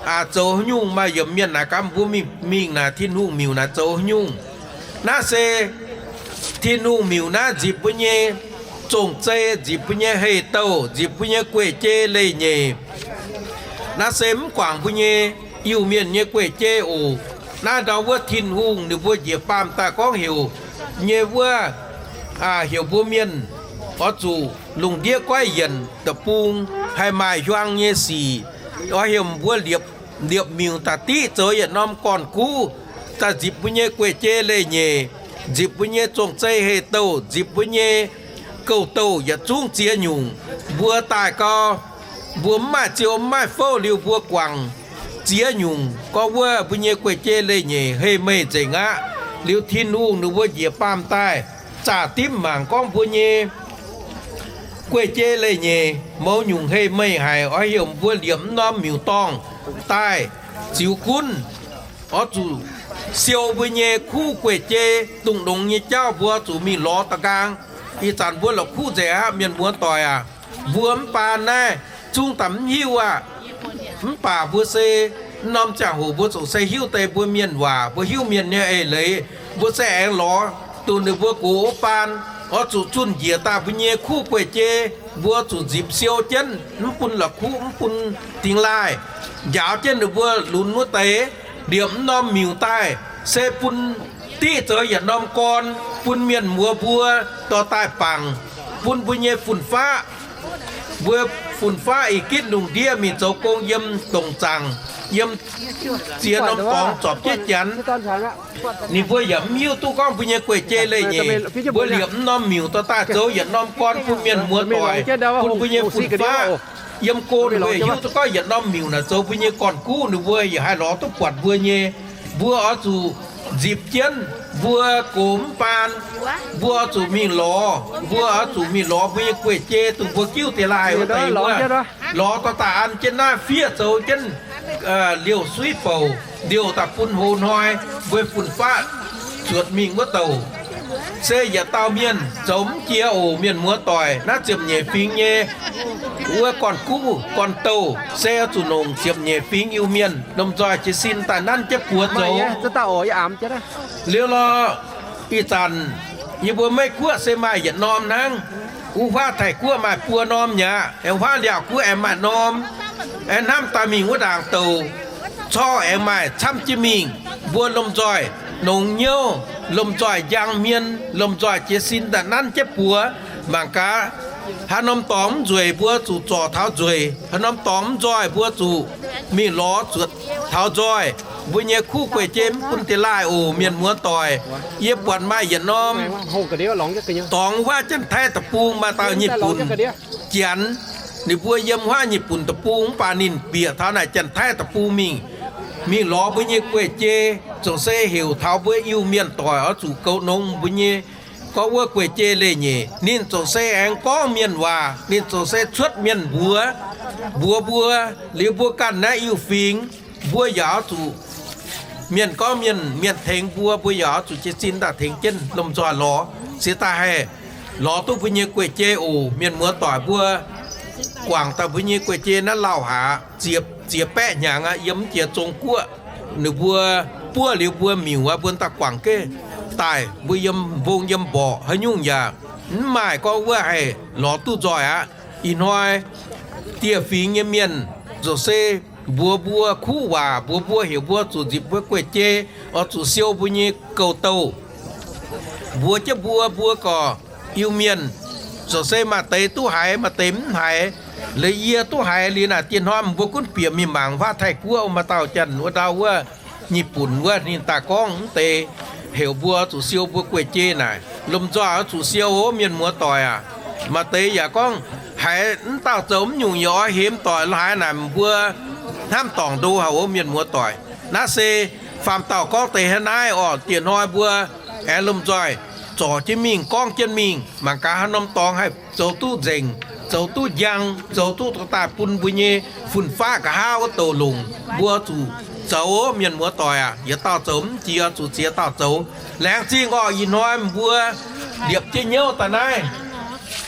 aa, zoux haaix nyungc maaih yiemc mienh naaic gaax mbuo mingh, mingh naaic Tin-Hungh miuc naaic zoux haaix nyungc. Naaiv se Tin-Hungh miuc naaiv nzipc mbuo nyei zong-zei, nzipc mbuo nyei hei-douh, nzipc mbuo nyei guei-jei leiz-nyeic. Naaiv se mv guangc mbuo nyei Iu-Mienh nyei guei-jei oc. Naaiv ndau wuov Tin-Hungh ninh mbuo njiec baamh daaih gorngv heuc nyei wuov, aa, heuc mbuo mienh oix zuqc lungh ndiev goiv yienc deic-bung haih maaih hiuang nyei sic. Oix heuc mbuo liepc, liepc miuc da'diqv zoux yietc norm gorn-guv daaih nzipc mbuo nyei guei-jei leiz-nyeic, nzipc mbuo nyei zong-zei hei-douh, nzipc mbuo nyei gouv-douh yietc zungv ziex nyungc. Mbuo daaih gau, mbuo mv maaih ziou mv maaih fouv liuz mbuo guangc ziex nyungc gorngv wuov mbuo nyei guei-jei leiz-nyeic hei meih nzengc aqv. Liuz Tin-Hungh ninh mbuo njiec baamh daaih zaah dimv mangc gorngv mbuo nyei guei-jei leiz-nyeic mouz nyungc hei meih haic. Oix heuc mbuo liepc mv norm miuc-dorngh daaih ziux gunv. Oix zuqc siou mbuo nyei kuv guei-jei dungh nongx nyei jauv mbuo zuqc mingh lorz da'nqaang. Ih zanc mbuo la'kuqv nzengc aqv, mienh muoz doic aac. Mbuo mv baan naaiv zungv daaih mv hiuv aqv. Mv baac mbuo se mv norm ziangh hoc mbuo zuqc se hiuv deix mbuo mienh waac, mbuo hiuv mienh nyei eix leiz, mbuo se aengx lorz duqv ninh mbuo gox wuov baan. Oix zuqc zunh njiec daaih mbuo nyei kuv guei-jei, mbuo zuqc nzipc siou jienv, mv bun la'kuqv, mv bun dingx laaih, njaaux jienv ninh mbuo lunx wuov deix, liepc mv norm miuc daaih, se bun diqv zoux yietc norm gorn bun mienh muoz mbuo dorh daaih bangc, bun mbuo nyei fun-faqv. Mbuo fun-faqv ih gitv lungh ndiev mingh zoux gong yiem dongc zaangc, yiem ziex norm dorngx zorpc jienv Janx. Ninh mbuo yaac mv hiuv duqv gorngv mbuo nyei guei-jei leiz-nyeic. Mbuo liepc mv norm miuc dorh daaih zoux yietc norm gorn bun mienh muoz doic, bun mbuo nyei fun-faqv. Yiem go ninh mbuo hiuv duqv gorngv yietc norm miuc naaic zoux mbuo nyei gorn-guv, ninh mbuo yaac haih lorz duqv buatc mbuo nyei. Mbuo oix zuqc nzipc jienv mbuo gox mv baan, mbuo oix zuqc mingh lorz, mbuo oix zuqc mingh lorz mbuo nyei guei-jei dongh mbuo giuv deix laaih wuov deix wuov, lorz dorh daaih an jienv naaiv fiev zoux jienv liouh suiv bouc, liouh daaih bun hoz hnoi mbuo fun-faqv zuotc mingh wuov douc. Se yietc dauh mienh zoux mv jiex oc, mienh muoz doic. Naaiv ziepc nyeic fingx nyei wuov gorn-guv gorn-douh se zuqc longc ziepc nyeic fingx Iu-Mienh lomh nzoih jiez sin daaih nanv jienv buoz zoux. Liuz lorh, ih zanc yie mbuo Meiv Guoqv se maaih yietc norm hnangv. Wuov huaav Taiv Guoqv maaih buo norm mi'aqv. Aengx huaav Liaauc Guoqv aengx maaih norm. Aengx hnamv daaih mingh wuov ndaangc douc, corv aengx maaih camv jienv mingh. Mbuo lomh nzoih nongx hnyouv, lomh nzoih njang hmien, lomh nzoih jiez sin daaih nanv jienv buoz. Mangc gaax, haaix norm dorngx mv nzueic mbuo zuqc zorc taux nzueic, haaix norm dorngx mv nzoih mbuo zuqc mingh lorz zuotc taux nzoih. Mbuo nyei kuv gueic jei mv bun deix laaih oc, mienh muoz doic. Yie buatc maaih yietc norm dorngx huaav Janx-Taiv deic-bung, maaih dauh Nyeic-Bun, Janx. Ninh mbuo yiem huaav Nyeic-Bun deic-bung, mv baac ninh bieqc taux naaic Janx-Taiv deic-bung mingh, mingh lorz mbuo nyei gueic jei, ziouc se heuc taux mbuo Iu-Mienh doic oix zuqc goux nongx mbuo nyei gorngv wuov gueic jei leiz-nyeic. Ninh ziouc se aengx gorngv mienh waac, ninh ziouc se cuotv mienh mbuox, mbuox mbuo, liuz mbuo ganh naaiv Iu-Fingx, mbuo yaac oix zuqc, mienh gorngv mienh, mienh tengx mbuo, mbuo yaac oix zuqc jiez sin daaih tengx jienv lomh nzoih lorz, se daaih haih lorz duqv mbuo nyei gueic jei oc. Mienh muoz doic, mbuo guangc daaih mbuo nyei gueic jei naaiv lauh haic, ziex, ziex baeqv hnyangx aqv, yiem mv jiex Zong-Guoqv. Ninh mbuo buov liuz mbuo miuc aqv, mbuo daaih guangc geh daaih, mbuo yiem mbong yiem mborqc haaix nyungc yaac mv maaih gorngv wuov haih lorz duqv nzoih aqv. Ih hnoi dieh fingx nyei mienh ziouc se mbuox mbuo kuv waac, mbuox mbuo heuc mbuo zuqc nzipc mbuo gueic jei, oix zuqc siou mbuo nyei gouv-douh. Mbuox jienv mbuo, mbuo gorqv Iu-Mienh ziouc se maaih deix duqv haiz, maaih deix mv haiz. Liuz yie duqv haiz liuz naaic dieh hnoi mbuo gunv bieqc mingh mangc huaav Taiv-Guoqv, maaih dauh Janx wuov, ndau wuov, Nyeic-Bun wuov, ninh daaih gorngv mv deix heuc mbuo zuqc siou mbuo gueic jei naaic. Lomh nzoih oix zuqc siou oc, mienh muoz doic aac. Maaih deix yaac gorngv haiz mv dauh zoux mv nyungc yaac oix hemx doic la'haaix naaic, mbuo hnamv dorngc ndo haic oc, mienh muoz doic. Naaiv se faam dauh gorngv deix hnangv naaiv oc. Dieh hnoi mbuo aengx lomh nzoih zorc jienv mingh, gorngv jienv mingh, mangc gaax haaix norm dorngx haih zoux duqv nzengc, zoux duqv njang, zoux duqv daaih bun mbuo nyei fun-faqv nqa'haav wuov douc longc, mbuo zuqc zoux. Mienh muoz doic aac, yietc dauh zoux mv jiex zuqc ziex dauh zoux. Laengz zingh orqc, ih hnoi mbuo liepc jienv hnyouv daaih naaiv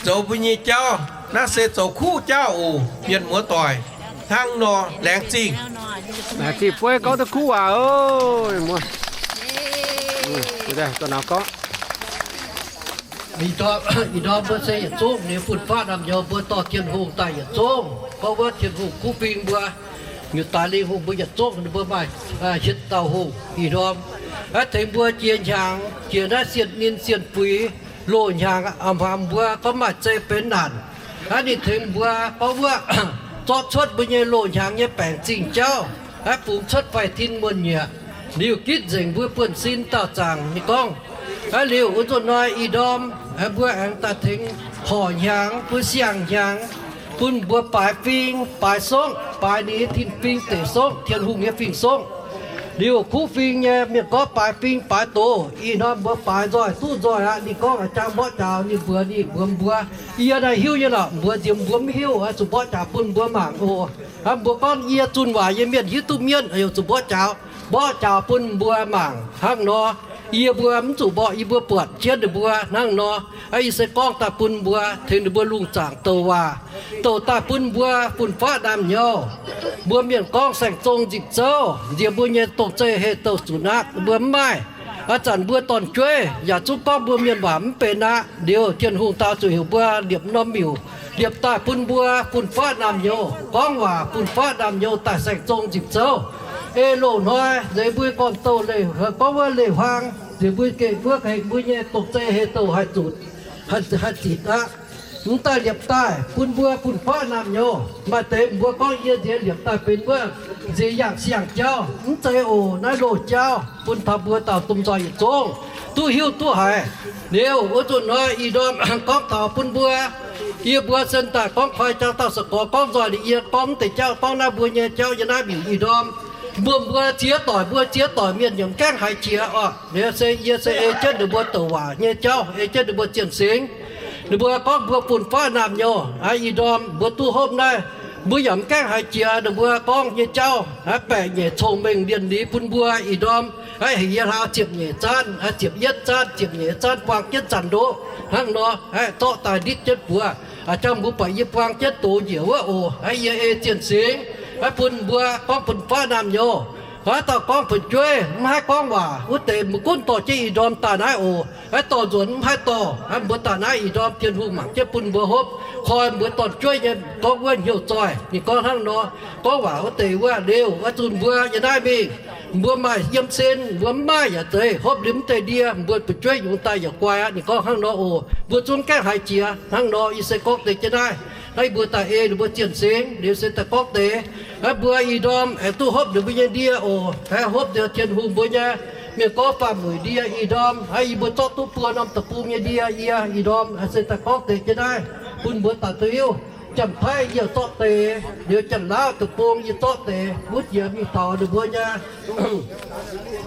zoux mbuo nyei jauv. Naaiv se zoux kuv jauv oc, mienh muoz doic. Hnangv nor, laengz zingh. Laengz zingh bueiv gorngv duqv kuv waac oc. Ih ndorm mbuo se yietc zungv nyei fun-faqv naamh nyouz, mbuo dorh Tin-Hungh daaih yietc zungv gorngv wuov Tin-Hungh kuv fing mbuo, miuc daaix lingh hungh mbuo yietc zungv, ninh mbuo maaih hietc dauh hungh ih ndorm, aeqv, tengx mbuo jiex hnyangx, jiex naaiv sienh ninh sienh fuix, loz-hnyangx a'hmuangx mbuo gorngv maaih zei benx naanc. Aeqv, ninh tengx mbuo gorngv wuov zorqv cuotv mbuo nyei loz-hnyangx nyei baengc zingh jauv, aeqv, bungx cuotv faix-tin muonh-nyieqc, liuz gitv nzengc mbuo buonv-sin daauh zaangc. Ninh gorngv, aeqv, liuz wuov nzunc hnoi ih ndorm, aeqv, mbuo aengx daaih tengx horc hnyangx, mbuo siang-hnyangx, bun mbuo baaix fing, baaix songv, baaix ninh nyei tin-fing deic songv, Tin-Hungh nyei fing songv. Liuz kuv fing nyei mienh gorngv baaix fing baaix doz. Ih hnoi mbuo baaix nzoih duqv nzoih aqv. Ninh gorngv a'jang mborqv jaax, ninh mbuox, ninh mbuox mbuo, yie naaiv hiuv nyei lorqc, mbuox nziex mbuo mv hiuv, zuqc mborqv jaax bun mbuo mangc oc. Hnangv mbuo gorngv yie zunh waac nyei mienh hiuv duqv mienv, oix zuqc mborqv jaax, mborqv jaax bun mbuo mangc. Hnangv nor, yie mbuo mv zuqc mborqv, yie mbuo buatc jienv ninh mbuo. Hnangv nor, yie se gorngv daaih bun mbuo, tengx ninh mbuo lungh zaangc douc waac, douc daaih bun mbuo fun-faqv naamh nyouz. Mbuo mienh gorngv saeng-zong nzipc zouv, nziex mbuo nyei dongh zeih heh douh zunc aqv, mbuo mv maaih. A'zanc mbuo dorn-jueiv yaac zungv gorngv mbuo mienh waac mv benx aqv. Liuz Tin-Hungh daaih zuqc heuc mbuo liepc norm miuc, liepc daaih bun mbuo fun-faqv naamh nyouz, gorngv waac fun-faqv naamh nyouz daaih saeng-zong nzipc zouv. Ei loz-hnoi nzeix mbuo gorn-douh leih, gorngv wuov leih huaang, nzeix mbuo geh mbuo hengx mbuo nyei dongh zeih heh douh haih zunc, haih zitc aqv. Mv daaih liepc daaih bun mbuo fun-faqv naamh nyouz. Maaih deix mbuo gorngv yie nziex liepc daaih benx wuov nziex yangh siang-jauv. Mv zeiz oc. Naaiv loz-jauv bun taux mbuo dauh domh nzoih yietc zungv duqv hiuv duqv haiz. Liuz wuov nzunc hnoi ih ndorm gorngv taux bun mbuo, yie mbuo sen daaih gorngv koi jauv dauh se gorx gorngv nzoih liuz yie gorngv mv deix jauv, gorngv naaiv mbuo nyei jauv yiem naaiv miuc ih ndorm. Mbuo, mbuo ziex doic, mbuo ziex doic mienh yaac mv gaengh haiz jiex oc. Liuz se yie se ei jienv ninh mbuo douc waac nyei jauv, ei jienv ninh mbuo zien singx. Ninh mbuo gorngv mbuo fun-faqv naamh nyouz aqv. Ih ndorm mbuo duqv hopv naaiv, mbuo yaac mv gaengh haiz jiex ninh mbuo gorngv nyei jauv aqv. Baeqc nyeic cong-mengh lienh liz bun mbuo ih ndorm aqv. Heuc yie hlaau ziepc nyeic zaanv, ziepc yietv zaanv, ziepc nyeic zaanv buang jienv zanc ndoqv. Hnangv nor aqv, zorqv daaih nditv jienv buoz. A'jang mbuo buatc yie buang jienv doz njiec wuov oc. Aqv, yie ei zien singx aqv bun mbuo gorngv fun-faqv naamh nyouz. Haaix dauh gorngv fu'jueiv mv haih gorngv waac, wuov deix mbuo gunv dorh jienv ih ndorm daaih naaiv oc. Haaix dorh nzuonx mv haih dorh, mbuo daaih naaiv ih ndorm Tin-Hungh mangc jienv bun mbuo hopv. Koi mbuo dorn-jueiv nyei gorngv wuov hnyouv zoih. Ninh gorngv hnangv nor, gorngv waac wuov deix wuov liuz, oix zunh mbuo yiem naaiv mingh. Mbuo maaih yiem sin, mbuo mv maaih yaac zeiz, hopv liuz mv deix ndie, mbuo fu'jueiv yungz daaih yaac guai aqv. Ninh gorngv hnangv nor oc. Mbuo zungv gaengh haiz jiex hnangv nor. Yie se gorngv deix jienv naaiv, naaiv mbuo daaih ei ninh mbuo zienh singx liuz se daaih gorngv deix, naaiv mbuo ih ndorm aengx duqv hopv ninh mbuo nyei ndie oc. Haih hopv nzengc Tin-Hungh mbuo nyei mienh gorngv faam-mueic ndie ih ndorm. Aa, yie mbuo zorqv duqv buo norm deic-bung nyei ndie yie ih ndorm. Aa, se daaih gorngv deix jienv naaiv bun mbuo daaih duqv hiuv. Janx-Taiv yie zorqv deix, liuz Janx-Laauv deic-bung yie zorqv deix, wuov jiex mingh taux ninh mbuo nyei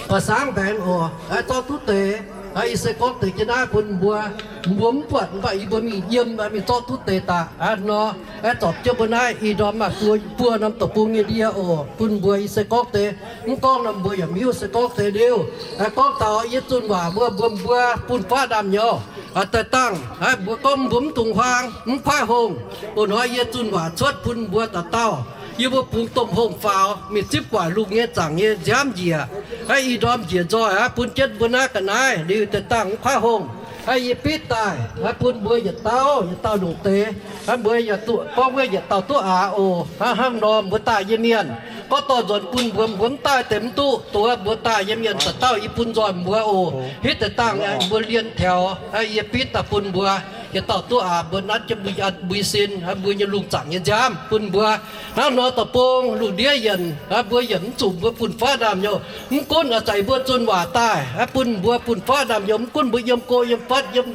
ba'sangv mbaengx oc. Aa, zorqv duqv deix. Aa, yie se gorngv deix jienv naaiv bun mbuo. Mbuo mv buatc mv baac yie mbuo mingh yiem mingh zorqv duqv deix daaih. Aa, nor, aa, zorpc jienv mbuo naaiv ih ndorm maaih buo, buo norm deic-bung nyei ndie oc. Bun mbuo yie se gorngv deix, mv gorngv nor mbuo yaac mv hiuv se gorngv deix liuz. Aa, gorngv taux yie zunh waac mbuo, mbuo, mbuo bun faqv ndaamv-nyouz daaih dangh, mbuo gorngv mbuo mv dungx huaang, mv kuaaiv hungh. Oc, hnoi yie zunh waac cuotv bun mbuo dauh dauh, yie mbuo bungx domh hungh faaux mingh zipv guaic lungh nyei zaangc nyei nziaamv njiec. Aa, ih ndorm njiec nzoih aqv, bun jienv mbuo naaiv ga'naaiv liuz deix dangh mv kuaaiv hungh. Aa, yie bitv daaih, aa, bun mbuo yietc dauh yietc dauh longc deix. Aa, mbuo yaac duqv gorngv wuov yietc dauh duqv aqc oc. Aa, hnangv nor mbuo daaih nyei mienh, gorngv dorh nzuonx bun mbuo, mbuo mv daaih deix mv duqv. Dongh wuov mbuo daaih nyei mienh dauh dauh yie bun nzoih mbuo oc. Hitv deix dangh mbuo lienh taux, aa, yie bitv daaih bun mbuo yietc dauh duqv aqc, mbuo nanv jienv mbuo, mbuo sin, aa, mbuo nyei lungh zaangc nyei nziaamv bun mbuo. Hnangv nor deic-bung lungh ndiev yienc, aa, mbuo yienc mv zuqc mbuo bun faqv ndaamv-nyouz. Mv gunv aa, zeiz mbuo zunh waac daaih, aa, bun mbuo bun faqv ndaamv-nyouz. Mv gunv mbuo yiem go yiem fatv, yiem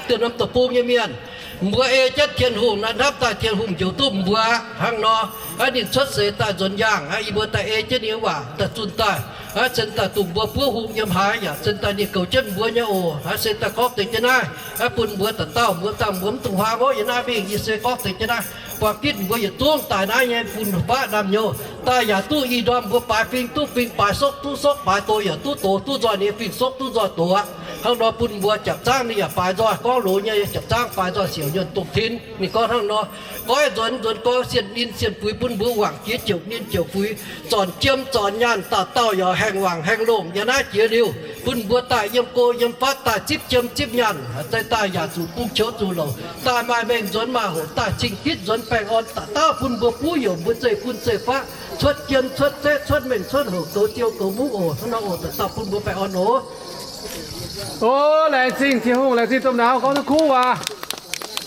dieh norm deic-bung nyei mienh, mbuo ei jienv Tin-Hungh naaiv hnamv daaih Tin-Hungh njoux duqv mbuo. Hnangv nor, aa, ninh cuotv seix daaih nzuonx yaangh, aa, yie mbuo daaih ei jienv ninh nyei waac daaih zunh daaih, aa, cen daaih dongh mbuo buov hung yiem haaix yaac cen daaih ninh goux jienv mbuo nyei oc. Aa, se daaih gorngv deix jienv naaiv, aa, bun mbuo dauh dauh, mbuo dangh mbuo mv dungx huaang oc. Yiem naaiv mingh yie se gorngv deix jienv naaiv. Buangh gitv mbuo yietc zungv daaih naaiv nyei bun faqv ndaamv-nyouz daaih yaac duqv ih ndorm mbuo baaix fing duqv fing, baaix sokv duqv sokv, baaix doz yaac duqv doz, duqv nzoih nyei fing sokv duqv nzoih doz aqv. Hnangv nor bun mbuo japc zaangv ninh yaac baaix nzoih, gorngv loz nyei japc zaangv baaix nzoih siouc nyuonh domh tin. Ninh gorngv hnangv nor, goiv nzuonx nzuonx gorx, sienh ninh sienh fuix bun mbuo wangc jiex jiouc ninh jiouc fuix, zornc jiem zornc nyaanh, dauh dauh yaac haengh wangc haengh longh yiem naaiv jiex liuz, bun mbuo daaih yiem go yiem fatv daaih zipv jiem zipv nyaanh, daaih daaih yaac zuqc bung qoux zuqc louc, daaih maaih mengh nzuonx maaih hoc, daaih cing-gitv nzuonx baengh orn, dauh dauh bun mbuo buv youc mbuo zeiv-fun zeiv-faqv, cuotv jiem cuotv zeqv cuotv mengh cuotv hoc, goux ziou goux mungv oc. Hnangv nor oc, dauh dauh bun mbuo baengh orn oc. O, laengz zingh Tin-Hungh, laengz zingh domh nauz gorngv duqv kuv waac.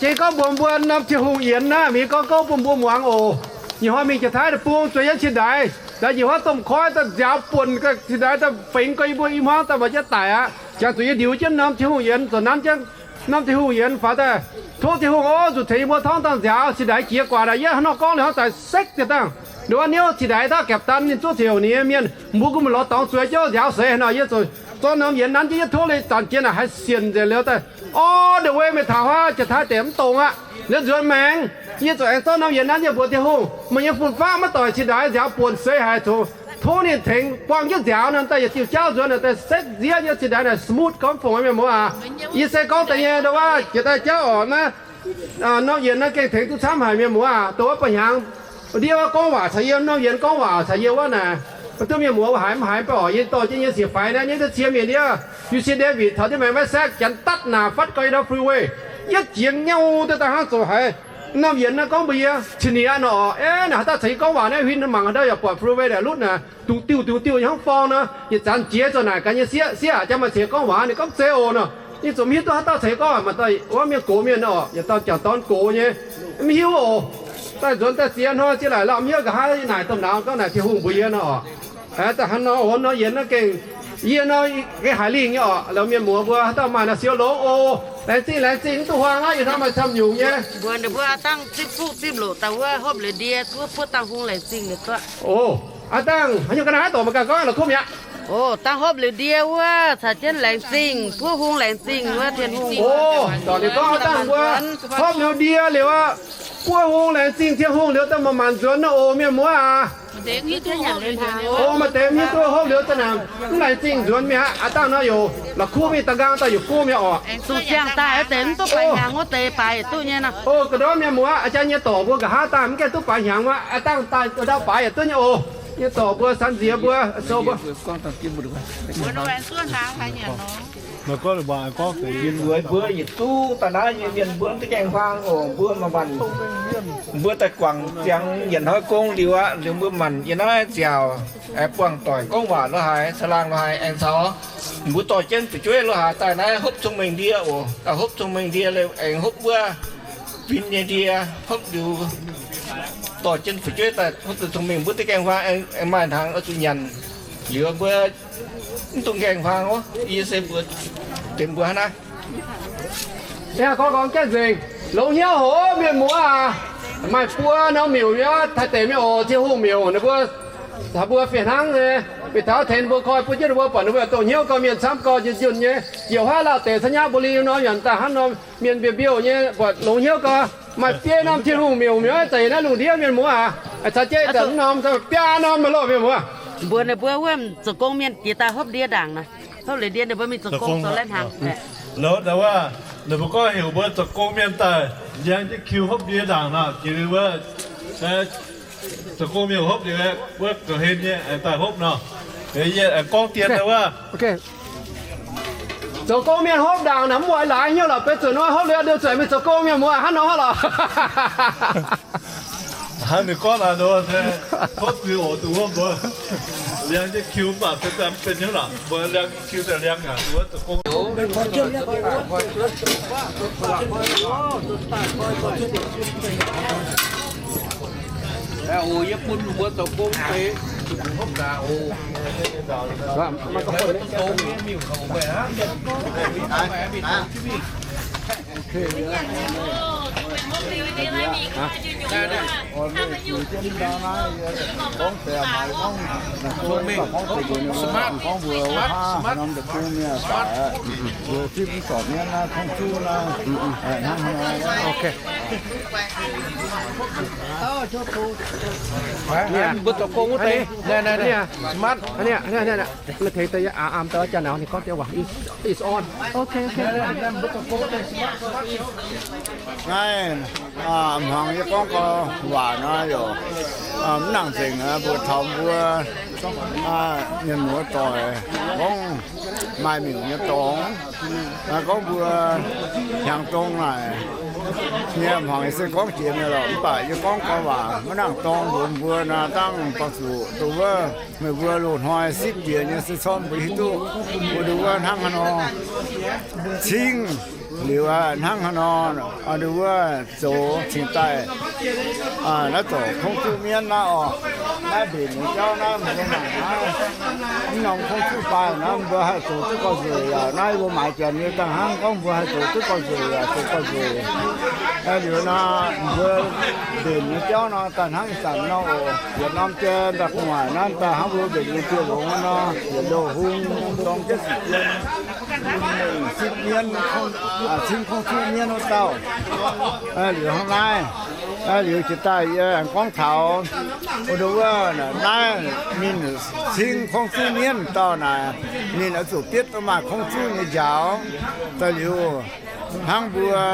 Gengh gorngv mbuox mbuo norm Tin-Hungh yienx naaiv, mingh gorngv gouv bun mbuo muangx oc. Nyic hnoi mingh jiex taiv deic-bung zueiz jienv cin-ndaix, daaih nyic hnoi domh koiv daaih nziaaux buonc cin-ndaix daaih fengx gorx yie mbuo i hmuangv daaih maaih jienv daic aqv. Jangx zuqc yie ndiux jienv norm Tin-Hungh yienx, zoux nanv jienv norm Tin-Hungh yienx faaux daaih, tov Tin-Hungh oc, zuqc tengx yie mbuo torngv dangh nziaaux, cin-ndaix jiex guaax daaih yie hnangv nor gorngv liuz hnangv daaih sekv jienv dangh. Nduov niouv cin-ndaix daaih gaepc daan ninh zuov ziouc ninh nyei mienh, mbuo gunv mv lorz dorngx zueiz jienv nziaaux seix haaix nor, yie zuqc zorqv norm yienx nanv jienv, yie tov leiz zanc jiex naaic haih sienx nzengc liuz daaih, all the way meih taux huaav jiex taaix deic mv dongz aqv. Liuz nzuonx maengx, yie zuqc aengx zorqv norm yienx nanv jienv mbuox Tin-Hungh, meih nyei fun-faqv maiv doic cin-ndaix nziaaux buonc seix haic, tov ninh tengx buangh jienv nziaaux nor daaih yietc diuh jauv nzuonx naaic daaih sekv nziev nyei cin-ndaix naaic smooth gorngv fongc mienh muoz aac. Yie se gorngv deix nyei ndo wuov jiex daaih jauv orqc naaiv, norm yienx naaiv gengh tengx duqv camv haic mienh muoz aac. Dongh wuov ba'hnyangx ndiev wuov gorngv waac caux yie, norm yienx gorngv waac caux yie wuov naaic, maiv duqv mienh muoz haiz mv haiz mv baac orqc, yie dorh jienv nyei siec faix naaiv, nyei duqv cie mienh ndiev, you see David taux jienv maengx maiv saekv janx datv naaic fatv gau yie ndau freeway, yietv jiex nyauv daaih daaih hnangv zoqc haiz. Norm yienx naaiv gorngv mbuox yie, cin-ndaix nor orqc, aeqv, naaic haaix dauh caux yie gorngv waac naaiv huin mangc haaix ndau yaac buatc freeway naaic lutv naaic, dungx diuh dungx diuh nyei hnangv forng nor, yietc zanc jiex zoux naaic gaax nyei sieqv, sieqv aac, jang maaih ceix gorngv waac. Ninh gorngv zeiz oc nor. Yie zuqc mv hiuv duqv haaix dauh ceix gorngv, maaih dauh wuov mienh gox mienh nor orqc, yietc dauh jangc dorn gox nyei, mv hiuv oc. Daaih nzuonx daaih ziex hnoi ziex laaic lauh, mv hiuv nqa'haav naaic domh nauz gorngv naaic Tin-Hungh mbuox yie nor orqc. Daaih hnangv nor, nor yienx naaiv gengh, yie nor gengh haiz lingh nyei orqc. Lorz mienh muoz mbuo haaix dauh maaih naaic siou longx oc. Laengz zingh, laengz zingh, mv duqv huaang aqv, yietc hnoi maaih camv nyungc nyei. Mbuox ninh mbuo aav dangh zipv fuqv zipv loqc daaih wuov hopv liuz ndie wuov, buov dangh hung laengz zingh liuz duqv. Oc, aav dangh haaix nyungc ga'naaiv dorc mangc gaax gorngv la'kuqv mi'aqv. Oc, dangh hopv liuz ndie wuov caux jienv laengz zingh, buov hung laengz zingh wuov, Tin-Hungh. Oc, dorc ninh gorngv aav dangh mbuo hopv liuz ndie liuz aqv, buov hung laengz zingh Tin-Hungh liuz daaih maanc maanc nzuonx nor oc, mienh muoz aac. Oc, maaih deix mv hiuv duqv hopv liuz daaih naaic mv laengz zingh nzuonx mi'aqv. Aav dangh nor yaac la'kuqv mingh da'nqaang daaih yaac go mi'aqv orqc. Zuqc ziangh daaih wuov deix mv duqv baaix hnyangx wuov deix baaix yietc duqv nyei nor. Oc, ga'ndorm mienh muoz aac, jang nyei dorc mbuo nqa'haav daaih mv gaengh duqv baaix hnyangx aqv. Aav dangh daaih ndau baaix yietc duqv nyei oc. nyei dorc mbuo, San Nziex mbuo, Sou mbuo. Mbuo yietc zungv daaih naaiv nyei mienh mbuo mv duqv gaengh huaang oc. Mbuo manc-manc, mbuo daaih guangc ziangx yietc hnoi gong liuz aqv, liuz mbuo manc yiem naaiv nziaauc, aengx buangh doic gorngv waac lo haaix, caangh laangh lo haaix, aengx caux mbuo dorh jienv fu'jueiv lo haaix daaih naaiv hopv cong-mengh ndie oc. Daaih hopv cong-mengh ndie, aengx hopv wuov fin nyei ndie, hopv liuz dorh jienv fu'jueiv daaih hopv cong-mengh, mbuo duqv gaengh huaang, aengx maaih hnaangx oix zuqc nyanc. Liuz mbuo mv dungx gaengh huaang oc. Yie se mbuox, deix mbuo hnangv naaiv. Gorngv, gorngv gaengh nzengc, longx hnyouv hoc mienh muoz aac. Maaih buo norm miuc nyei, Taiv deic mienh oc, Tin-Hungh miuc, ninh mbuo caux mbuo fih hnangv nyei. Mingh taux tengx ninh mbuo koi bun jienv ninh mbuo, buatc ninh mbuo dongh hnyouv gau, mienh camv gau, njunh njunh nyei. Njoux haav Lauv deic, Sainyabuli norm, nyanc daaih hnangv norm mienh mbiouh mbiouh nyei, buatc longx hnyouv gau. Maaih biei norm Tin-Hungh miuc, miuc za'eix naaiv lungh ndiev mienh muoz aac. Caux jienv daaih mv norm, biaa norm mienh loh, mienh muoz. Mbuox ninh mbuo wuov zoux gong mienh jiex daaih hopv ndie ndaangc nor. Hopv liuz ndie ninh mbuo mingh zoux gong zoux lai hnaangx. Loz daaih wuov, ninh mbuo gorngv heuc mbuo zoux gong mienh daaih liangx jienv kiu hopv ndie ndaangc nor, jiex liuz wuov, zoux gong mienh hopv liuz wuov, ga'hlen nyei daaih hopv nor. Yie aengx gorngv dien wuov, zoux gong mienh hopv ndaangc naaic mv oix laaix hnyouv lorqc, benx zuqc nor hopv liuz nduov zuqc mingh zoux gong mienh muoz hnangv nor hopv lorqc. Hnangv ninh gorngv naaic nor, hopv liuz oc, duqv wuov mbuo liangx jienv kiu mv baac benx hnyouv lorqc, mbuo liangx kiu daaih liangx aqv, duqv wuov zoux gong. Oc, yie bun mbuo zoux gong deix, hopv ndaangc oc. Mbuo zoux gong wuov deix, naaiv, naaiv, naaiv, smart. Naaiv tengx deix aam daaih jaa nauz ninh gorngv deix waac, it's on. Naaiv, hmuangx yie gorngv gau waac nor, yaac mv nangc nzengc, mbuo taux mbuo mienh muoz doic gorngv maaih miuc nyei dorngx, gorngv mbuo hnyangx dong naaic nyei hmuangx yie se gorngv jiex mi'aqv lorqc. Mv baac yie gorngv gau waac mv nangc dorngx mbuox mbuo nor, dangh bangc zuqc dongh wuov meih mbuo loz-hnoi sipv njiec nyei se corc mbuo hiuv duqv, mbuo dongh wuov hnangv haaix nor cingv liuz, hnangv haaix nor dongh wuov zoux cingx daaih naaiv zoux kungx zuqv mienv naaiv oc. Naaiv mbenc nyei jauv naaiv, mbuo mangc naaiv, mv norm kungx zuqv baaih naaiv, mbuo haih zoux duqv gauh nzueic yaac naaiv, mbuo maaiz janx nyei dangh hnangv gorngv mbuo haih zoux duqv gauh nzueic yaac zoux gauh nzueic. Liuz nor, mbuo mbenc nyei jauv nor daaih hnangv ih zanc nor oc. Yietc norm jai daaih gu'nguaaic naaiv daaih hnangv mbuo mbenc nyei dieh longx nor, yietc loz-hung dorng jienv sic jien, mbenc sipv mienv, cingv kungx zuqv mienv wuov dauh. Liuz hnangv naaiv, liuz jiex daaih yie aengx gorngv taux wuov, naaiv ninh cingv kungx zuqv mienv dauh naaic, ninh oix zuqc bietv duqv maaih kungx zuqv nyei njaaux. Daaih liuz hnangv mbuo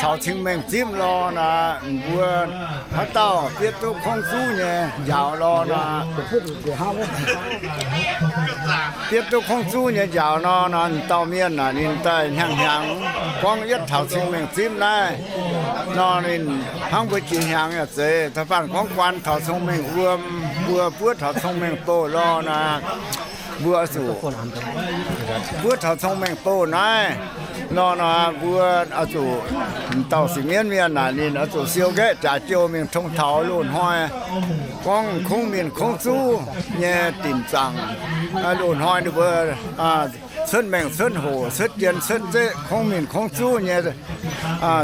caux cing-mengh zipv lorh naaic, mbuo haaix dauh bietv duqv kungx zuqv nyei njaaux lorh naaic, bietv duqv kungx zuqv nyei njaaux nor, dauh mienh naaic ninh daaih hnyangx-hnyangx gorngv yietv taux cing-mengh zipv naaiv nor, ninh hnangv mbuo jiex hnyangx yaac zeiz. Da'faanh gorngv guan taux cong-mengh wuom, mbuo buov taux cong-mengh doh lorh naaic, mbuo zuqc buov taux cong-mengh doh naaiv nor, mbuo oix zuqc, dauh singx mienv mienh naaic ninh oix zuqc siou nqaeqv jaax joux mingh tong taux loz-hnoi gorngv kungx minc kungx zuv nyei dinc zaangc. Loz-hnoi ninh mbuo cuotv mengh cuotv hoc, cuotv jien cuotv zeqv, kungx minc kungx zuv nyei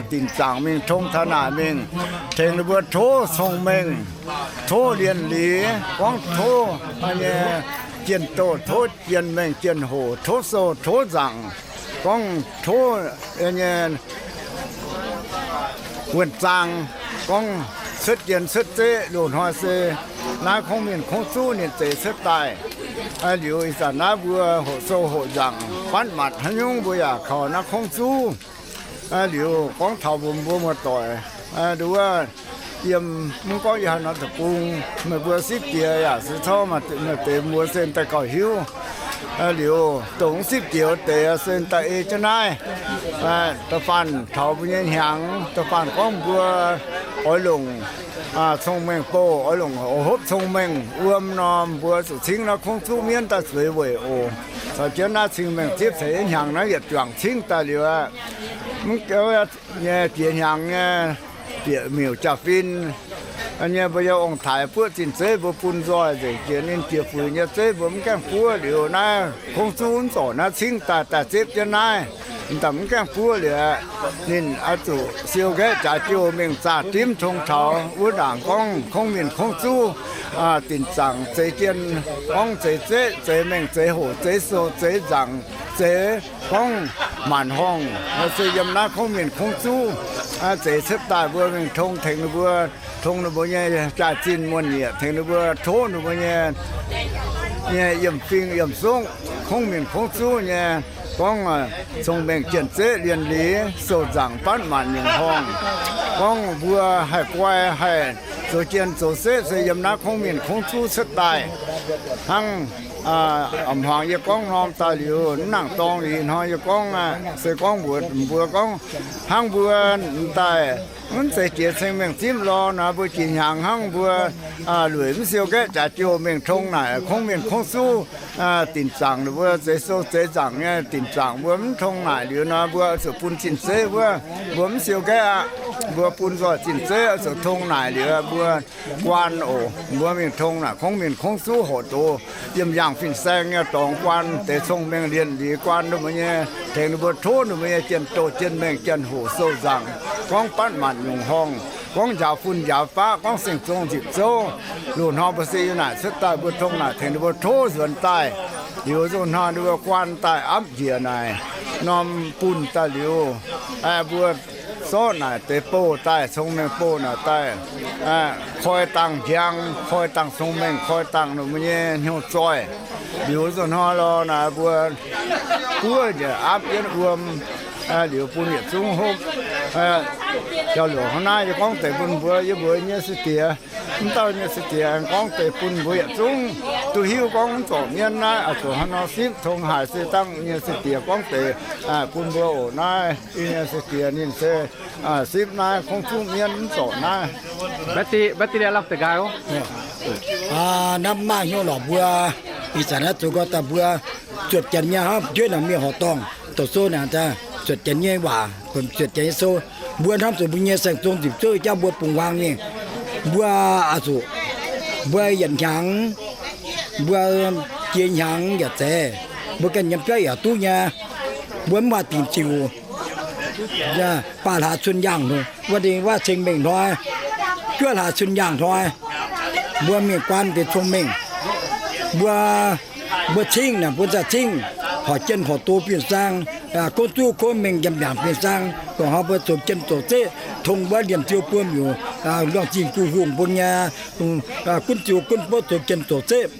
dinc zaangc mingh tong taux naaic mingh tengx ninh mbuo tov cong-mengh, tov lienh liz, gorngv tov nyei jien-doh, tov jien-mengh jien-hoc, tov sou tov nzaangc, gorngv tov nyei wuonh zaang, gorngv cuotv jien cuotv zeqv. Loz-hnoi se naaiv kungx minc kungx zuv ninh zeix cuotv daaih. Liuz ih zanc naaiv mbuo hoqc sou hoqc nzaangc banv matc haaix nyungc mbuo yaac kaux naaiv kungx zuv. Liuz gorngv taux mbuo, mbuo muoz-doic, nduov Yiem mv gorngv yie haaix norm deic-bung, meih mbuo sipv jiex yaac se corc maaih deix mbuo se daaih gauh hiuv. Liuz dongh mv sipv jiex wuov deix se daaih ei jienv naaiv. Da'faanh taux mbuo nyei hnyangx, da'faanh gorngv mbuo oix longc cong-mengh bouh, oix longc hopv cong-mengh wuom nor, mbuo zuqc cingv naaiv kungx zuqv mienv daaih zueiz weic oc. Caux jienv naaiv cing-mengh zipv ceix hnyangx naaiv yietc juangc cingv daaih liuz aqv. Mv nyei jiex hnyangx nyei bieqc miuc jaa-fin nyei mbuo yiem ong-taaix buoqv zinh zeiv mbuo bun nzoih nzengc jiex ninh jiex fuix nyei zeiv mbuo mv gaengh buov liuz naaiv kungx zuqv mv zorc naaiv cingv daaih, daaih zipv jienv naaiv. M'daaih mv gaengh buov liuz, ninh oix zuqc siou nqaeqv jaax jouh mingh zaah dimv tong taux wuov ndaangc gorngv kungx mienh kungx zuqc dinc zaangc zeix jien, gorngv zeix zeqv, zeix mengh, zeix hoc, zeix sou, zeix nzaangc, zeix gorngv maanc horngh, se yiem naaiv kungx mienh kungx zuqc zeix cuotv daaih mbuo mingh tong tengx ninh mbuo, tong ninh mbuo nyei jaaix-zinh muonh-nyieqc, tengx ninh mbuo tov ninh mbuo nyei, nyei yiemh fing yiemh songv, kungx mienh kungx zuqc nyei, gorngv cong-mengh jien-zeqv lienh liz sou nzaangc batv maanc nyungc horngh, gorngv mbuo haih guai haih zoux jien zoux zeqv se yiem naaiv kungx mienh kungx zuqc cuotv daaih. Hnangv a'hmuangx yie gorngv norm daaih liuz, mv nangc dorngx liuz hnoi yie gorngv aqv, se gorngv mbuox mbuo gorngv, hnangv mbuo daaih mv zeiz jiex ceng-mengh zipv lorh nor, mbuo jiex hnyangx hnangv mbuo lueic mv siou nqaeqv jaax jouh mingh tong naaic kungx mienh kungx zuqc dinc zaangc ninh mbuo zeix sou zeix nzaangc nyei dinc zaangc mbuo mv tong naaic liuz nor, mbuo oix zuqc bun zinh zeiv wuov, mbuo mv siou nqaeqv aqv. Mbuo bun nzoih zinh zeiv oix zuqc tong naaic liuz mbuo guaan oc. Mbuo mingh tong naaic kungx mienh kungx zuqc horc doz yiem yangh fin-saeng nyei dorngx guaan deix cong-mengh lienh liz guaan ninh mbuo nyei, tengx ninh mbuo tov ninh mbuo nyei jien-doh jien-mengh jien-hoc sou nzaangc, gorngv batv maanc nyungc horngh, gorngv njaaux fun njaaux faqv, gorngv seng zong nzipc zouv. Loz-hnoi mbuo se yiem naaic cuotv daaih mbuo tong naaic tengx ninh mbuo tov nzuonx daaih. Liuz nzunc hnoi ninh mbuo guaan daaih apv njiec naaic norm bunh daaih liuz, mbuo zorqv naaic deix bouh daaih, cong-mengh bouh naaic daaih, koi dangh njang, koi dangh cong-mengh, koi dangh ninh mbuo nyei hnyouv zoih. Liuz nzunc hnoi lorh naaic mbuo buov njiec apv jienv wuom, liuz bun yietc zungv hopv. Jauv-louc hnangv naaiv yie gorngv deix bun mbuo, yie mbuox nyei se diex, mv dauh nyei se diex aengx gorngv deix bun mbuo yietc zungv duqv hiuv gorngv mv zorc mienv naaiv oix zuqc hnangv nor sipv tong haaix se dangh nyei se diex gorngv deix bun mbuo oc. Naaiv nyei se diex ninh se sipv naaiv kungx zuqc mienv mv zorc naaiv. Naaiv maaih hnyouv lorqc mbuo, ih zanc naaiv zoux gau daaih mbuo zuotc janx nyei hnangv jueiv naaic mingh horqc dorngh doqc sou naaic, zuotc janx nyei waac, zuotc janx nyei sou. Mbuo hnamv zuqc mbuo nyei saeng-zong nzipc zouv jauv mbuo bungx huaang mingh. Mbuo oix zuqc, mbuo yietc hnyangx, mbuo jiex hnyangx yaac zeiz, mbuo ganh yiem biauv yaac duqv nyei. Mbuo mv maaih dingc ziouc baaih hlaax cun yaangh, wuov deix wuov ceng-mengh hnoi, juov hlaax cun yaangh hnoi, mbuo mingh guaan deix cong-mengh. Mbuo, mbuo cingv naaic mbuo zaah cingv, horc jien horc doz bin saang, kungx zuqc kungx mengh yiem mbiaangc bin saang, dongh hnoi mbuo zoux jien zoux zeqv, tong wuov liemh ziou buo miuc, luangh zingh gu hungh mbuo nyei, gunv ziu gunv bouv zoux jien zoux zeqv.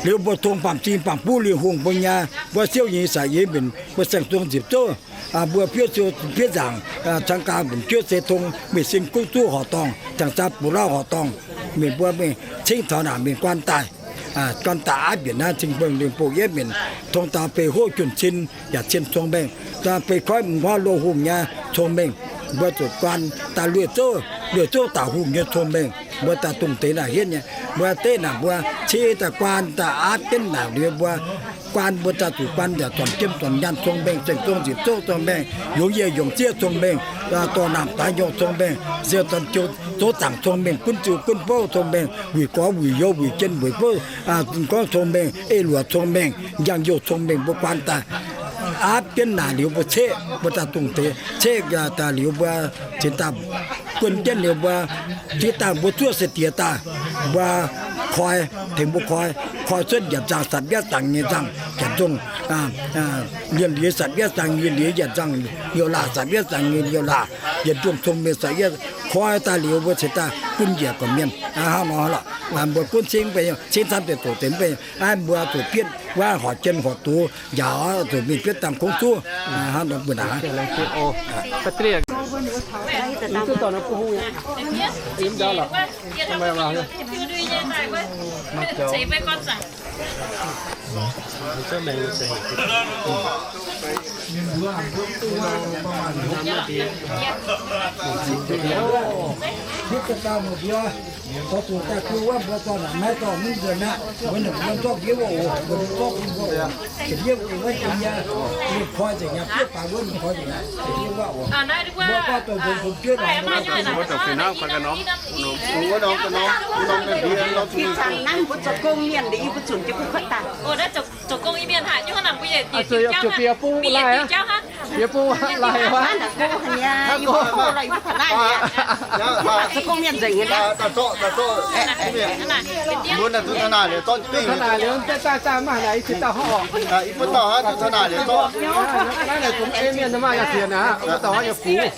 Liuz mbuo tong baamh zingh baamh buv liuz hungh mbuo nyei, mbuo siouv nyei sac yie mbenc mbuo saeng-zong nzipc zouv. Mbuo fiev siou fiev nzaangc, cang gau mbenc juov seix tong, mingh sin kungx zuqc horqc dorngh, cangx saa buoz-lauh horqc dorngh, mingh mbuo mingh cingv taux naaic mingh guaan daaih. Guaan daaih aapv mbienc naaiv cing-mengh lingh bouh yietv mbenc, tong daaih feix hov junh cin yaac cin cong-mengh, feix koiv m'nqorngv lo hungh nyei cong-mengh. Mbuo zuqc guaan daaih lueic zouv, lueic zouv daaih hungh nyei cong-mengh. Mbuo daaih dongh deix naaic hietv nyei, mbuo deix naaic mbuo cingv daaih guaan daaih aapv jienv naaic liuz mbuo guaan mbuo daaih zuqc guaan yaac zornc jiem zornc nyaanh cong-mengh, saeng-zong nzipc zouv cong-mengh, yungz yieh yungz zieqv cong-mengh, dorh naamh daaih nyouh cong-mengh, siou zornc jiu zouv zaangc cong-mengh, gunv ziu gunv bouv cong-mengh, wuic gorx wuic youz wuic jien wuic bouv, gorngv cong-mengh, ei luoqc cong-mengh, njang-youh cong-mengh mbuo guaan daaih aapv jienv naaic liuz mbuo ceqv, mbuo daaih dongh deix ceqv daaih liuz mbuo cingx daaih guon jienv liuz mbuo cingx daaih mbuo zuov se diex daaih, mbuo koi, tengx mbuo koi, koi cuotv yietc nzangc sapv yietv nzangc nyei nzangc, yietc nzongh, lienh liuz sapv yietv nzangc, lienh liuz yietc nzangc youh laac, sapv yietv nzangc youh laac, yietc nzongh cong-mengh sapv yietv, koi daaih liuz mbuo cingx daaih gunv njiec gorqv-mienh. Hnangv nor lorqc, mbuo gunv cingv mv bei, cingv camv deix zoqc deix mv bei, mbuo zuqc bietv wuov horqc jien horqc doz njaaux, zuqc mingh bietv dangh kungx zuqc. Hnangv nor mbuo naaic Ih zanc naaiv mbuo zoux gong mienh liuz, yie mbuo zunc jienv kuv kuotv daaih. Zoux gong mienh haic, bieqc bung laaih aqv. Bieqc bung laaih aqv. Zoux gong mienh nzengc nyei. Taux naaic liuz, daaih daaih maaih naaic, i ziex dauh hnangv oc. Naaiv naaic zungv ei mienh maaih yaac sienx aqv, wuov dauh hnangv yaac fungx.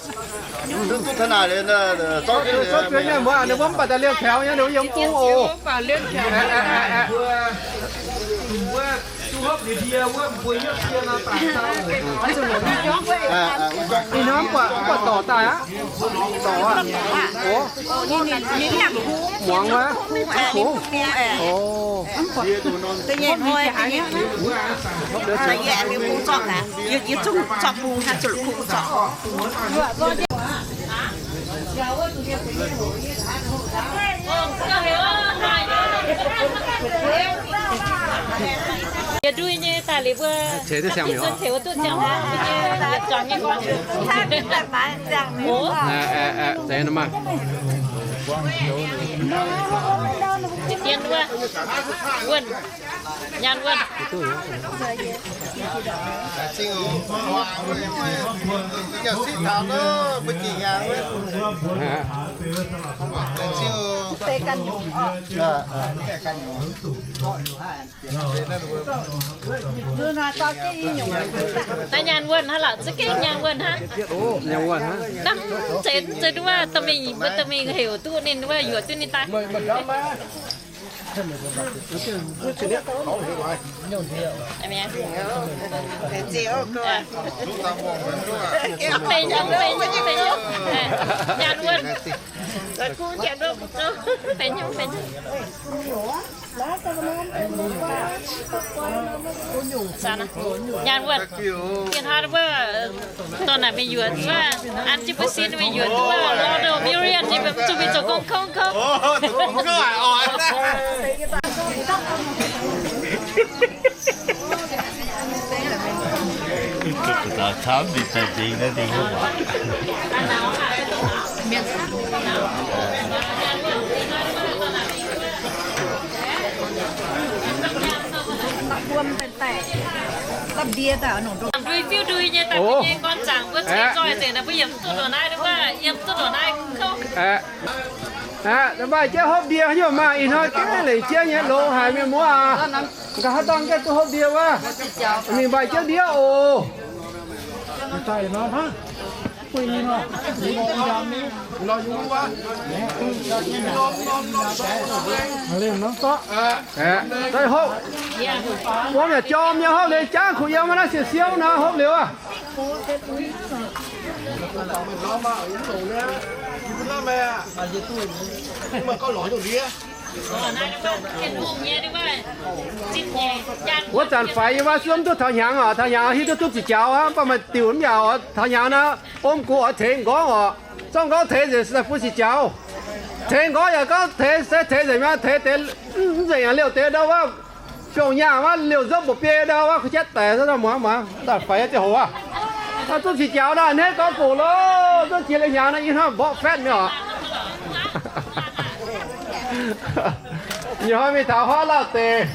Zorqv zuiz mienh muoz, ninh mbuo mv baac daaih liemh taux nyei, ninh mbuo yiem bung oc. Ih hnoi mv buatc dorc daaih aqv. Dorc aqv. Muangx wuov, mv fungx. Oc. Yietc ndui nyei daaih liuz mbuo, tengx wuov duqv ziangh hnangv nyei, yietc zuangx nyei gorngv. Zeiz nor maah. Dien wuov, wuonh, nyaanh wuonh. Naaiv nyaanh wuonh hnangv lorqc, za'gengh nyaanh wuonh hnangv. Hnangv zeiz, zeiz duqv wuov dorh mingh, mbuo dorh mingh heuc duqv ninh wuov yuoqc duqv ninh daaih. Nyaanh wuonh. Nyaanh wuonh. Dien hnoi wuov, dorh naaic mingh yuoqc wuov, an jienv mbuo sin mingh yuoqc duqv wuov, lorz ndongc million nyei, zuqc mingh zoux gong kouv kouv. Ndui fiuv ndui nyei daaih mbuo nyei gorn zaangc mbuo ceix nzoih nzengc naaic, mbuo yiem duqv ndongc naaiv wuov, yiem duqv ndongc naaiv kouv. Aqv, maaih jienv hopv ndie nyei maah, ih hnoi gengh leic jienv nyei longx haic mienh muoz aac. Nqa'haav dorngh gengh duqv hopv ndie wuov. Mingh maaih jienv ndie oc. Aqv, hopv. Wuom yaac jorm nyei, hopv liuz jangv kuh yiem wuov naaiv siou-siou nor hopv liuz aqv. Wuov zanc faix yie wuov, mv duqv taux hnyangx oc. Taux hnyangx hiuv duqv duqv ziqc jaux aqv, mv baac maaih diuc mv yaac oc. Taux hnyangx nor, om gux oix tengx nqorngv oc. Zorqv nqorngv tengx nzengc se daaih bun ziqc jaux. Tengx nqorngv yaac gorngv tengx, se tengx nzengc mi'aqv, tengx deix mv nzengc yaac liouh deix ndau wuov. Fiou nyaah wuov, liouh nzopv mba'biei ndau wuov, kuv jatv daic muangx muangx, daaih faix ziangh hoc aqv. Duqv ziqc jaux nor, hneiv gorngv gox loh, duqv jiex liuz hnyangx nor, ih hnoi mborqv fatv nyei oc. Ih hnoi mingh taux horv lauh deix,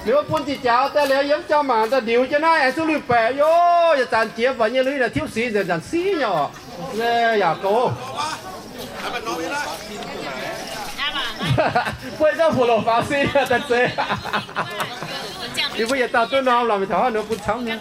liuz bun ziqc jaux daaih liuz yiem jauv mangc daaih ndiux jienv naaiv aengx duqv lui baeqc, yaac zanc jiex buatc nyei lui naaic tiuv sic nzengc, zanc siqv nyei oc. Yaac goux. Bueix zouv fu loc faaux si daaih zeiz. Yie mbuo yietc dauh duqv norm lorqc, mingh taux horv ninh bun camv nyei.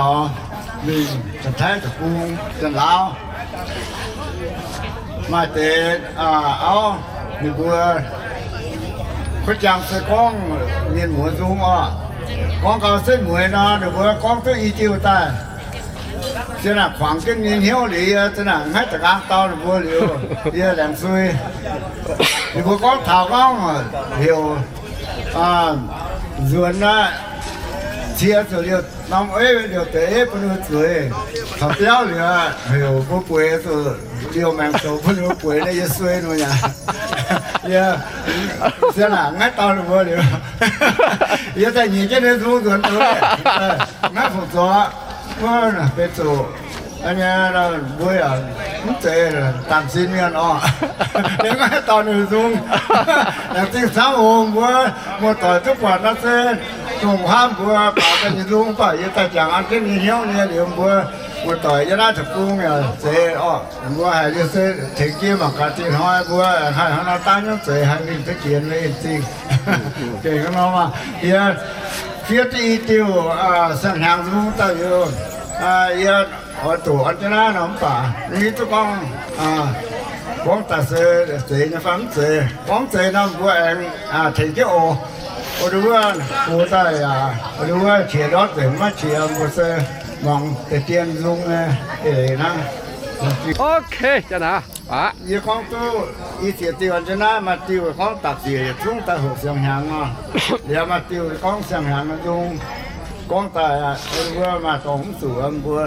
taux mingh Janx-Taiv deic-bung, Janx-Laauv. Maaih deix auv ninh mbuo kuv jangx se gorngv mienh muoz nzung oc. Gorngv gau setv mueiz nor, ninh mbuo gorngv duqv i diuh daaih. Zinh naaic kuangx jienv nyei hnyouv liuz, yie zinh naaic maiv da'nqaang dau ninh mbuo liuz, yie laengz sui. Ninh mbuo gorngv taux gorngv heuc nzuonx aqv, cie zuqc liouh norm eiv, liouh deix eiv bun ninh mbuo zueiz. Taux biauv liuz, heuc mbuo bueix zuqc liouh maengx zoux bun ninh mbuo bueix, naaiv yie sui ninh mbuo aqv. Yie zinh naaic maiv dau ninh mbuo liuz, yie daaih nyiec jienv ninh nzung nzuonx douz, maiv fungc zoux. Mbuo benx zuqc mbuo yaac mv zeiz damh sin mienh oc. Yie maiv dau ninh nzung. Laengz zingh camv oc mbuo, muoz-doic duqv buatc nor se dongh hnamv mbuo baaux daaih nyei nzung, mv baac yie daaih jangx an jienv nyei hnyouv nyei liuz, mbuo muoz-doic yiem naaiv deic-bung yaac zeiz oc. Mbuo haiz liuz se tengx jienv mangc gaax, dinh hnoi mbuo haih hnangv nor daav hnyouv zeiz, haih mingh duqv jiex mingh zingh. Gengh hnangv nor maah, yie fiev duqv i diuh siang-hnyangx nzung daaih liuz, yie oix doqc an jienv naaiv nor, mv baac mv hiuv duqv gorngv gorngv daaih se zeiz nyei fai mv zeiz. Gorngv zeiz nor mbuo aengx tengx jienv oc. Oix ndau wuov gox daaih yaac, oix ndau wuov qiex ndortv nzengc maiv qiex, mbuo se muangx deix dien nzung nyei eix leiz hnangv. Ok, aqv. Yie gorngv duqv i ziex diuh an jienv naaiv, maaih diuh gorngv dapc ziec yietc zungv daaih hoqc siang-hnyangx nor. Liuz maaih diuh gorngv siang-hnyangx nzung gorngv daaih, wuov maaih dorngx mv zuqc mbuo,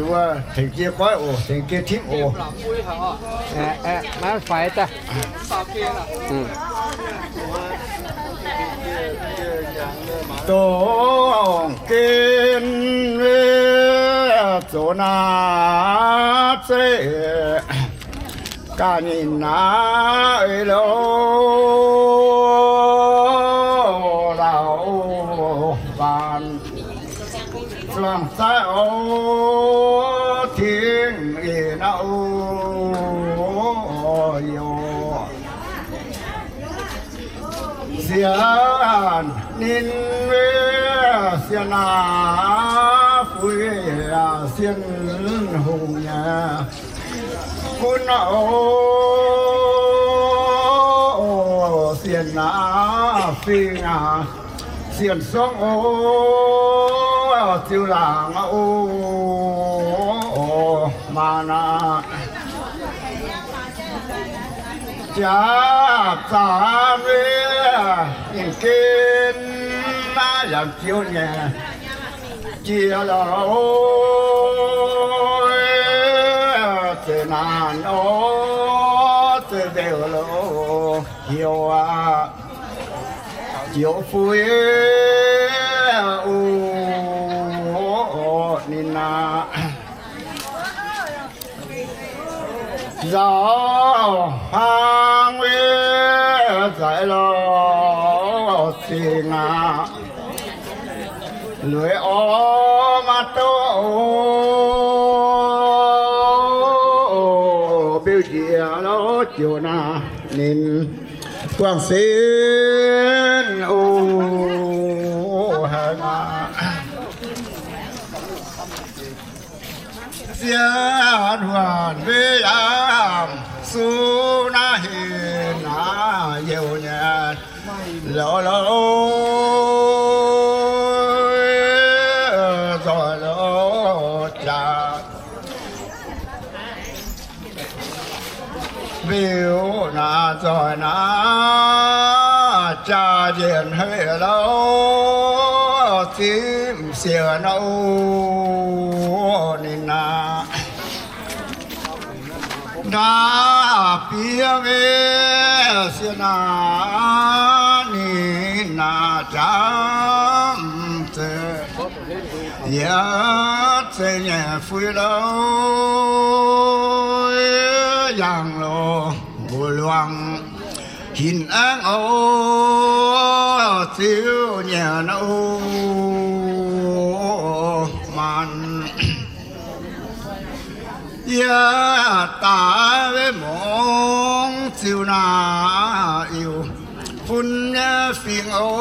wuov tengx jienv goiv oc, tengx jienv tipv oc. Maiv faix daaih. Dongh gen zoux naaiv zeiv gaax ninh naaiv, ei, loz lauh waanc zuangx zaiv oc, tingx ih naaiv oc, yoc. Sienx ninh, sienx naaiv fui, sienx hungh nyei gunv oc, sienx naaiv fingx aac, sienx sorngv oc, ziux laangc oc, maanc aac. Jaav zaanv wiev ninh gen naaiv yaac jiouv nyei jiex loz, zeiv naanc oc, zeiv nzeuc loz, heuc aqv, jiouv fui oc, ninh aac. Nzaaux hnaangx wiev nzaic lorz zingh aqv, lueiz orv maiv douh oc, mbiuh njiec lorz joux naaiv ninh buangh sin oc, haiz aqv. Sienh huaanh wei yaac su naaiv hinh naaiv youh nyei, loz loz nzoih loz jaax. Mbiuh naaiv nzoih naaiv jaax njiec hei loz zipv siec naaiv oc, ninh naaiv. Naaiv bieqc miev sienh naaiv, ninh naaiv jaax mv zeiz. Yietc zeiz nyei fui louh, yangh loh mbuo luangh hinc aengx oc, ziux nyei oc, maanc. Yie daaih mungz ziux naaiv Iu-fun nyei fingx oc,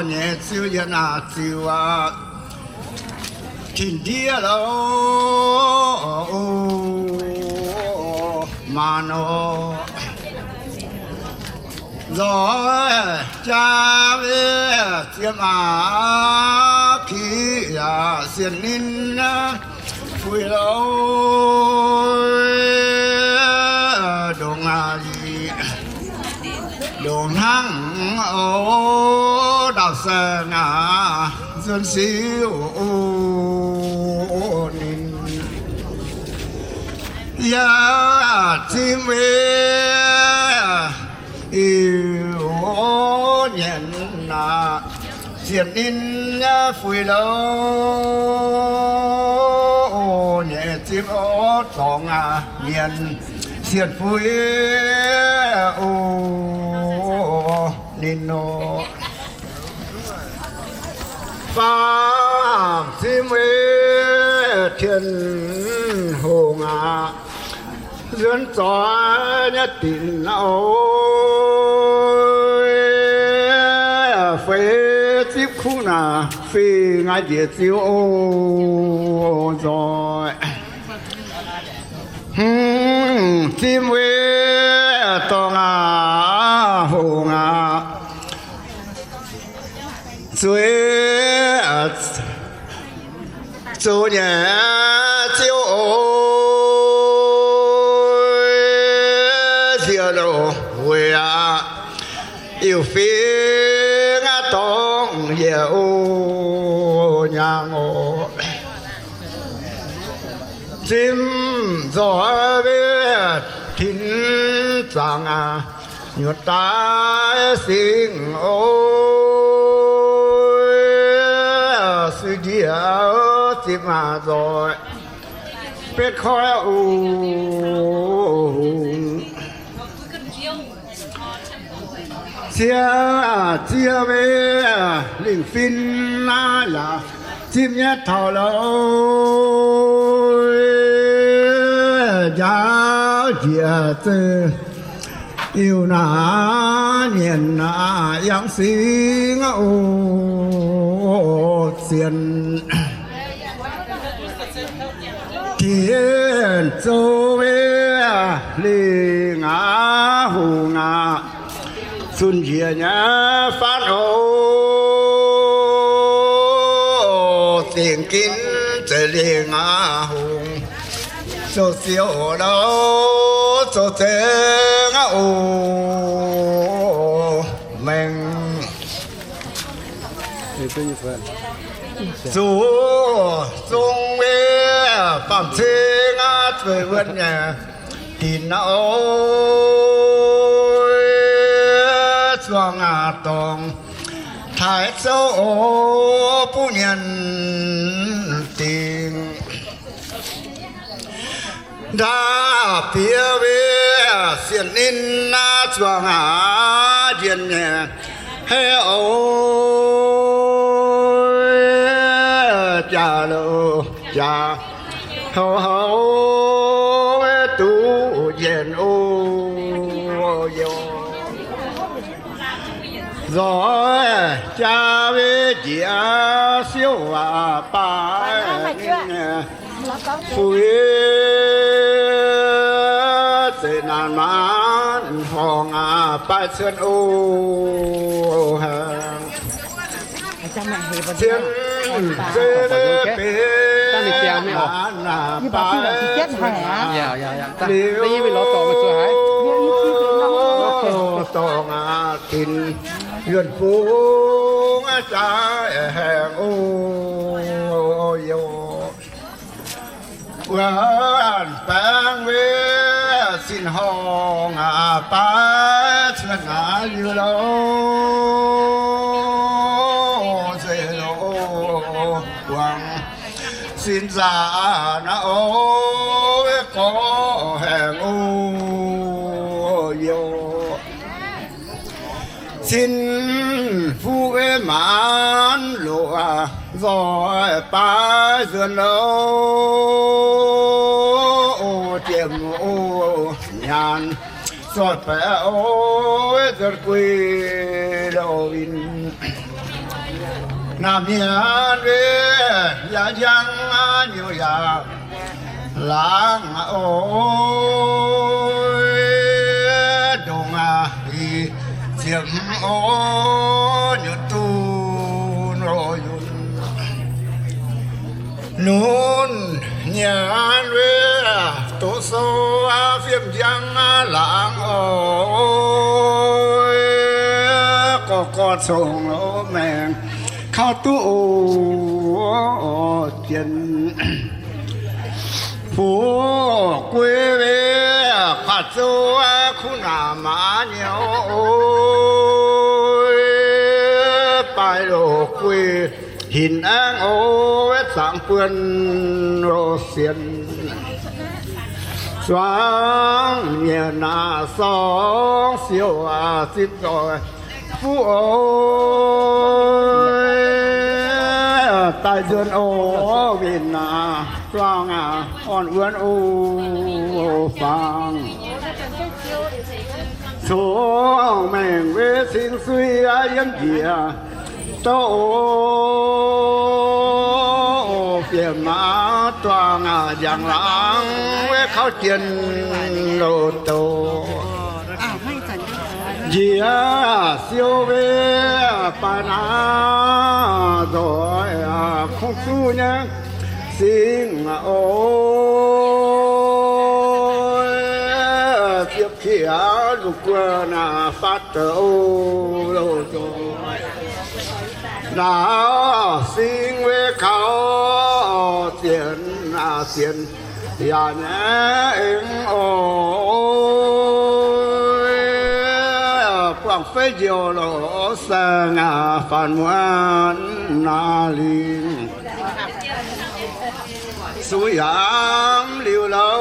nyei ziux yietc naaiv ziux aqv, tin-ndiev louh, maanc oc. Nzoih jaa mbe ziepc aqv, ki yaac sienx ninh fui louh, ndongc aqv, ndongc hnangv oc, ndau saeng aqv, nzuonx siou ninh. Yaac zimv mbe Iu-nyanc aqv, sienx ninh nyei fui louh, nyei zimv oc, dorngx aqv, nyanc sienx fui oc, ninh oc. Faam zimv mbe Tin-Hungh aqv, nzuonx zoih nyei dinc oc, feix zipv kuv naaic fingx aqv, njiec ziux oc, nzoih. Hmz zimv mbe dorngx aqv, hungh aqv, zueiz zoux nyei ziouv oc, nziex loz weic aqv, Iu-fingx aqv, dorngx yiec oc, nyaangx oc. Zimv nzoih mbe tin zaangc aqv, nyutc daaih singx oc, suiv njiec zipv aqv, nzoih betv koiv oc, hungh. Ziex ziex mbe lingh fin naaiv yaac zipv nyei taux louh, njaaux njiec zeiv Iu-nyanc aqv, yangh singx oc, sienx Tin zoux mbe lingh aqv, hungh aqv, zunh njiec nyei faanv oc, zingh ginv zeiz lingh aqv, hungh, zoux ziouc louh, zoux zengx aqv oc, mengh. Zuqc zong mbe faam cing aqv, zueiz wuonv nyei dinc aqv oc, zuangx aqv dorngx taaix zouv oc, buv nyanc dingc. Ndaauv bieqc mbe sienx ninh naaiv zuangx aqv, njien nyei hei oc, jaax louh jaax houc houc duqv njienc oc, yoc. Nzoih jaa mbe njiec siouv waac baaix ninh fui, zeiv naanc maanc horngh aqv, baaix cuotv oc, haengx cien zeiv benx naanc baaix cuotv liuz, dorngx aqv dinc yuonh fungx jaaix haengx oc, yoc. Wuov baengh mbe sin horngh aqv, baaix cuotv naaiv liuz louh, buangh sin zaah naaiv oc, gorx haengh oc yoc. Sin fuqv maanc loqc nzoih baaix nzuonx oc, jiem oc nyaanh zoih baeqc oc, nzuonx guei loz win. Naamh hmien wei yaac njang nyuoz yaac laangz oc, ndongc ih ziepc oc, nyutc dunh oc yunh. Nunc nyanc wei doqc sou fiem njang laangz oc, gorx gorx congx loz maengx kaux duqv oc, jien fuqv guei wei kuatv zouv kuv naamh maaz nyei oc, baaix loz guei hinc aengx oc, zaangc buonc oc sienx zuangx nyienx naaic sorng siouc zipv nzoih fuqv oc, daaih nzuonx oc winh naaic zuangx orn wuonx oc fangx. Congx maengc wei cing suiv yiem njiec douv oc, fiem maaz duangh njang laangz wei kaux jien loz douc. Njiec siou wei baaix naaiv nzoih kungx zuqv nyei singx oc, ziepc kieqv lungh guoqv naaic faatv douc oc, loz douc. Naaiv singx wei kaux zienx sienx yaac nyaiv eng oc, buangh feiv njoux loz saeng faanx muonz naaiv lingh. Suiv yaac liuz louh,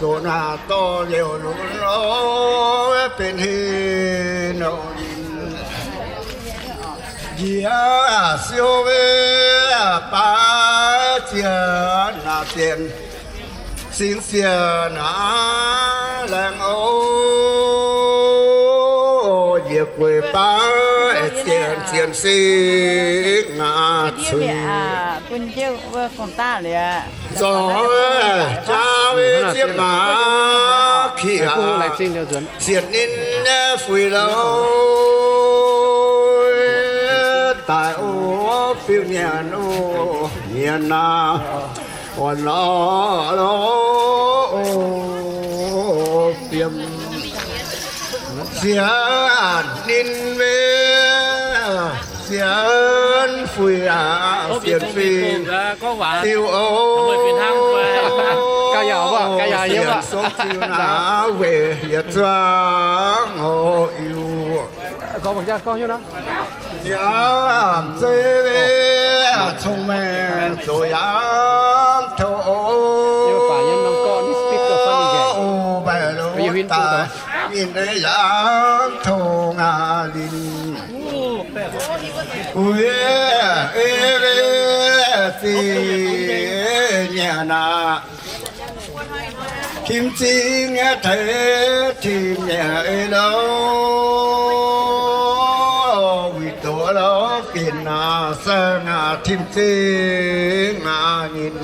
zoqc naaic dorh liouh lunx loh benx heh nouh. Njiec siou wei baaix zienx naaic zienx singx sienx naaiv laengz oc, njiec gueix baaix zienx zienx singx naaic cuiv. Nzoih jaa wei ziepc maac kieqv sienx ninh nyei fuix louh daaih oc, fiuv nyanc oc, nyanc naaic orn lorh lorh oc, fiem sienx ninh wei sienx fuix aqv, sienx fingx diuh oc, sienx song diuh naaiv weic yietc zuangx oc. Yaac zeiv cong-mengh zoux yaac tov oc, mbaih longx daaih ninh yaac tov ngaax linh. Uix, ei, ei, zic nyanc aqv. Tim zingh nyei teix tim nyei ei louh, wuic doqc louh ginc aqv, saeng aqv, tim zingh aqv nyinh.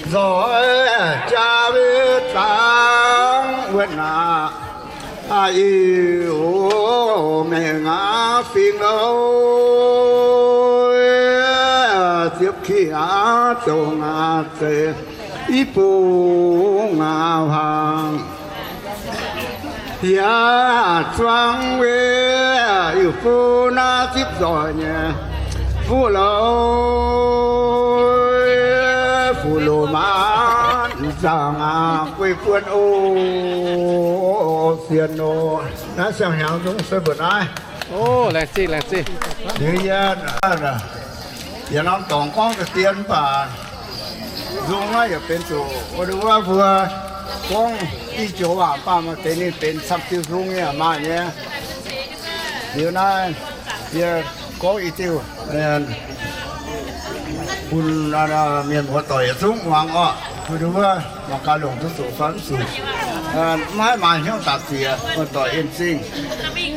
Nzoih jaa wei zaangc wuonh aqv. Aa, iu mengh aav fingx louh, ziepc kih aav dongh aav zeiz, i bung aav hlang. Yaac zuangx wei iu-fun aav zipv nzoih nyei fuqv louh, fuqv loz maanc zaangc aav guei buonv oc, sienx oc. Naaiv siang-hnyangx zungv se mbuoqc naaiv. O, laengz zingh, laengz zingh. Liuz yie, yie norm dorngx gorngv deix dien mv baac nzung naaiv yaac benx zuqc wuov, wuov mbuo gorngv i joux waac mv baac maaih deix ninh benx camv diuh nzung nyei maaih nyei. Liuz naaiv yie gorngv i diuh bun mienh muoz-doic yietc zungv muangx orqc. Wuov mangc gaax longc duqv zuqc fai mv zuqc. Maiv maaih hnyouv dapc zieqc, muoz-doic en zingh.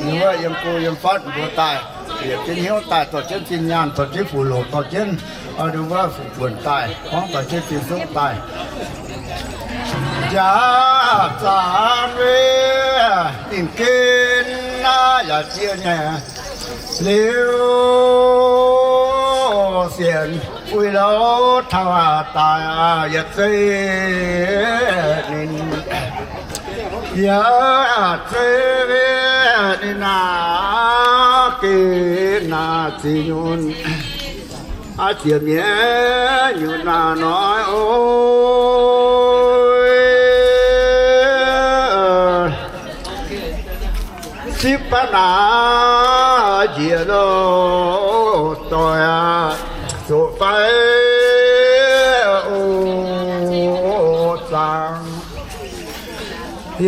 Wuov yiem go yiem fatv mbuo daaih, yietc jienv hnyouv daaih, dorh jienv zinh nyaanh, dorh jienv fuqv loc, dorh jienv wuov fuqv buonc daaih, gorngv dorh jienv zinh zungv daaih. Jaax zaanv wei ninh gen naaiv yaac jiex nyei. Liuz sienx uix louc taux daaih yietc zei ninh, yietc zei ninh naaiv gen naaiv zic nyunc, aa, ziec mienv nyunc naaiv hnoi oc. Sipv baav naaiv njiec loh doic aqv, zoqc fai o zaangc.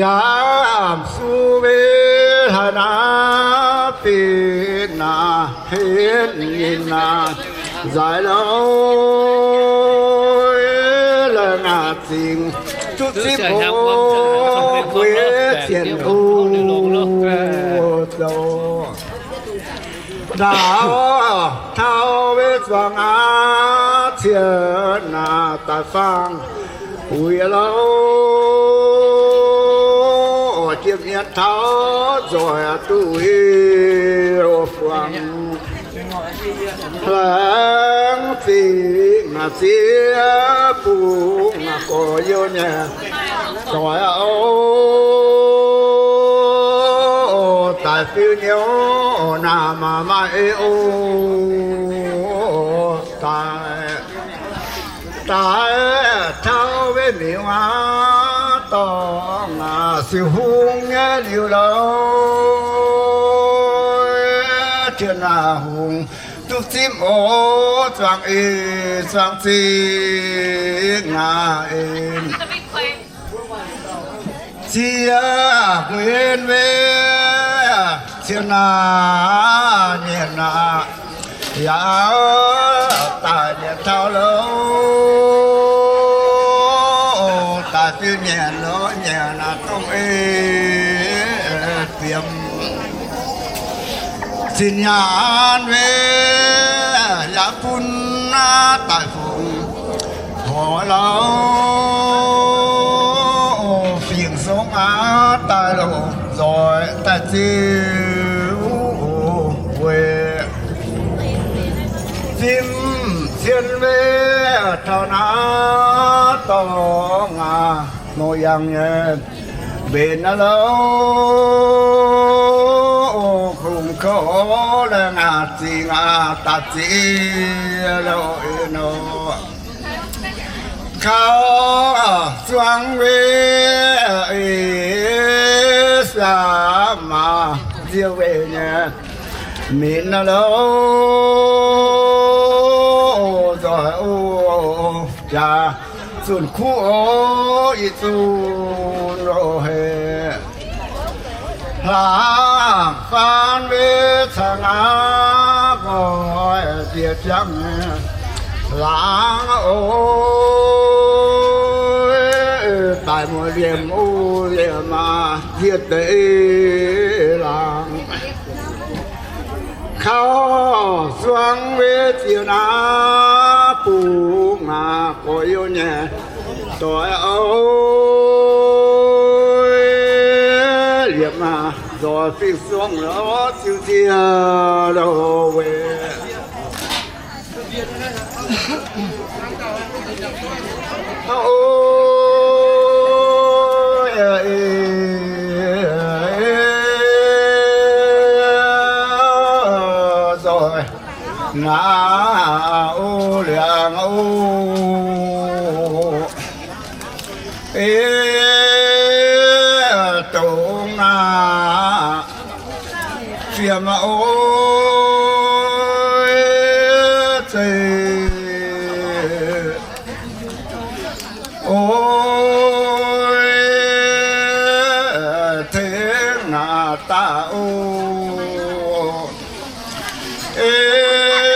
Yaac su wei hlaax naaiv binc naaiv henv ninh naaiv nzaaix louh la'ngaac zingh duqv zipv oc, weic zienc oc zoux. Ndaauv taux wei zuangx aqv, cien naaiv daaih faang uix louh, jiem nyienz taux nzoih duqv uix fuangx. Laengz zingh ziex bungx gorx-youz nyei doic oc, daaih fiuv nyouz naaiv maaih maaih ei oc daaih. Daaih taux wei miuc aqv, dorngx aqv, siou hungh nyei liuz louh, tien naaiv hungh duqv zipv oc, zuangx eix zuangx zingh aqv en. Ziex nquin wei cien naaiv nyienc aqv, yaac daaih nyienc taux louh, daaih fiuv nyienc louh nyienc aqv, dongh ei ziemx. Zinh nyaanh wei yaac bun naaiv daaih fungx horc louh, fingx-songx aqv, daaih longc nzoih daaih ziux weic zimv cien wei taux naaiv dorngx aqv, mouz yangh nyei mbenc naaiv louh, kungx kouv la'ngaac zingh aqv, daaih ziex louh nor. Kaux zuangx wei eix siaamv maaz nzie weic nyei minc naaiv louh, nzoih o jaax zunh kuv o, ih zunh o heh. Hlaang faan wei caux naaiv nqoi nziex jangv, laangz o, daaih muoz liemh o, liemh maaz nziex deix laangz. Kaux zuangx wei ziex naaiv bungx aqv, gorx-youz nyei doic o, liemh maaz nzoih fingx-songx lorz ziux nziex loh weic. O, nzoih naaiv o liangx o, ei, dongh naaiv Yiem o, zeiz o, tengx naaic daaih o, ei,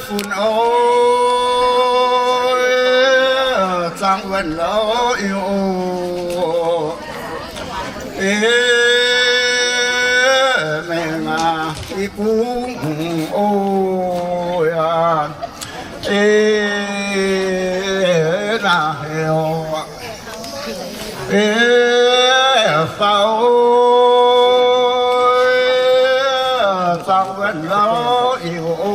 fun o, zaangc wuonh louh iu o. Ei, mengh aac, i bung o, yaac, ei, naaiv heuc, ei, faaux, zaangc wuonh louh iu o.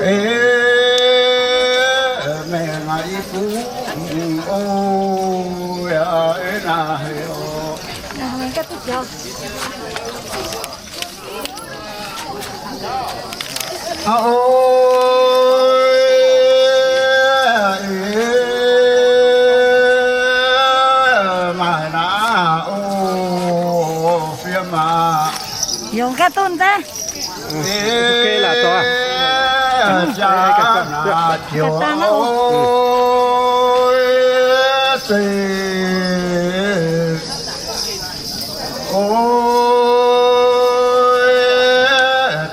Ei, mengh aac, i bung o, yaac, ei, naaiv heuc, o, ei, maaih naaiv o, fiev maah. Yungz ga'dunh daaih. O,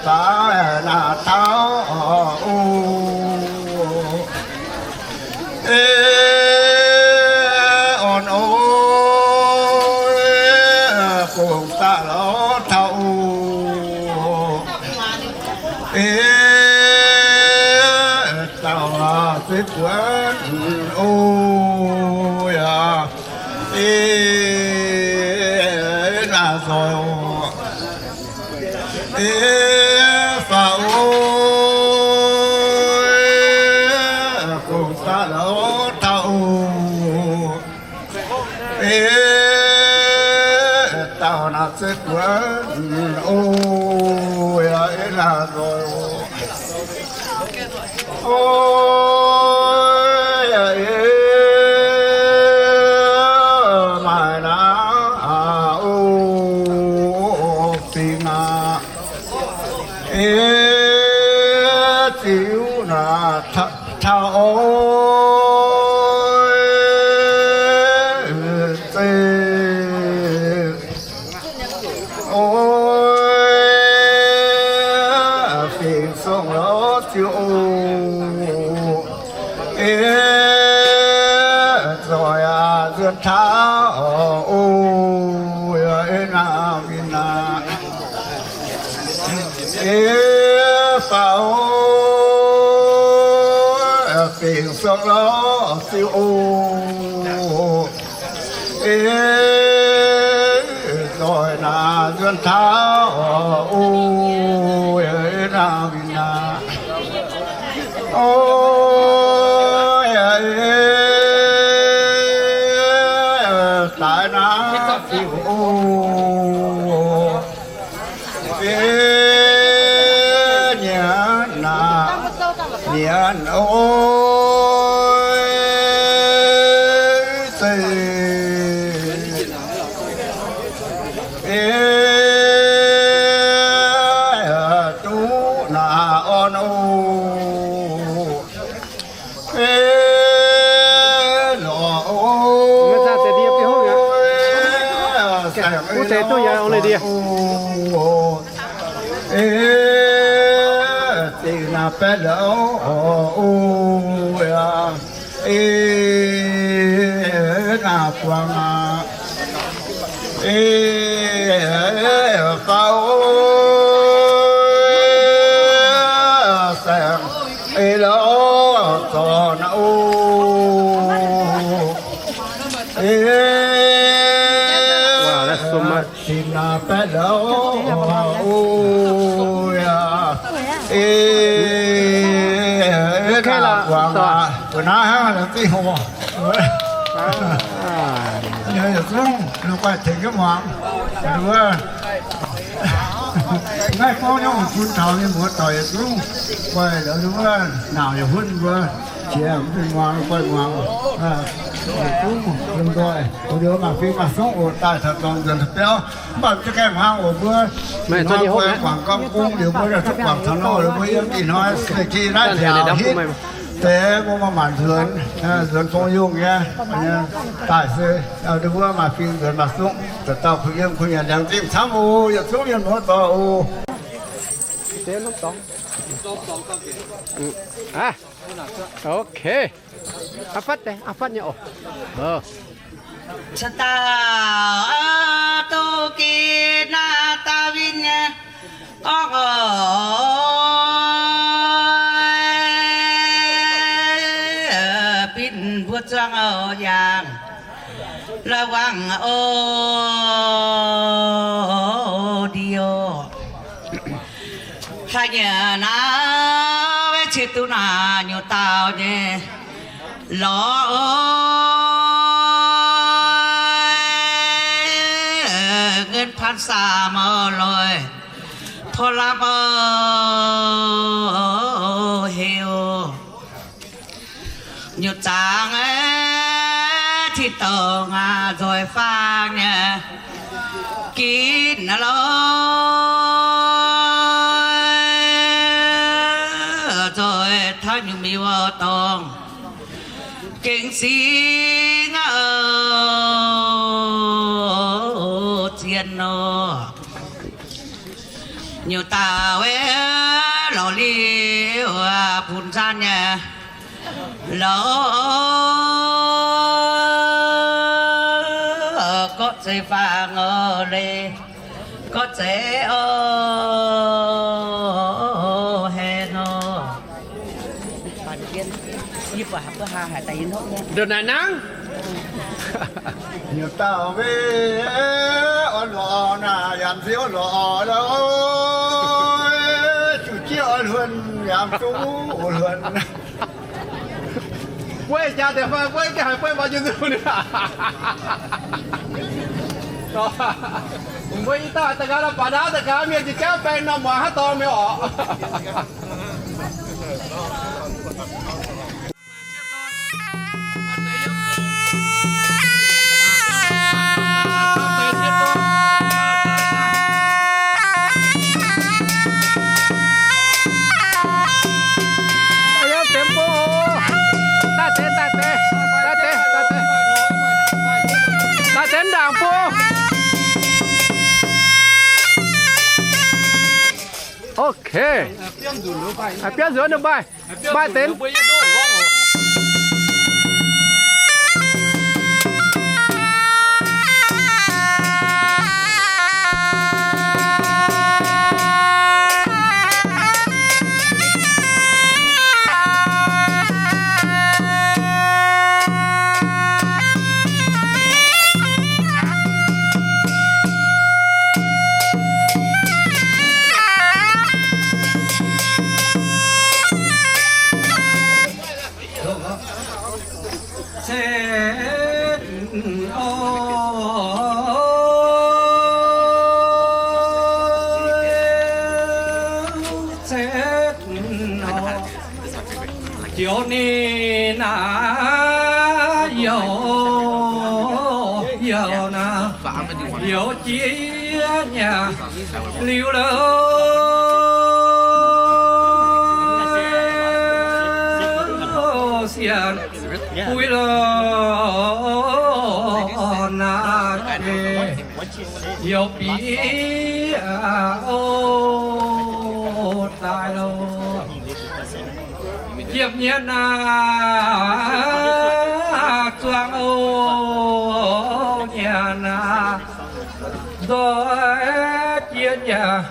daaih naaiv taux o, ei, orn o, gong daaih lorz taux o, ei, dauh naaiv zeiv buonc o, yaac, ei, naaiv nzoih o, ei, faaux o, gong daaih lorz taux o, ei, dauh naaiv zeiv buonc o, yaac, ei, naaiv nzoih o, o, yaac, ei, maaih naaiv o, fingx aac, ei, ziux naaiv taux, taux o, zeiv o, fingx song lorz ziux o, ei, nzoih aac, nzuonx taux o, ei, naaiv mingh naaiv, ei, faaux o, fingx song lorz ziux o, ei, nzoih naaiv nzuonx taux o, ei, naaiv mingh naaiv, o, ei, daaih naaiv ziux o, ei, nyanc naaiv, nyanc o, zeiv, ei, duqv naaiv orn o, ei, lorz o, ei, zingh naaiv baeqv louh o, ei, naaiv buangh aac, ei, faaux o, saeng, ei, lorz zorc naaiv o, ei, zingh naaiv baeqv louh o, yaac, ei, naaiv buangh aac, mbuo naaiv hnangv naaiv zingh hoc. Yietc zungv lungh guaih tengx jienv muangx, wuov, naaiv gorngv nyei, mv bun taux nyei muoz-doic yietc zungv guaih lorz wuov, nauc yietc hunv mbuo qiex mv bun muangx, lungh guaih muangx. Zungv nzoih, mbuo maaih fing maaih sungv oc, daaih taux dorngx nzuonx taux biauv. Mv baac za'gengh hmuangx oc, mbuo ih hnoi mbuo guangc gorngv bung liuz, mbuo zuqc guangc taux nor, mbuo yiem ih hnoi se ki naaiv taux hitv deix mbuo maaih maanc nzuonx, nzuonx fong yungh nyei daaih se mbuo maaih fing nzuonx maaih sungv, dauh dauh kuh yiem kuh nyanc laengz zingh camv oc. Yietc zungv mienh muoz-doic oc. Ok. Aa fatv deix, aa fatv nyei oc. Ca'dauh duqv ginv naaiv dauh win nyei orv, binc mbuo zuangx oc, yangh la'wangh oc, ndie oc. Haaix nyungc naaiv ciex duqv naaic nyungc dauh nyei lorz oc. เงินพันสามร้อย porv lamh oc, heuc nyutc zaangc tin-dorngh nzoih faang nyei ginv lorz, nzoih taux nyungc miuc dorngh gengh singx zien nor. Nyutc dauh lorz liuz bun zaanv nyei lorz, gorqv zeiv faang oc, leiz gorqv zeiv oc, heh nor. Ndongc naaic nangv. Nyutc dauh mv orn lorqc naaic, yaac mv zeiz orn lorqc lorqc, zuqc jieqv orn hluonx, yaac mv zuqc orn hluonx. Bueiv jaax deix fai bueiv gengh haiz bueiv mbuo jienv nzunc. Mbuo i dauh da'gaax la'baaix ndaauv da'gaax mienh jiex jauv baeng norm muangx haaix dorngx mi'aqv oc. Daaih deix, daaih deix, daaih deix, daaih deix, daaih deix ndaangc bung. Ok. Biauv nzuonx mbaih. Maaih deix. Joux ninh naaiv youh, youh naaiv, youh jiex nyanc liuz lorqc, sienx bui lorqc naaiv deix. Youh bieqc oc daaih lorqc. Ziepc nyanc naaiv zuangx oc, nyanc naaiv nzoih jiex nyanc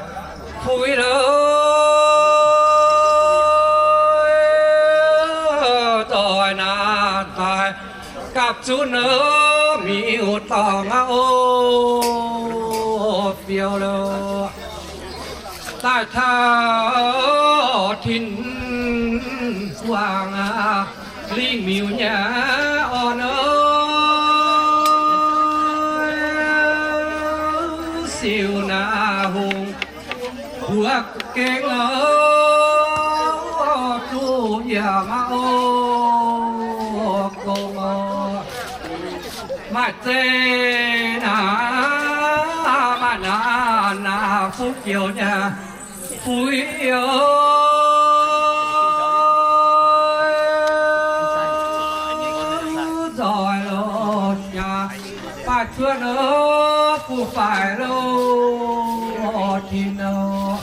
fui lorqc, nzoih naaiv daaih gapv zunv miuc-dorngh aqv oc, biouv lorqc. Daaih taux tin-wangc aqv, lingh miuc nyei orn oc, siou naaiv hungh buoz gengh oc, duqv yaac maiv oc, gong oc. Maaih zeiv naaic, maaih naaic naaic fuqv joux nyei, fuqv joux nzoih loh nyei, maaih cuotv fuqv faix loh tin loh.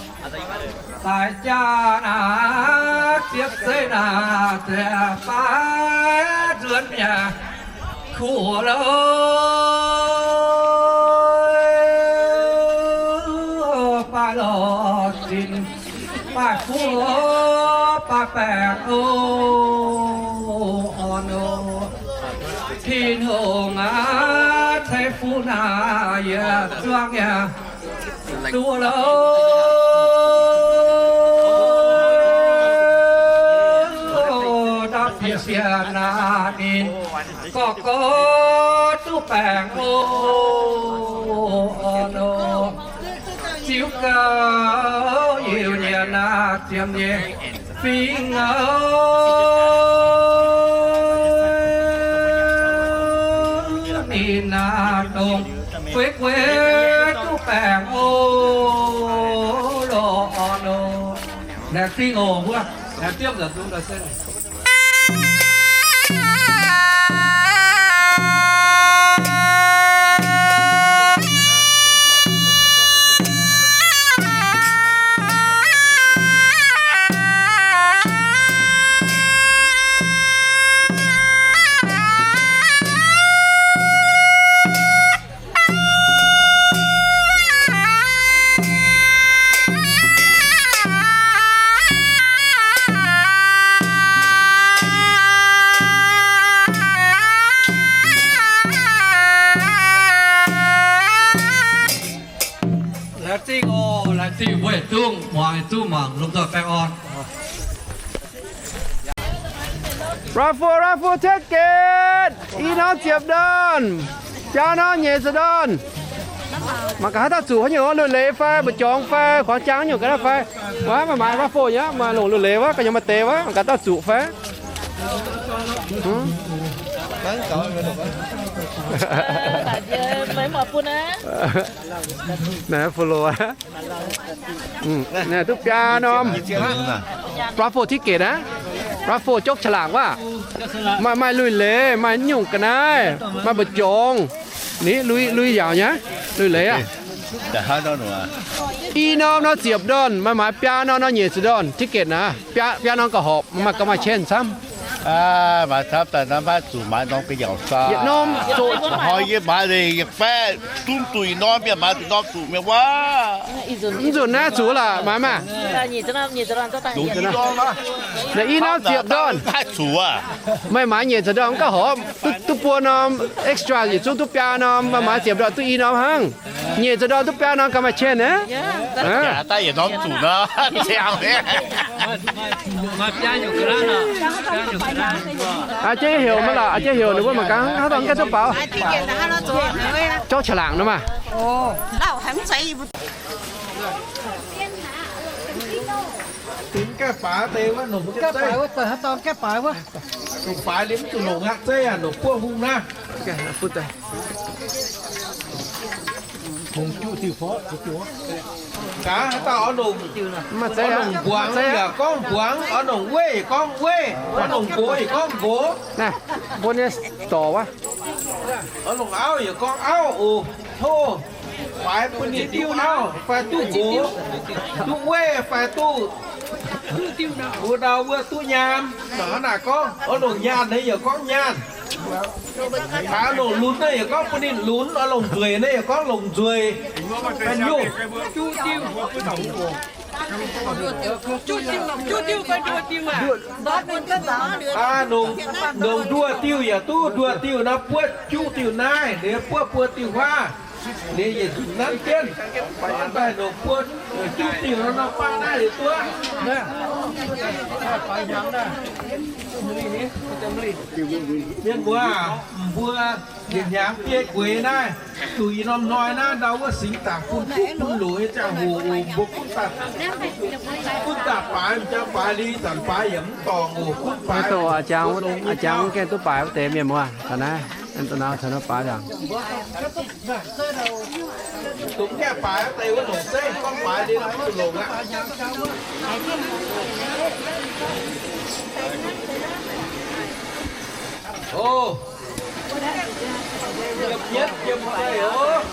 Daaih jaa naaic, ziepc zeiv naaic, ziepc baaix nzuonx mi'aqv, kuv loh, baaix loh zinh, baaix fuqv, baaix baengc oc, orn oc. Tin-Hungh aac, ceix fuqv naaic yietc zuangx yaac duqv loh. Ndau bieqc sienx naaic ninh gorqv gorqv duqv baengc oc, orn oc. Ziux gauh Iu-Mienh naaic ziepc nyeic fingx oc, ninh naaic dongh gueix gueix duqv baengc oc, loh orn oc. Laengz zingh oc, mbuo laengz zingh oc. Laengz zingh oc, laengz zingh mbuo yietc zungv muangx, yietc zungv mangc, lomh nzoih baengh orn. Raffle, raffle ticket, i norm ziepc ndorn, biaa norm nyeic ziepc ndorn. Mangc gaax haaix dauh zuqc haaix nyungc, lunh leiz fai mbu'jorngx fai kuangx jangx nyungc ga'naaiv fai. Wuov maaih maaiz raffle nyei, maaih longc lunh leiz wuov, gu'nyuoz maaih deix wuov, mangc gaax dauh zuqc fai. Naaiv follow aqv. Naaiv duqv biaa norm raffle ticket aqv. Raffle jopv ฉลาก wuov. Maaih, maaih lunh leiz, maaih nyungc ga'naaiv, maaih mbu'jorngx. Ni, lui, lui yaauc nyei, lunh leiz aqv. I norm nor ziepc ndorn, maaih maaiz biaa norm nor nyeic ziepc ndorn ticket naaic. Biaa, biaa norm gauh horpc, maaih gauh maaih เช่น camv. Maaih camv daaih naaiv maiv zuqc maaiz norm ga'yaauc saa. Yietc norm zoqc. Hnoi yie maaiz leiz yietc baeqv zungv duqv norm, yie maaiz duqv norm zuqc mi'aqv wuov. Mv nzunc naaiv zuqc laac, maaiz maah. Naaiv i norm ziepc ndorn. Maaih maaiz nyeic ziepc ndorn mv gauh horpc, duqv, duqv buo norm extra yietc zungv duqv biaa norm, maaih maaiz ziepc ndorn duqv i norm hnangv. Nyeic ziepc ndorn duqv biaa norm gauh maaih เช่น aqv. Aa, jiex heuc maiv lorqc, aa, jiex heuc ninh mbuo mangc gaax, haaix dauh gaengh duqv baaux. Jauv ฉลาก nor maah. Gaeqv baaix deix wuov, nongc gaeqv baaix wuov, haaix dauh gaeqv baaix wuov. Nongc baaix liemh zuqc nongc aqv, zeiv aqv, nongc buov hungh naaiv. Gaax haaix dauh oix nongc, oix nongc mbuangz yaac gorngv mbuangz, oix nongc weiv yaac gorngv weiv, oix nongc nqox yaac gorngv nqox. Naaiv, mbuo nyei dorc wuov. Oix nongc auv yaac gorngv auv oc. Tov baaix bun ninh duqv auv fai duqv nqox, duqv weiv fai duqv, wuov ndau wuov duqv nyaanh. Hnangv naaic gorngv, oix nongc nyaanh naaiv yaac gorngv nyaanh. Oix nongc lunx naaiv yaac gorngv bun ninh lunx, oix longc nzueic naaiv yaac gorngv longc nzueic. Fai nyungc. Aa, nongc, nongc nduoh diuh yaac duqv, nduoh diuh nor buov juqv diuh naaiv, ninh buov buo diuh huaav, ninh yietc zunc nanv jienv. Daaih nongc buo juqv diuh nor, nor baav naaiv liuz duqv. Mienh muoz aac, mbuo yietc hnyangx biei gueix naaiv, zuqc ih norm hnoi naaiv ndau wuov singx zaangc bun kuv bun loz nyei ziangh hoc oc, mbuo gunv daaih, gunv daaih baaix, m'jangc baaix, lingh zanc baaix yaac mv dorngc oc, gunv baaix. Aa, jangx, aa, jangx gaengh duqv baaix wuov deix mienh muoz taux naaiv. Da'naaiv caux naaiv baaix ndaangc. Dongh gaeqv baaix deix wuov longc zeiv, gorngv baaix liuz mv zuqc longc aqv. O, yiem yietv yiem zeih oc.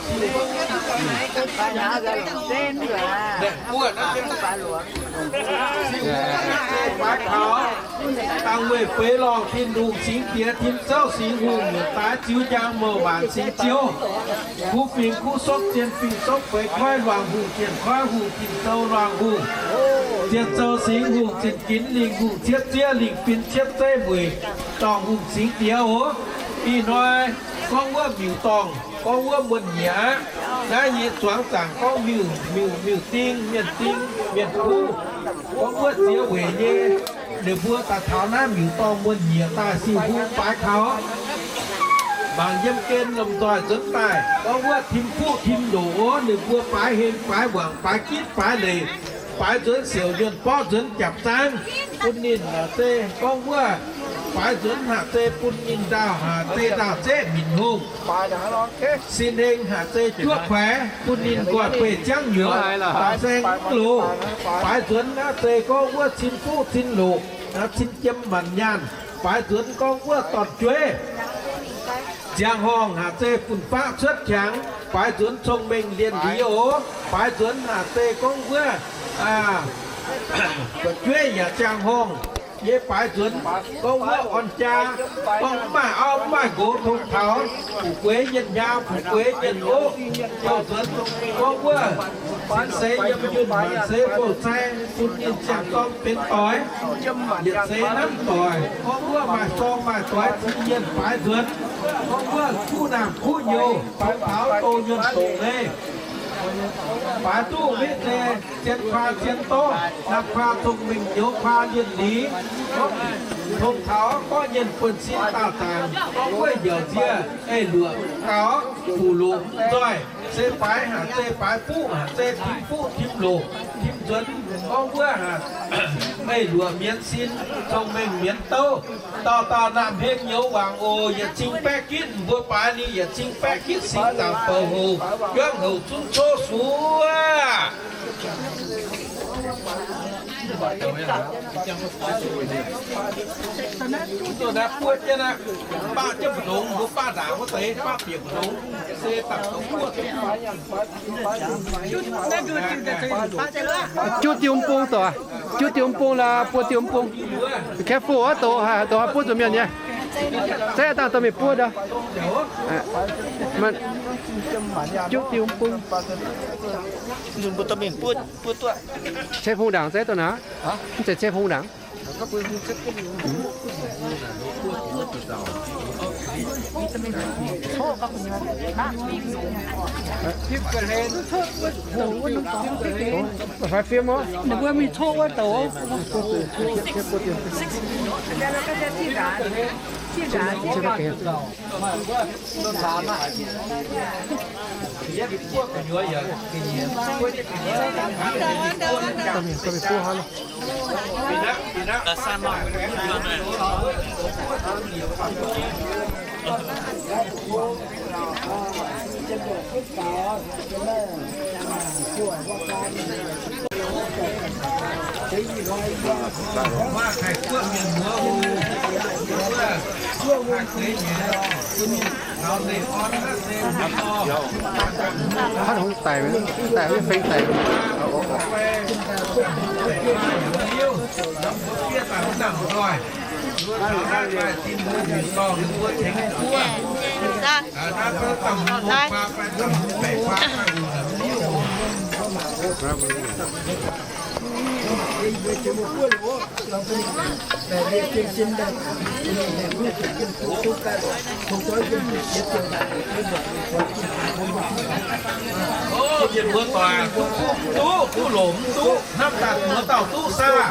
Naeqc buoz naaiv, baaix kaux. Dangh weih feix lorngh Tin-Hungh, Singx Diex, Tin-Zouv Singx Hungh, nyietc daaih ziux njang mouc maanc singx Ziouv. Kuv fingx kuv sopv, zien fingx sopv feix koiv luangh hungh, zien koiv hungh, tin zou luangh hungh, zien zou singx hungh, zinh ginx lingh hungh, cietv zieqv lingh fin, cietv zeiv mueic dorngh hungh, Singx Diex oc. Ih hnoi gorngv wuov miuc-dorngh, gorngv wuov muonh nyieqc aqv. Naaiv nyei zuangx zaangc gorngv miuc, miuc, miuc-ding, mienh ding, mienh kuv, gorngv wuov ziex weic nyei. Ninh mbuo daaih taux naaiv miuc-dorngh muonh nyieqc daaih siou huv baaix kaux. Mangc yiem gen lomh nzoih nzuonx daaih, gorngv wuov tim fuqv tim loc oc. Ninh mbuo baaix heng, baaix wangc, baaix gitv, baaix leic, baaix nzuonx siouc nyuonh borqv nzuonx japc zaangv bun ninh haac zei, gorngv wuov baaix nzuonx haac zei bun ninh ndaauh, haac zei ndaauh zeqv minc hungh. Sin heng haac zei juoqv kuaix bun ninh nqoi beih ziangv nyuoz, daaux saeng mv loz. Baaix nzuonx haac zei gorngv wuov cin fuqv cin loc, cin jiem maanc nyaanh. Baaix nzuonx gorngv wuov dorn-jueiv, ziangh horngh haac zei fun-faqv cuotv qangx. Baaix nzuonx cong-mengh lienh liz oc. Baaix nzuonx haac zei gorngv wuov dorn-jueiv yaac ziangh horngh. Yie baaix nzuonx gorngv wuov orn jaa, gorngv mv maaih auv mv maaih nqox, tong taux fu'jueiv nyienh hnyau, fu'jueiv nyienh oqv. Baaix nzuonx gorngv wuov cin seix yiem yunh, maanc seix bouh cai, bun ninh ziangh dorng benx doix, yietc seix nanv doic. Gorngv wuov maaih sorng maaih doix cin yienh. Baaix nzuonx gorngv wuov kuv naamh kuv nyouz, baaix taux douz nyuonh doqc leiz. Baaix duqv maiv zei zien kuaa zien dorv, naamh kuaa cong-mengh, nyouz kuaa lienh liz. Tong taux gorngv nyienh buonv-sin daauh zaangc, gorngv wuov njoux nzie, ei luoqc gaux, fuqv loc mv nzoih. Se baaix haac zei baaix fuqv, haac zei tim fuqv tim loc, tim nzuonx gorngv wuov haac ei luoqc mienz sin, cong-mengh mienz douv. Dauh dauh naamh hmien nyouz wangc oc. Yietc cin baeqv gitv mbuo baaix ninh, yietc cin baeqv gitv singx zaangc bouc houc, juangv houc zunv cov suoqv. Buo jienv aqv, baav jienv mbu'ndongx, mbuo baav ndaangc wuov deix, baav bieqc mbu'ndongx, se dapc dongh buov. Juqv diuh mv bung doqc, juqv diuh mv bung laaix buo diuh mv bung. Careful wuov doqc, doqc buov zuqc mienh nyei. Zeiv dangh dorh mingh buov ndau. Juqv diuh mv bung. Ceix fungx ndaangc zeiv doqc naaic. Mv zeiz ceix fungx ndaangc. Fai fiem oc. Haaix hungh daic, daic wuov feng daic. Mienh muoz doic, duqv, duqv loc mv duqv, hnamv daaih muoz dauh duqv saah?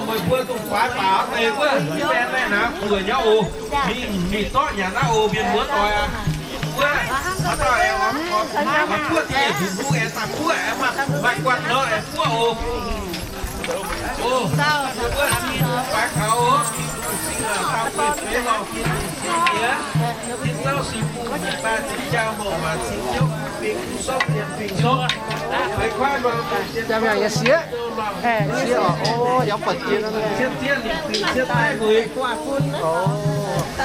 Meih mbuo dongh faix baac deix wuov, mv baeng naaiv naaiv buoz nyei oc. Mingh, mingh zorqv nyanc naaiv oc, mienh muoz doic aac. Wuov, maaih dauh aengx oc, maaih buoqv deix nzunc hungh aengx daaih buoqv aengx maaih, maaih guanh nor aengx buoqv oc. Oc, wuov, faix kaux oc. Dauh buic feix lorh fin siex jiex, tin zauv six bung nyic baeqv ziepc jaa mouc waac cin ziouv bing sorv dien bing sorv. Feix kuaaiv nor, sieqv oc, o, yaac buatc jiex nor. Cien zieqv lingc fingx cien daiv mueiz.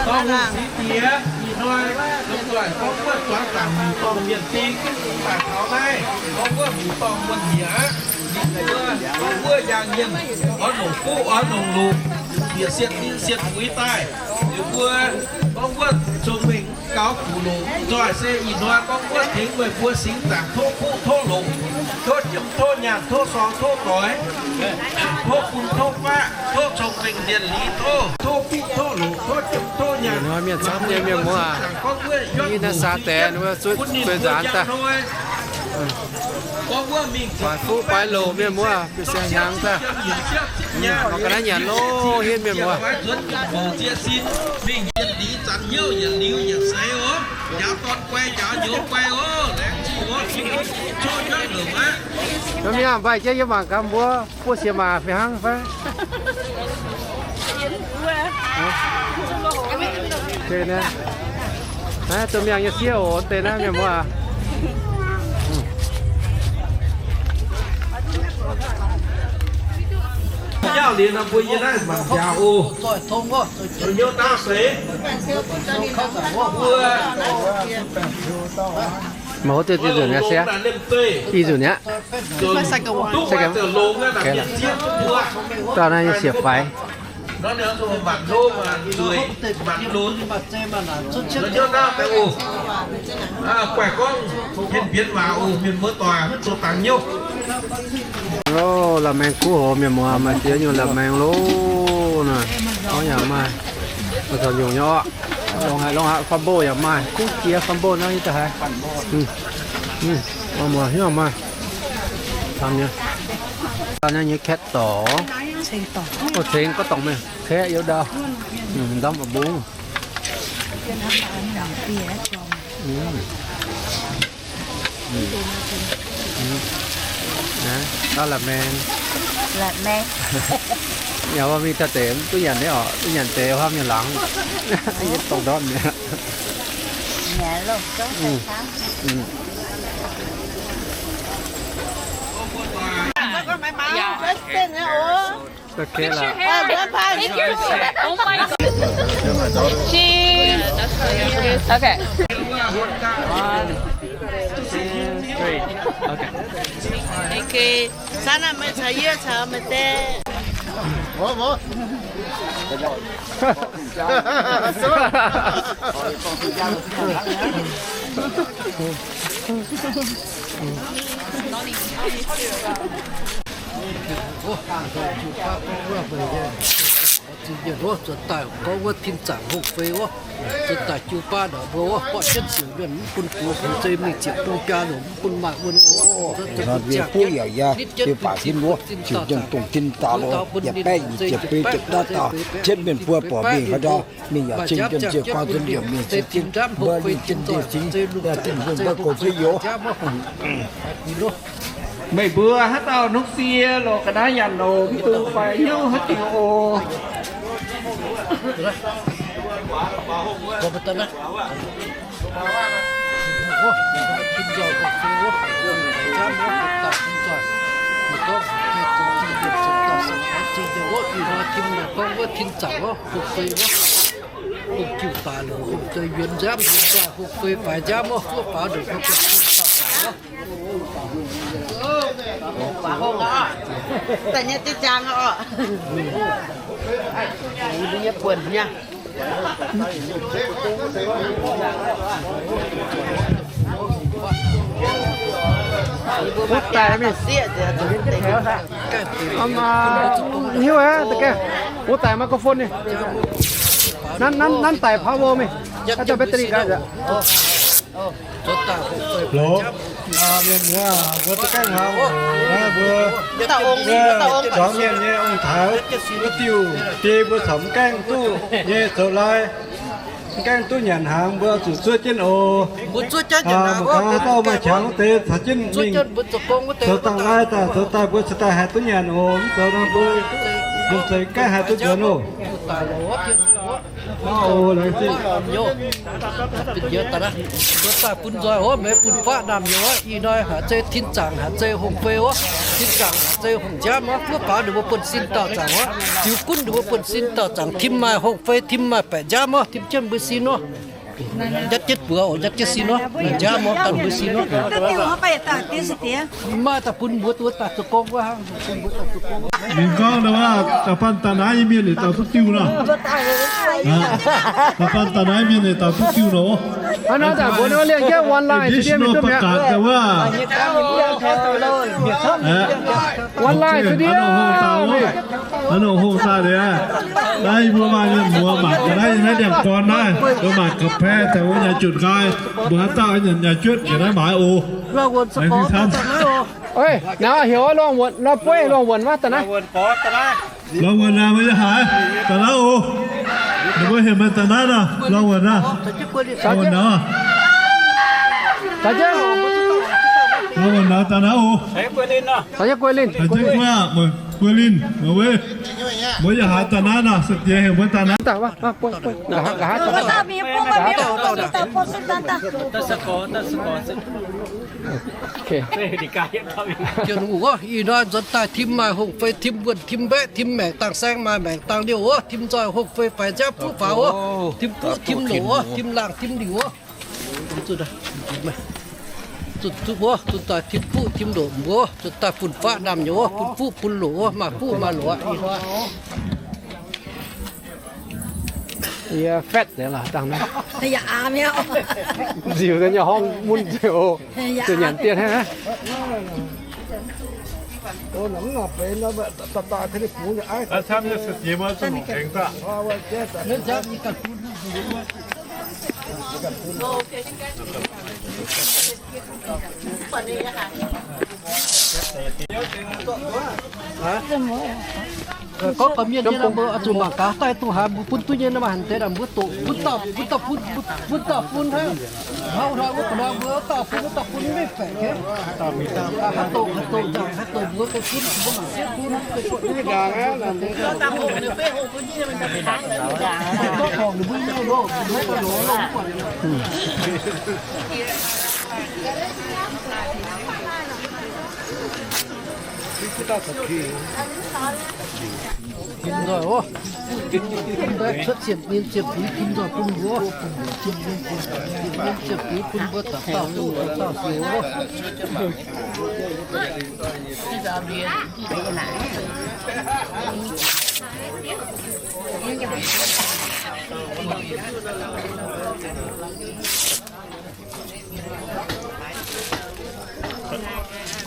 Dorh hungh six diex, ih hnoi lomh nzoih gorngv wuov zuangx zaangc mbuox dorngh mienh ding, daaih taux naaiv gorngv wuov mbuox dorngh muonh njiec aqv. Ninh mbuo gorngv wuov njaang mienh oix longc fuqv oix longc longc, bieqc sietv ninh sietv fuix daaih. Ninh mbuo gorngv wuov cong-mengh gaux guqc longc. Nzoih se ih hnoi gorngv wuov tengx meih mbuo singx zaangc tov fuqv tov longc, tov jiem tov nyaanh tov sorng tov doix, tov bun tov faqv, tov cong-mengh mienh liz, tov, tov fuqv tov longc, tov jiem tov nyaanh. Ih hnoi mienh camv nyei mienh muoz aac. Yie naaiv saa deix wuov zuov zueih nzaanx daaih. Baaix fuqv baaix loc mienh muoz, bieqc siang-hnyangx daaih. Mv, mangc ga'naaiv nyanc loh, hietv mienh muoz. Mv, mienh mbaih jienv yie mangc gaax mbuo buov siex maac fih hnangv fai? Naaiv domh miangh nyei sieqv oc, deix naaiv mienh muoz aac. Njaaux liuz nor mbuo yie naaiv mangc nziaaux oc. Hnyouv ndaauv seix. Mbuo Maaih hov deix dinh nzunc nyei siav. Ih nzunc nyei aqv. Dauh naaiv nyei siec faix. Loh, la'maeng kuv hoc mienh muoz, maaih diex nyungc la'maeng loh naaic. Gorngv yaac maaih, maaih taux nyungc nyei orqc. Longx haic, longx haic, fam mboh yaac maaih, kuv jiex fam mboh naaiv nyei da'haiz. Muoz-hnyouv maaih. Naaiv nyei kaeqv dorc. Ceng gorngv dorngc mingh, kaeqv youz ndau. Ndamv mbungv. Dauh la'maeng. Yaac mbuo mingh taux deix mv duqv nyanc nyei orqc, duqv nyanc deix huaam nyei laangz. Yie dongh ndortv mi'aqv. Okay lah. Cheers. Okay. One, two, three. Okay. Okay. Saan naaiv meih caux yie caux meih deix. Zuqc daaih gorngv wuov tin zaangc hopv fei wuov, zuqc daaih jiu baav ndongc mbuo wuov, borqv jienv siouc yuonh mv bun gox, hungh zei mingh ziepc bung biaa longc mv bun maaih wuonh oc. Nitv jienv bun ziangh jienv, nitv jienv bun zinh bun zinh dauh dauh, bun ninh hungh zei jiepc baeqv, jiepc dauh dauh, jienv mienh buo borqc mingh haaix ndau, mingh yaac cing jienv ziepc guaav zunv yaac mingh cing jienv mbuo mingh jienv ndeic cingx, dinh mbuo mbuo goux jienv youz. Meih mbuo haaix dauh nongc sie lorqc ga'naaiv nyanc oc, mv dungx faix hnyouv haaix diuc oc. Hungh jiuv daaih longc hungh zei yuonx nziaamv, yuonx daaih hungh fei faix nziaamv oc. Zuov faaux ndongc Waac hungh oc. Daaih nyei zinh ziangx oc. Mbuo nyei buonc nyei. Wuov daaih mingh. Hiuv aqv, da'gaengh. Wuov daaih microphone ni. Nanv, nanv, nanv daaih power mingh. Aa, zoux battery gaax nziex. Loz, mienh muoz, mbuo za'gengh hmuangx, mbuo, mbuo zuangx mienh nyei ong-taaix wuov diuh biei mbuo corc mv gaengh duqv nyei zoux lai, mv gaengh duqv nyanc hnaangx, mbuo zuqc zuov jienv oc. Mbuo zuov jienv nyanc hnaangx, mbuo gaax haaix dauh maaih qangx wuov deix caux jienv mingh zoux dangh lai daaih, zoux daaih mbuo cingx daaih haih duqv nyanc oc. Mv zoux nor mbuo yiem zeiz gaengh haih duqv nzuonx oc. Mv daaih bun nzoih wuov, meih bun faqv naamh nyouz wuov, ih hnoi haaix zeiz tin zaangc, haaix zeiz hongh fei wuov, tin zaangc haaix zeiz hongh nziaamv wuov, fuqv faaux ninh mbuo buonv-sin dauh zaangc wuov, ziux gunv ninh mbuo buonv-sin dauh zaangc, tim maaih hongh fei, tim maaih baeqc nziaamv wuov, tim jienv mbuo sin wuov. Njatv jienv buoz oc, njatv jienv sin wuov, nziaamv wuov, dangh mbuo sin wuov. Maaih daaih bun mbuo duqv daaih zoux gong wuov hnangv. Ninh gorngv ndau wuov, da'faanh daaih naaiv nyei mienh yietc dauh duqv diuh nor. Da'faanh daaih naaiv mienh yietc dauh duqv diuh nor. Hnangv naaiv daaih mbuo nor liemh jienv online, English nor ประกาศ daaih wuov. Online เดี๋ยว Hnangv nor hungh daaih liuz, naaiv mbuo maaih mienh muoz mangc gaax naaiv, naaiv ndiangx-gorn naaiv, mbuo mangc ga'paeqv daaih wuov nyaai junc nqaai, mbuo haaix dauh nyanc nyaai juotv njiec naaiv maaiz oc. Naaiv camv. Naaiv heuc lorngh wuonc, lorngh bueiv, lorngh wuonc wuov daaih naaiv. Lorngh wuonc naaiv mbuo yaac haiz daaih naaiv oc. Ninh mbuo heuc meih daaih naaiv nor, lorngh wuonc naaiv. Lorngh wuonc naaiv. Lorngh wuonc naaiv daaih naaiv oc. Caux jienv guei linh, caux jienv guei linh, mbuo yaac haiz daaih naaiv nor, se diex heuc mbuo daaih naaiv. Ih hnoi nzuonx daaih tim maaih hongh fei, tim wuonh, tim mbaeqv, tim maengc dangh saeng, maaih maengc dangh liouh wuov, tim nzoih hongh fei faix nziaamv fuqv faaux wuov, tim fuqv tim loc wuov, tim laangh tim liuc wuov. Zunh, zunh daaih tim fuqv tim loc mbuo, zunh daaih fun-faqv naamh nyouz wuov, bun fuqv bun loc wuov, maaih fuqv maaih loc aqv. Yie fatv deix lorqc dangh naaiv. Nziux deix nyei horngh mun nziux, zuqc nyanc dien hnangv. Gorngv gorqv-mienh nyei nor, mbuo oix zuqc mangc gaax daaih dongh haaix mbuo bun duqv nyei nor, maaih hanc deix daaih mbuo doqc bun dauh, bun dauh bun, bun dauh bun hnangv. Hnangv wuov nor mbuo dauh bun, dauh bun maiv baeqc gengh. Haaix doqc, haaix doqc nzangc, haaix doqc mbuo doqc bun, mbuo mangc gaax bun. Gorngv horngc ninh mbuo nyei loh, ninh mbuo doqc loh. Tim nzoih oc. Cuotv siemc mienh siemc fingx tim nzoih bun mbuo. Siemc fingx bun mbuo dauh dauh duqv dauh dauh heuc oc.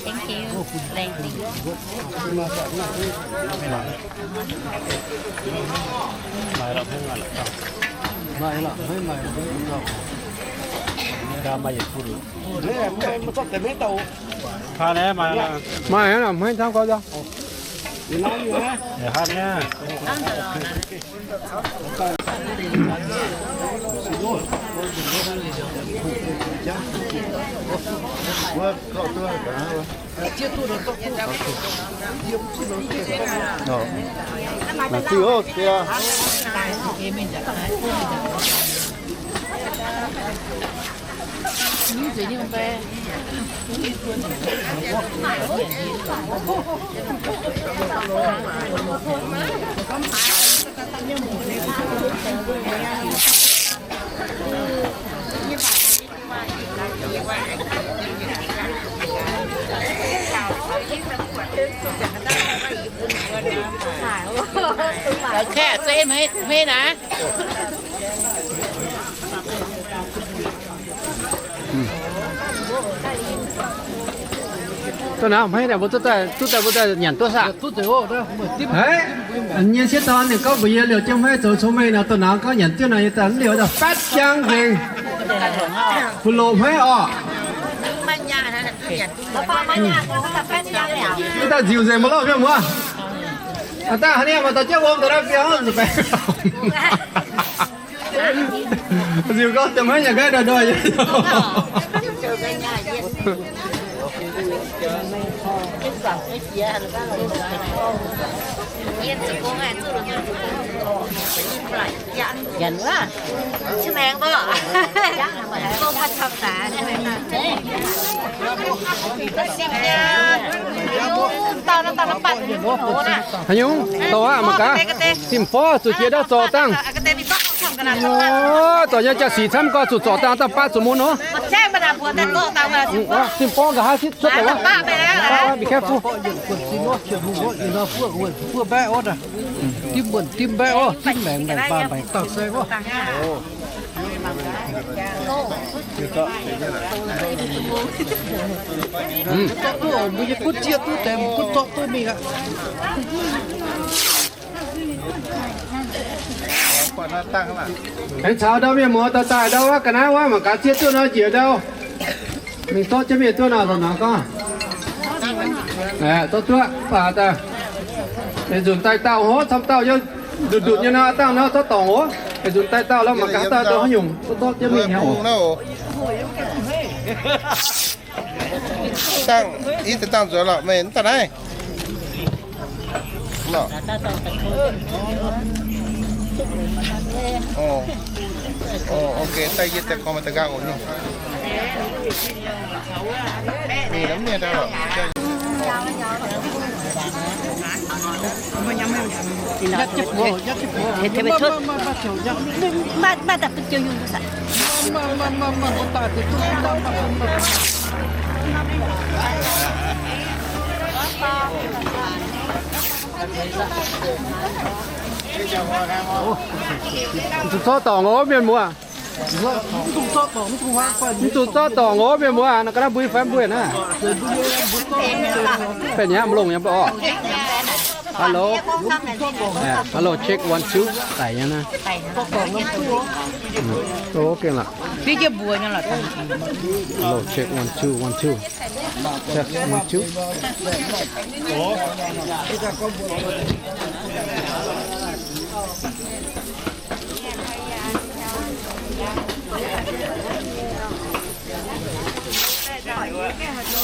Thank you. Thank you. Maaih hnangv naaic, maiv camv gau. Kaeqv zeiv hmei naaiv. Doh naaiv hmei naaic mbuo duqv daaih, duqv daaih mbuo daaih nyanc duqv saah? Haiz, nyei sieqv dorn ninh gorngv mbuox yie liouc jienv hmei zoux cong-mengh nor, doh naaiv gorngv nyanc jienv nor, yie daaih mv liouc daaih fatv jangv nzengc. Fu loc hmei orqc. Mv daaih nziux nzengc maiv lauh mienh muoz. Aav dangh haaix nyungc maaih dauh jienv wuom daaih naaiv biauv nzunc baengx. Nziux gorngv jomc haiv nyanc nqaih ndoih ndoih. Janx wuov, gong maiv camv daaih. Haaix nyungc? Dorh aqv mangc gaax. Tim-borv zuqc jiex ndau zorc dangh. Dorh nyei jaa-sic camv gorx zuqc zorc dangh, dangh baav zuqc mun nor. Tim-borv nqa'haav cuotv daaih wuov. Be careful. Dimv mbuonx dimv mbaeqv orv, dimv maengc maengc baac maengc dauh sai orv. Zorqv duqv oc, mbuo nyei butv zieqv duqv deix, mbuo butv zorqv duqv mingh aqv. Aengx caux ndau mienh muoz daaih daaih ndau wuov ga'naaiv wuov mangc gaax zieqv duqv nor njiec ndau. Mingh zorqv jienv mingh duqv nor, nor gorngv. Aeqv, zorqv duqv baac daaih. Maiv nzunc daaih dauh hov, camv dauh yiem ndutc ndutc nyei nor, dangh nor zorqv dorngc oc. Maiv nzunc daaih dauh lorqc, mangc gaax dauh ndau haaix nyungc, zorqv jienv mingh nyei oc. Dangh, i deix dangh nzuonx lorqc, meih mv daaih naaiv. Ok, daaih yie daaih gorngv maaih daaih nqaang oc nyungc. Mingh lorqc, mv mienh daaih lorqc. Mv zuqc zorqv dorngc oc, mienh muoz. Mv zuqc zorqv dorngc oc, mienh muoz. Naaiv ga'naaiv mbui fai mbui naaiv. Benx nyei, mv longc nyei mv baac orqc. Hello. Hello, check one, two. Daic nyei naaiv. Hello, check one, two, one, two. Check one, two.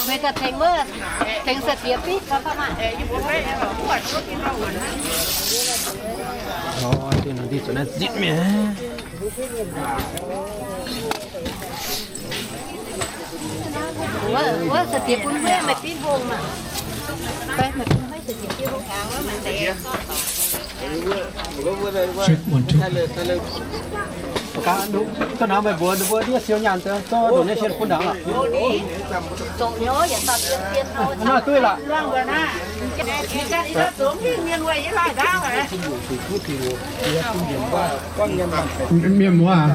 Meih ganh tengx wuov, tengx sai-diex bitv gau fai maah. Orv, dinh nor dinh zuqc naaiv zipv mi'aqv. Wuov sai-diex bun meih, meih bitv hungh maah. Fai meih bun meih sai-diex bitv hungh. Check one, two. Ga'naaiv meih mbuox ninh mbuo ndiev siou nyaanh deix, zorqv ndongc nyei sien bun ndaangc lorqc. Naaiv duqv lorqc. Mienh muoz aac,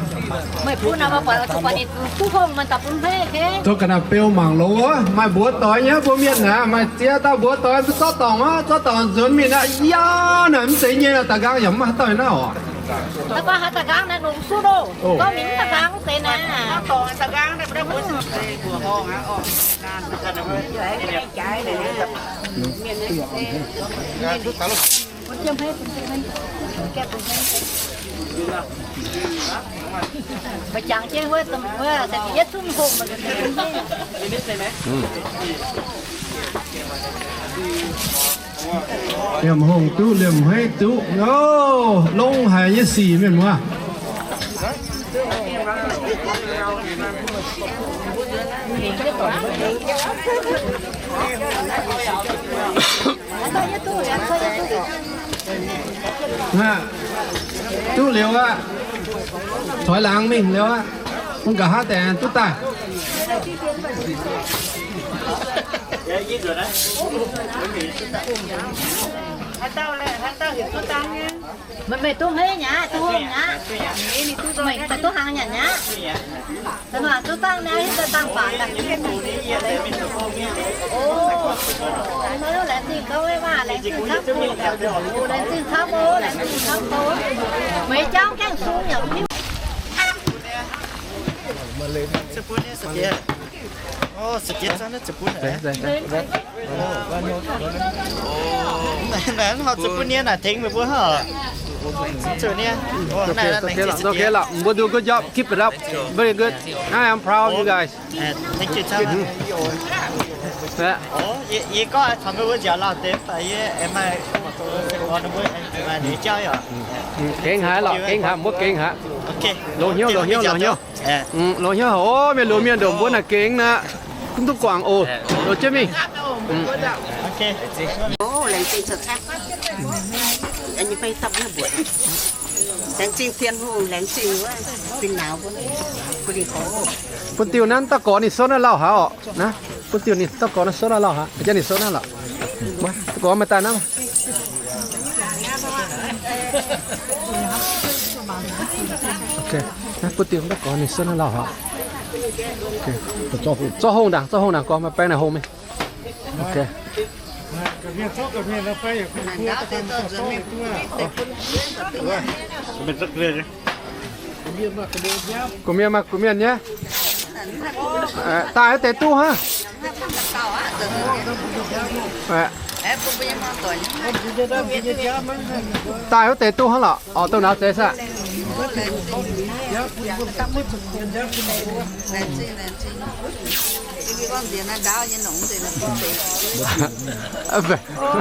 zorqv ga'naaiv beu mangc longx wuov, maaih mbuox doix nyei mbuo mienh aac, maaih ziex dauh mbuox doix, zorqv dorngc wuov, zorqv dorngc nzuonx mingh aqv, yaac naaic mv zeiz nyei, da'nqaang yaac mv maaih haaix dauh naaiv oc. Liemh hungh duqv, liemh hmeiv duqv. Longx haic nyei sic mienh muoz. Duqv liuz aqv. Coix laangz mingh liuz aqv. Bun nqa'haav deix duqv daaih. Haaix dauh heuc duqv dangv nyei? Meih, meih duqv hmeiv nyei aqv, duqv hngongx nyei aqv. Meih, meih duqv hngongx nyei aqv. Da'nor duqv dangh naaiv, dangh baac daaih. O, laengz zingh gauh meih maah, laengz zingh camv, laengz zingh camv o, laengz zingh camv o. Meih jauv gaengh sung yaac hiuv. Naaiv horpc zuqc bun nyei naaic tengx meih mbuo hnangv. Okay, okay, okay, okay, okay, good job, keep it up, very good. I am proud of you guys. Yie gorngv taux meih mbuo nziaauc lauh deix, yie maaih gengh haic lorqc, gengh haic, mv muoz gengh haic. Longx hnyouv, longx hnyouv, longx hnyouv. Longx hnyouv haic, mienh lunx mienh ndomc mbuo naaic gengh naaic, mv duqv guangc oc. Longx jienv mingh. Laengz zingh Tin-Hungh, laengz zingh wuov zinh nauz bun diuh naaiv, dauh gorx ninh souv naaiv lauh haic orqc. Naaiv bun diuh ninh dauh gorx naaiv souv naaiv lauh haic, jaa ninh souv naaiv lorqc. Gorx meih daaih naaiv. Naaiv bun diuh dauh gorx ninh souv naaiv lauh haic. Zorqv hungh ndaangc, zorqv hungh ndaangc gorx, maaih baeng naaic hungh mingh. Gu'mienh maaih gu'mienh nyei. Daaih wuov deix duqv hnangv. Daaih wuov deix duqv hnangv lorqc. Orqc, dongh nauz zeiz saah?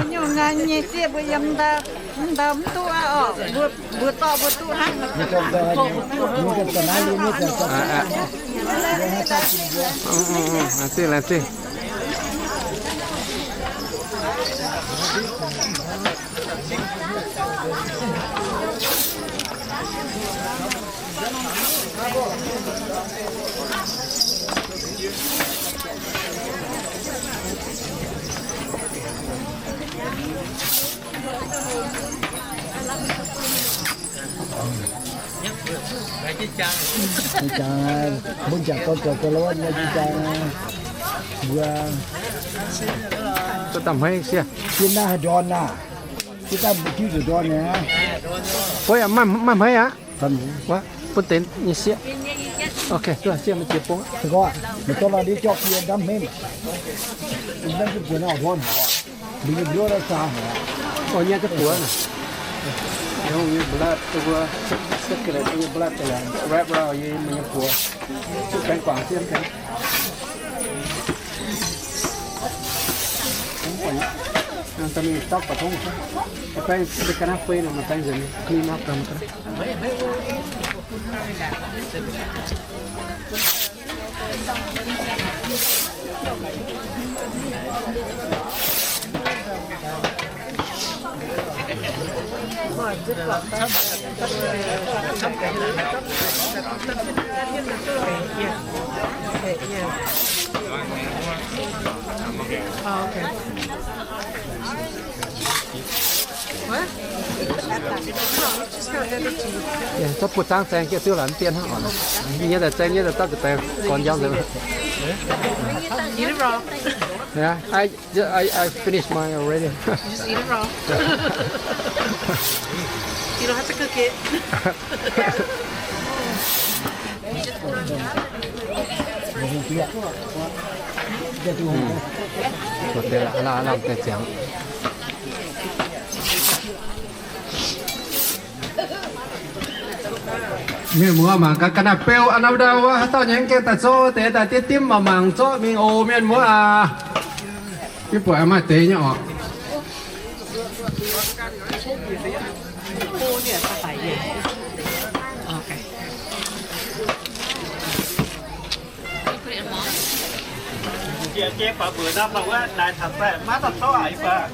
Nyungc naaiv nyei sieqv mbuo yiem ndau, ndau mv duqv aqv orqc. Mbuo, mbuo dorh mbuo duqv hnangv. Laengz zingh, laengz zingh. Jang, mbuo jangx gorn zoux gorn lov nyei jang, mbuo duqv daaih hmeiv sieqv. Jien naaiv haih ndorn aac? Jien daaih mbuo jiuv zuqc ndorn aqv. Bov yaac maaih hmeiv aqv. Bun deix nyei sieqv. Ok, duqv sieqv maiv jiex bung. Meih dorh la'ndiev jorpv jiex ndamv hmeiv. Ndamv jiex ndorn. Mbuo nyei mbuov naaiv zaah haic. Nyei duqv buoz naaic. Yie hungh nyei blood, mbuo, circulate nyei blood, wrap around yie mbuo nyei buoz. Baeng guangc jienv. Baeng, baeng ga'naaiv fei nor, baeng nzengc, clean up ga'naaiv. Zorqv buoz-zaangv zaeng jienv diuv laaix mv dien hnangv oc. Yie daaih zaeng, yie daaih dapv deix gorn njang nzengc. Yeah, I, I, I finished mine already. You just eat it raw. You don't have to cook it. Mienh muoz mangc gaax ga'naaiv beu, a'hneiv ndau wuov haaix dauh nyei gengh daaih zorqv deix daaih diev dimv mangc mangc zorqv mingh oc, mienh muoz aac. Yie buatc maaih deix nyei oc.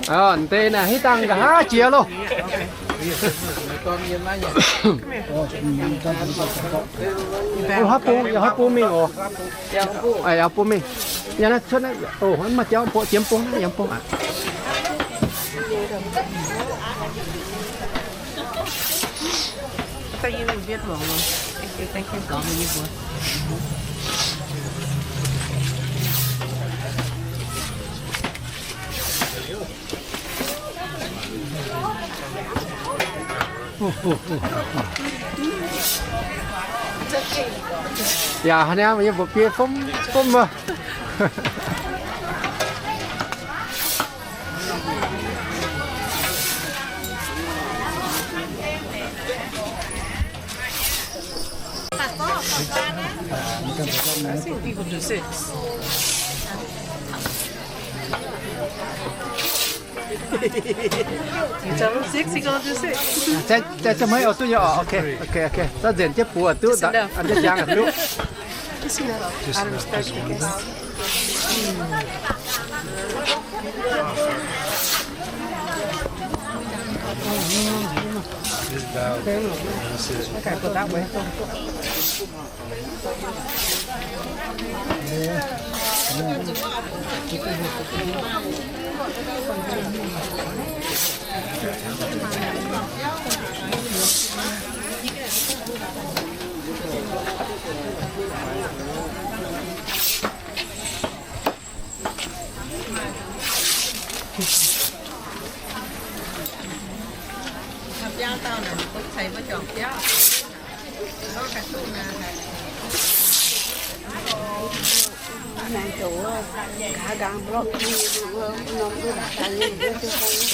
Aa, deix naaic hitv dangh nqa'haav jiex loh. Yaac haav bung, yaac haav bung mingh oc. Aa, yaac bung mingh. Yaac naaiv cuotv naaiv, o, maaih jauv bung, jiem bung naaiv, jiem bung aqv. Yaac hnangv naaiv, yie mbuox biei fomv fomv wuov. I think people do six. You tell him six, he gonna do six. 在，在这没有都有，OK，OK，OK，这人就不都，俺就讲了都。Just enough. Just enough. Out of respect, I guess. Just bow. That's it. Okay, put that way.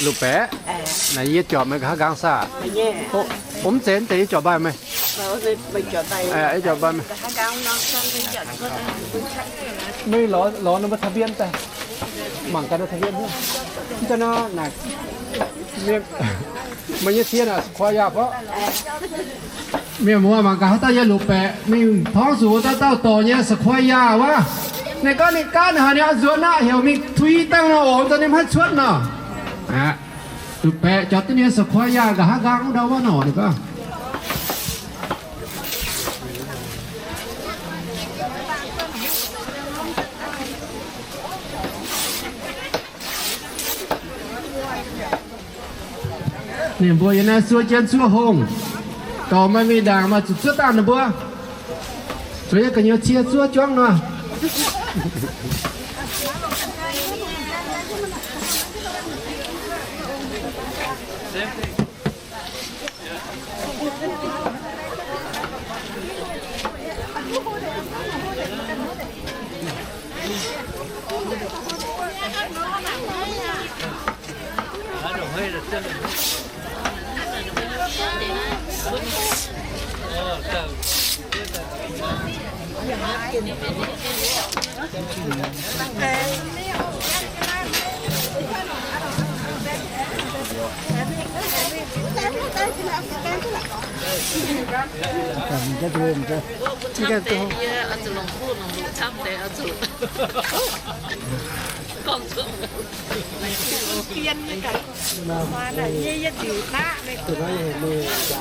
Lungh baeqc, naaiv yie jauv meih nqa'haav nqaang saah? Mv zeiz, mv zeiz yie jauv mbaih meih. Yie jauv mbaih meih. Meih lorz, lorz ninh mbuo ทะเบียน daaih. Mangc gaax ninh ทะเบียน hiuv. Mv zeiz nor naaic, meih nyei cie naaic สักขวายา fai? Mienh muoz mangc gaax haaix dauh yiem lungh baeqc mingh torngv zuqc wuov dauh dauh dorc nyei สักขวายา wuov. Ninh gorngv ninh gaanv haic, ninh oix nzuonx aqv, heuc mingh tui dangh nor oc, za'gengh maiv cuotv nor. Aqv, lungh baeqc jauv duqv ninh สักขวายา nqa'haav nqaang wuov ndau wuov nor, ninh gorngv. Ninh mbuo yiem naaiv zuov jienv zuov hungh, dorh maaih mingh ndaangc maaih zuqc zuov dangh ninh mbuo. Zuov yiem gu'nyuoz cie zuov juangv nor.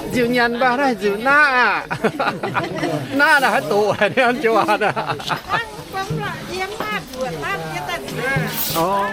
Nziux nyanc mv baac naaiv nziux naqv aqv. Naqv naaic haaix doqc haic, ninh joux aqv. Orv.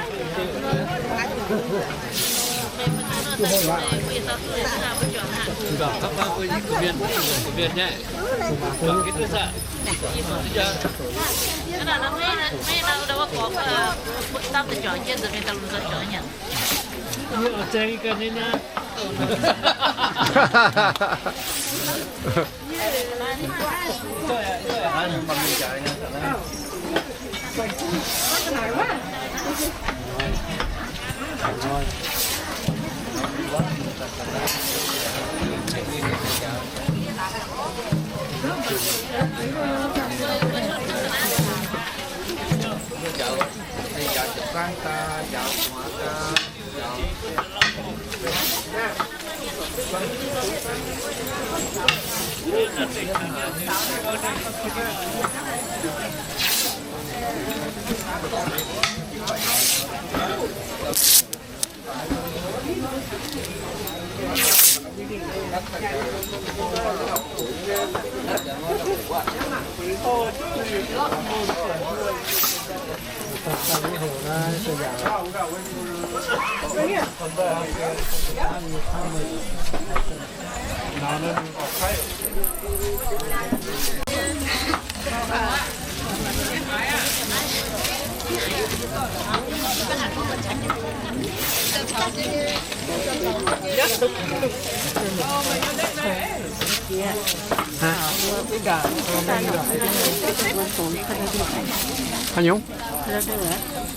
Haaix nyungc?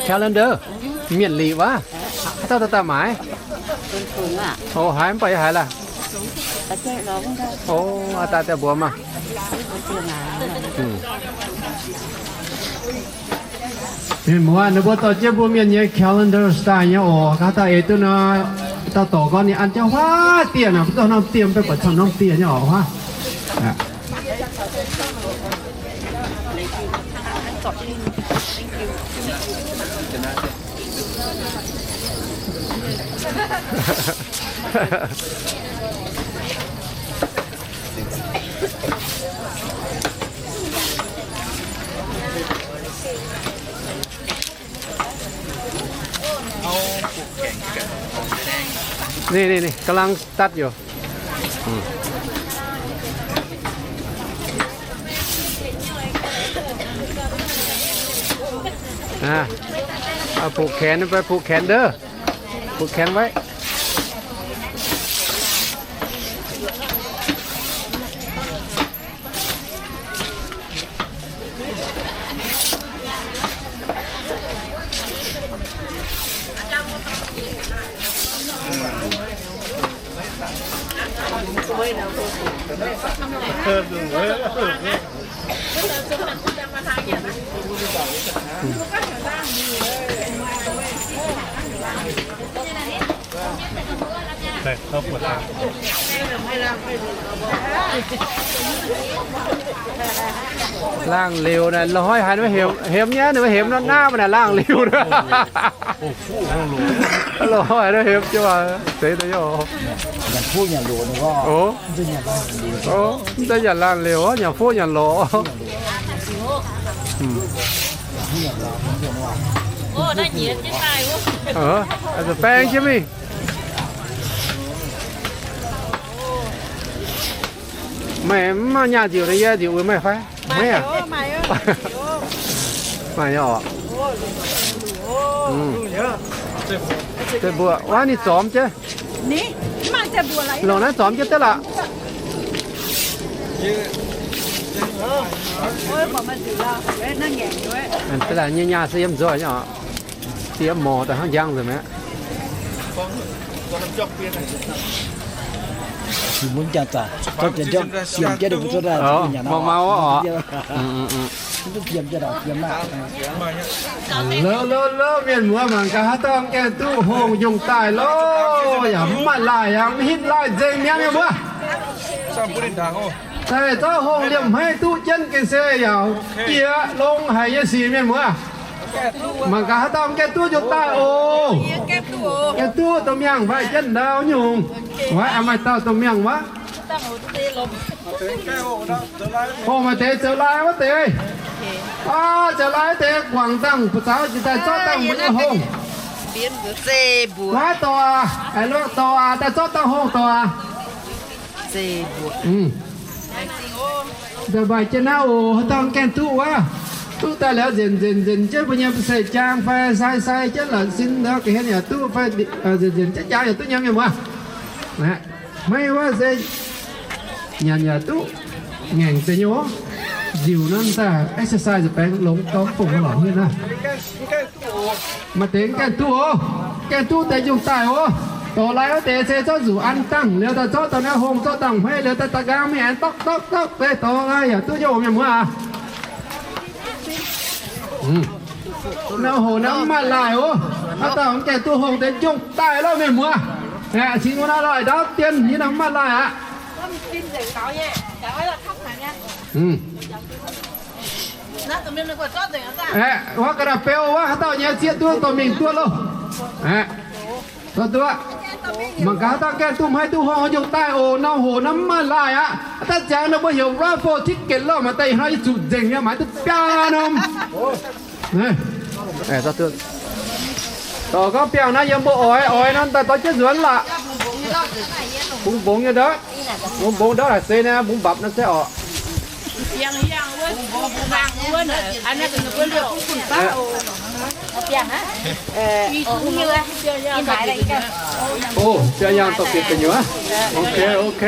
Calendar. Mienh liqc wuov. Haaix dauh daaih maaiz? Oc, haiz mv baac yie haiz laaih. Oc, aa, daaih daaih mbuox maah. Mienh muoz, ninh mbuo dorh jienv mbuo mienh nyei calendar style nyei oc. Haaix dauh eix duqv nor, dauh dorc gorngv ninh an jienv huaav dieh nor, mv duqv norm dieh, mv baac buatc camv norm dieh nyei oc, huaav. Ninh, ninh, ninh, กำลังตัดอยู่ อืม อ่า เอาผูกแขนไป ผูกแขนเด้อ ผูกแขนไว้ Laangh liuz naaic, lorz haiz ninh mbuo hemx, hemx nyei, ninh mbuo hemx nor naaiv mbuo naaic laangh liuz. Lorz haiz ninh hemx jienv, zeiz deix oc. Oc, mv zeiz nyanc laangh liuz, nyanc fuqv nyanc lorz. Baeng jienv mingh. Meih mv maaih nyaah nziuc nor, yie nziuc uix meih fai? Maiv aqv. Maaih nyei oc. Zeiv mbuoqc wuov ninh zormx jienv. Longc naaiv zormx jienv duqv lorqc. Nyei nyaah se yiem nzoih nyei oc. Diex morc daaih hnangv njang nzengc mi'aqv. Mbuo jangx zaqc, mangc mau oc. Louv, louv, louv, mienh muoz mangc gaax haaix dauh gaengh duqv hongh njongc daaih loh, yaac mv maaih laaih, yaac mv hitv laaih nzengc mi'aqv, mienh muoz. Daaih zorqv hongh liemh hmeiv duqv jienv gengh se yaac jiex longx haic nyei sic, mienh muoz. Mangc gaax haaix dauh mv gaengh duqv njongc daaih oc. Gaengh duqv domh miangh mbaih jienv ndau nyungc. Wuov, maaih dauh domh miangh wuov. Hongh maaih deix zoux lai wuov deix. Aa, zoux lai wuov deix guangc dangh buoz-zaux jiex daaih zorqv dangh mbuo nyei hongh. Wuov dorh aac, aa, dorh aac, daaih zorqv dangh hongh dorh aac. Daaih mbaih jienv naaiv oc, haaix dauh gaengh duqv wuov. Duqv daaih liuz nzenc nzenc nzenc jienv mbuo nyei seix jaang fai sai sai jienv la'sin ndau ga'hlen yaac duqv fai nzenc nzenc jienv jaang yaac duqv nyei, mienh muoz. Hmeiv wuov se nyanc yaac duqv, ngaengc deix nyei oc. Nziuc naaiv daaih exercise baengx longx gauh fongc lorqc nyei naaiv. Maaih deix gaengh duqv oc. Gaengh duqv deix njongc daaih oc. Dorh lai wuov deix se zorqv nzuqc an dangh liuz daaih zorqv dangh naaiv hongh zorqv dangh hmeiv liuz daaih da'nqaang mingh aengx dorqv dorqv dorqv deix dorh lai yaac duqv nyei oc, mienh muoz aac. Naaiv hoc naaiv mv maaih laaih oc. Haaix dauh mv gaengh duqv hongh deix njongc daaih loh, mienh muoz. Aeqv, cingx wuov naaiv laaih ndaauv dien nyei naaiv mv maaih laaih aqv. Aeqv, wuov ga'naaiv beu wuov haaix dauh nyei zieqv duqv dorh mingh duqv loh. Aeqv, dorh duqv. Mangc gaax haaix dauh gaengh duqv hmeiv duqv hongh njongc daaih oc. Naaiv hoc naaiv mv maaih laaih aqv. Haaix dauh ziangx ninh mbuo heuc raffle ticket loh, maaih deix hnoi yie zuqc nzengc nyei, maaiz duqv biaa norm. Dorh gorngv biangh naaiv yiem mbuo oix, oix nor daaih dorh jienv nzuonx lorqc. Bungx mbongx nyei ndortv. Mbong ndortv haic se naaiv, mbong mbapc naaiv se orqc. O, biaa yangh dorh bieqc gu'nyuoz. Ok, ok.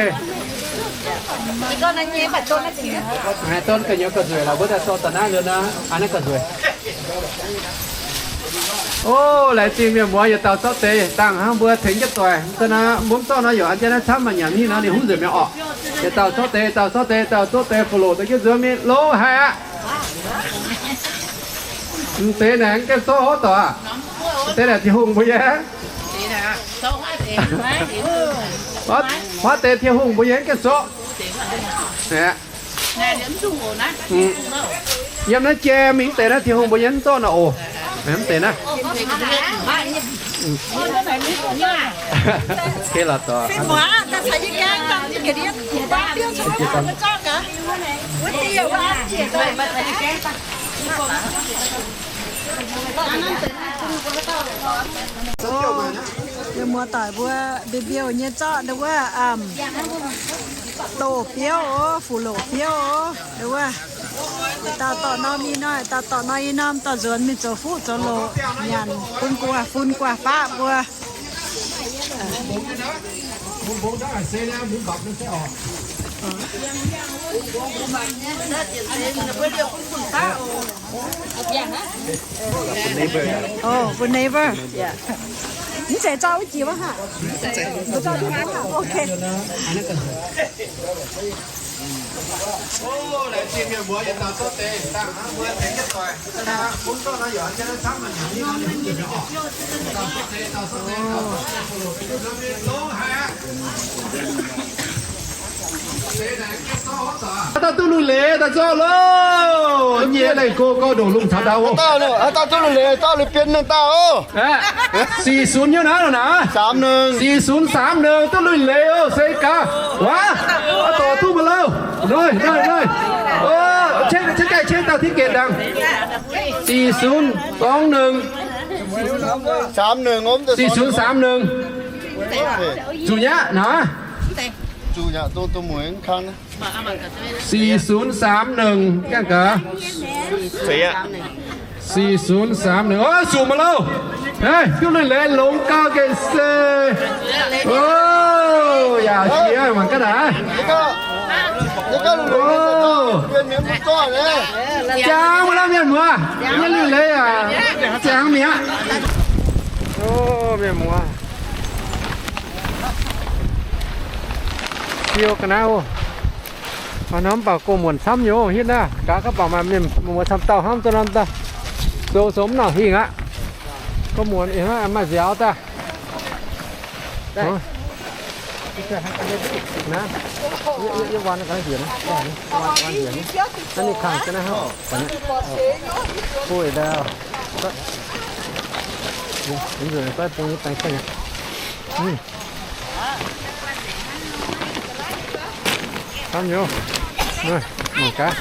Haaix donv gu'nyuoz gauh nzueic lorqc, mbuo daaih dorh daaih naaiv nzuonx naaiv, naaiv gauh nzueic. O, laengz zingh mienh muoz yietc dauh zorqv deix dangh hnangv mbuo tengx jienv doic. Za'naaiv mbuo zorqv nor yaac an jienv naaiv camv maaih nyanc hingh nor ninh huv nzengc mi'aqv orqc. Yietc dauh zorqv deix, yietc dauh zorqv deix, yietc dauh zorqv deix, fu-loc daaih jienv nzuonx mingh loz haic aqv. M'deix naaic mv gaengh zorqv hov doic aqv. M'deix naaic Tin-Hungh mbuo nyei. Hov deix Tin-Hungh mbuo nyei mv gaengh zorqv. Yiem naaiv jai mingh deix naaiv Tin-Hungh mbuo nyei mv zorqv nor oc. Mv deix naaiv. Mienh muoz-doic mbuo mbiouh mbiouh nyei zorqv nduov wuov, doh biouv oc, fu-loc biouv oc, nduov wuov. Dauh dorh norm i norm, dauh dorh norm i norm, dorh nzuonx mingh zoux fuqv zoux loc nyanc, bun gu'nguaaz fun gu'nguaaz faqv mbuo. Oh, bun neighbor. Mv zeiz zorqv wuov jiex wuov haav? Mv zeiz zorqv wuov haav? Ok. Haaix dauh duqv lui-leiz daaih zorqv loh. Nyei naaiv go gauh ndongc lungh caux ndau oc. Haaix dauh duqv lui-leiz zorqv lui-bienv naaiv dauh oc. Sixศูนย์ nyei naaiv naaic. Sixศูนย์สามหนึ่ง duqv lui-leiz oc, se gaax. Waac, dorh duqv maiv lauh. Noic, noic, noic. Ceng, ceng gaengh ceng dauh tiv gec dangh. Sixศูนย์สามหนึ่ง. Sixศูนย์สามหนึ่ง. Zuqc nyaqv naaic. Sixศูนย์สามหนึ่ง gaengh gaax. Sixศูนย์สามหนึ่ง. Ov, zuqc maiv lauh. Duqv lui-leiz longx gauh gengh se. Ov, yaac jiex mangc gaax naaic. Jangx maiv lauh mienh muoz. Maiv lui-leiz aac, jangx mi'aqv. Ov, mienh muoz. Siou ga'naaiv oc. Hnangv mv baac gong muonc camv nyei oc, hitv naaiv gaax gaax baac maaih mienh muoz camv dauh hnangv dongh norm daaih. Zoux zoux mv nangc hingh aqv. Gong muonc maaih nziaaux daaih. Camv nyei, mangc gaax.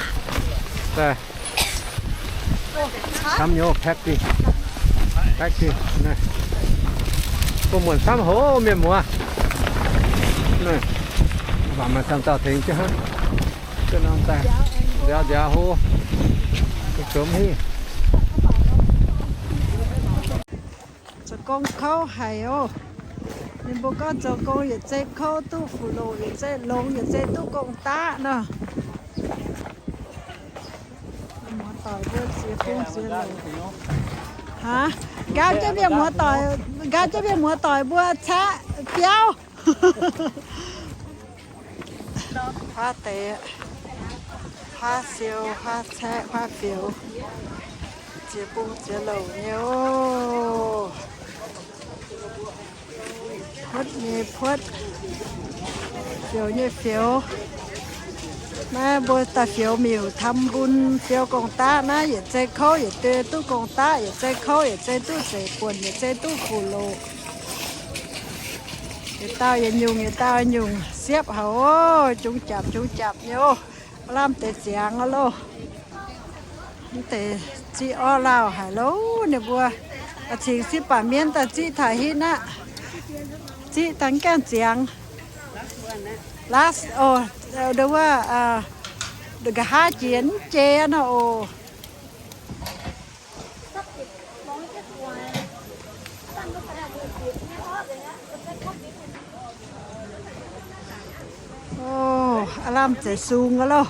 Camv nyei, pack dih, pack dih. Gong muonc camv hov mienh muoz. Mv baac maaih camv dauh tengx jienv hnangv. Nziaaux nziaaux hov, zoux mv hingh. Zoux gong kouv haic oc. Ninh mbuo gorngv zoux gong yietc zei kouv duqv fuqv-loqc, yietc zei longx, yietc zei duqv gong-daqv nor. Muoz-doic mbuo ziex bung ziex loc. Hnangv nqaapv jienv mienh muoz-doic, nqaapv jienv mienh muoz-doic mbuo caeqv biauv. Huaav deix, huaav siou, huaav caeqv, huaav fioux, ziex bung ziex loc nyei oc. Puotv nyei puotv, fioux nyei fioux. Naaiv mbuo daaih fioux miuc ทำบุญ fioux gong-daqv naaiv, yietc zei kouv yietc zei duqv gong-daqv, yietc zei kouv yietc zei duqv zeiv buonc, yietc zei duqv fuqv-loqc. Yietc dauh yietc nyungc, yietc dauh nyungc siepv haic oc. Jungx japc jungx japc nyei oc. Maiv lamh deix ziangx oc loh. Mv deix ziqv orv lauh haic loh. Ninh mbuo cingx sipv baamh mienv daaih ziqv taaih hitv aqv. Ziqv daaih mv gaengh ziangx. Last, o, nduov wuov, nqa'haav jiex mv jiex nor oc. O, aav lamh zeiz sung aqv loh.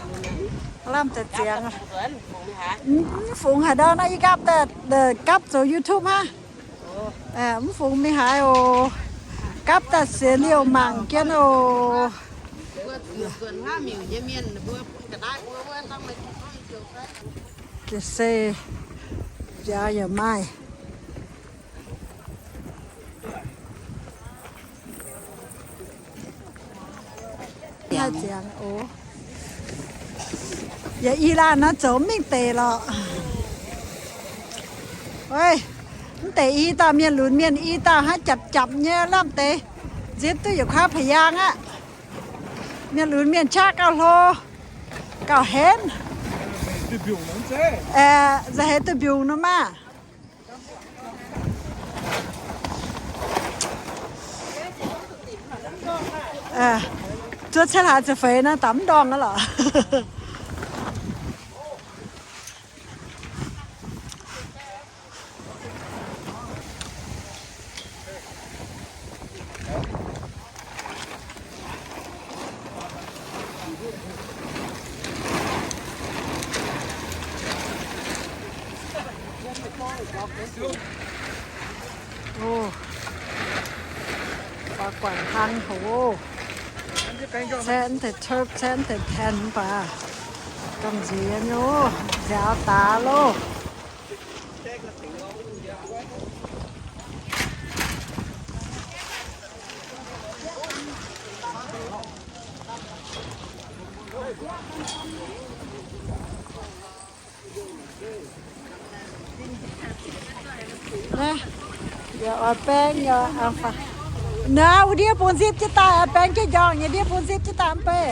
Aav lamh zeiz ziangx. Mv fungx haaix ndau nor, yie gapv daaih, gapv zoux YouTube hnangv. Mv fungx mingh haaix oc. Gapv daaih sienx liouh mangc jienv oc. Ga'naaiv mbuo wuov, ga'naaiv mbuo wuov, se nziaaux yaac maaih. Haih ziangx oc. Yaac i laanh nor zoux mingh deix lorqc. Mv deix i dauh mienh lunx mienh, i dauh hnangv japc japc nyei lamh deix. Nzipc duqv yietc kuaaiv pa'yaangh aqv. Mienh lunx mienh qaqv gauh hlo, gauh henv. Nza'heix duih mbiungc nor maah. Zuov ceix hlaax ziepc feix nor, da'mv ndorngh aqv lorqc. O, baac guangc hlang haic oc. Caeqv deix turf, caeqv deix tent mv baac gamh nziex nyei oc. Nziaaux daaih loh. Naaiv yaac oix baeng yaac, naaiv wuov ndiev bun zipv jienv daaih, baeng jienv njorngh nyei ndiev bun zipv jienv daaih mv bei.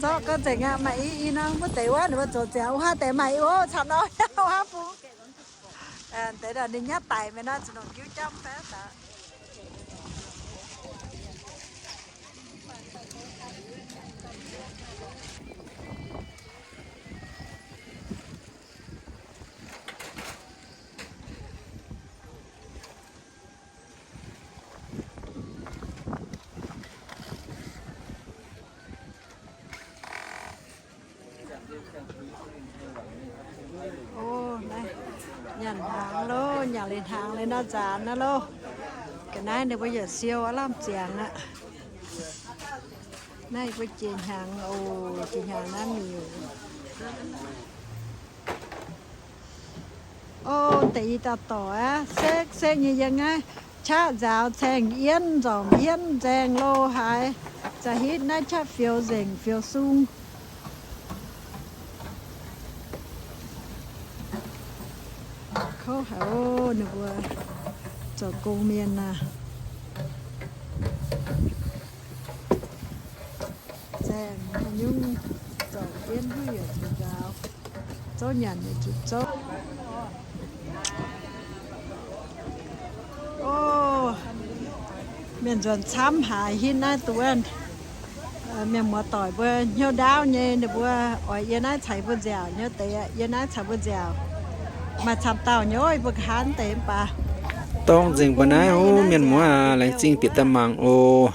Zorqv ga'nzengc aqv, maaih i, i nor, wuov deix wuov, ninh mbuo zoux ziangx wuov deix maaih i, wuov camv nor, wuov bung. Deix ninh nyatv daic mingh nor, zuqc nongc jiuv jamv fai daaih. Nyanc hnaangx loh, nyanc liuz hnaangx liuz nor nzaanx naaiv loh. Ga'naaiv ninh mbuo yaac siou aav lamh ziangx aqv. Naaiv mbuo jiex hnyangx oc, jiex hnyangx naaiv miuc. O, deix i dauh dorc aqv, sekv-sekv nyei yiem naaiv qaqv nzaaux caeng yienv nzormc yienv nzaeng lo haaix, za'hitv naaiv qaqv fioux nzengc fioux sung. Kouv haic oc, ninh mbuo zoux gong mienh naaic. Zaeng haaix nyungc zorc jienv huv yaac zuqc nzaaux, zouv nyanc yaac zuqc zouv. O, mienh nzuonx camv haic, hitv naaiv duqv wuov. Mienh muoz-doic mbuo hnyouv ndaauv nyei, ninh mbuo oix yie naaiv caux mbuo nziaauc, hnyouv deix yie naaiv caux mbuo nziaauc. Maaih camv dauh nyei, mbuo nqa'haav deix mv baac dorng nzengc mbuo naaiv oc, mienh muoz aac, laengz zingh bieqc daaih mangc oc.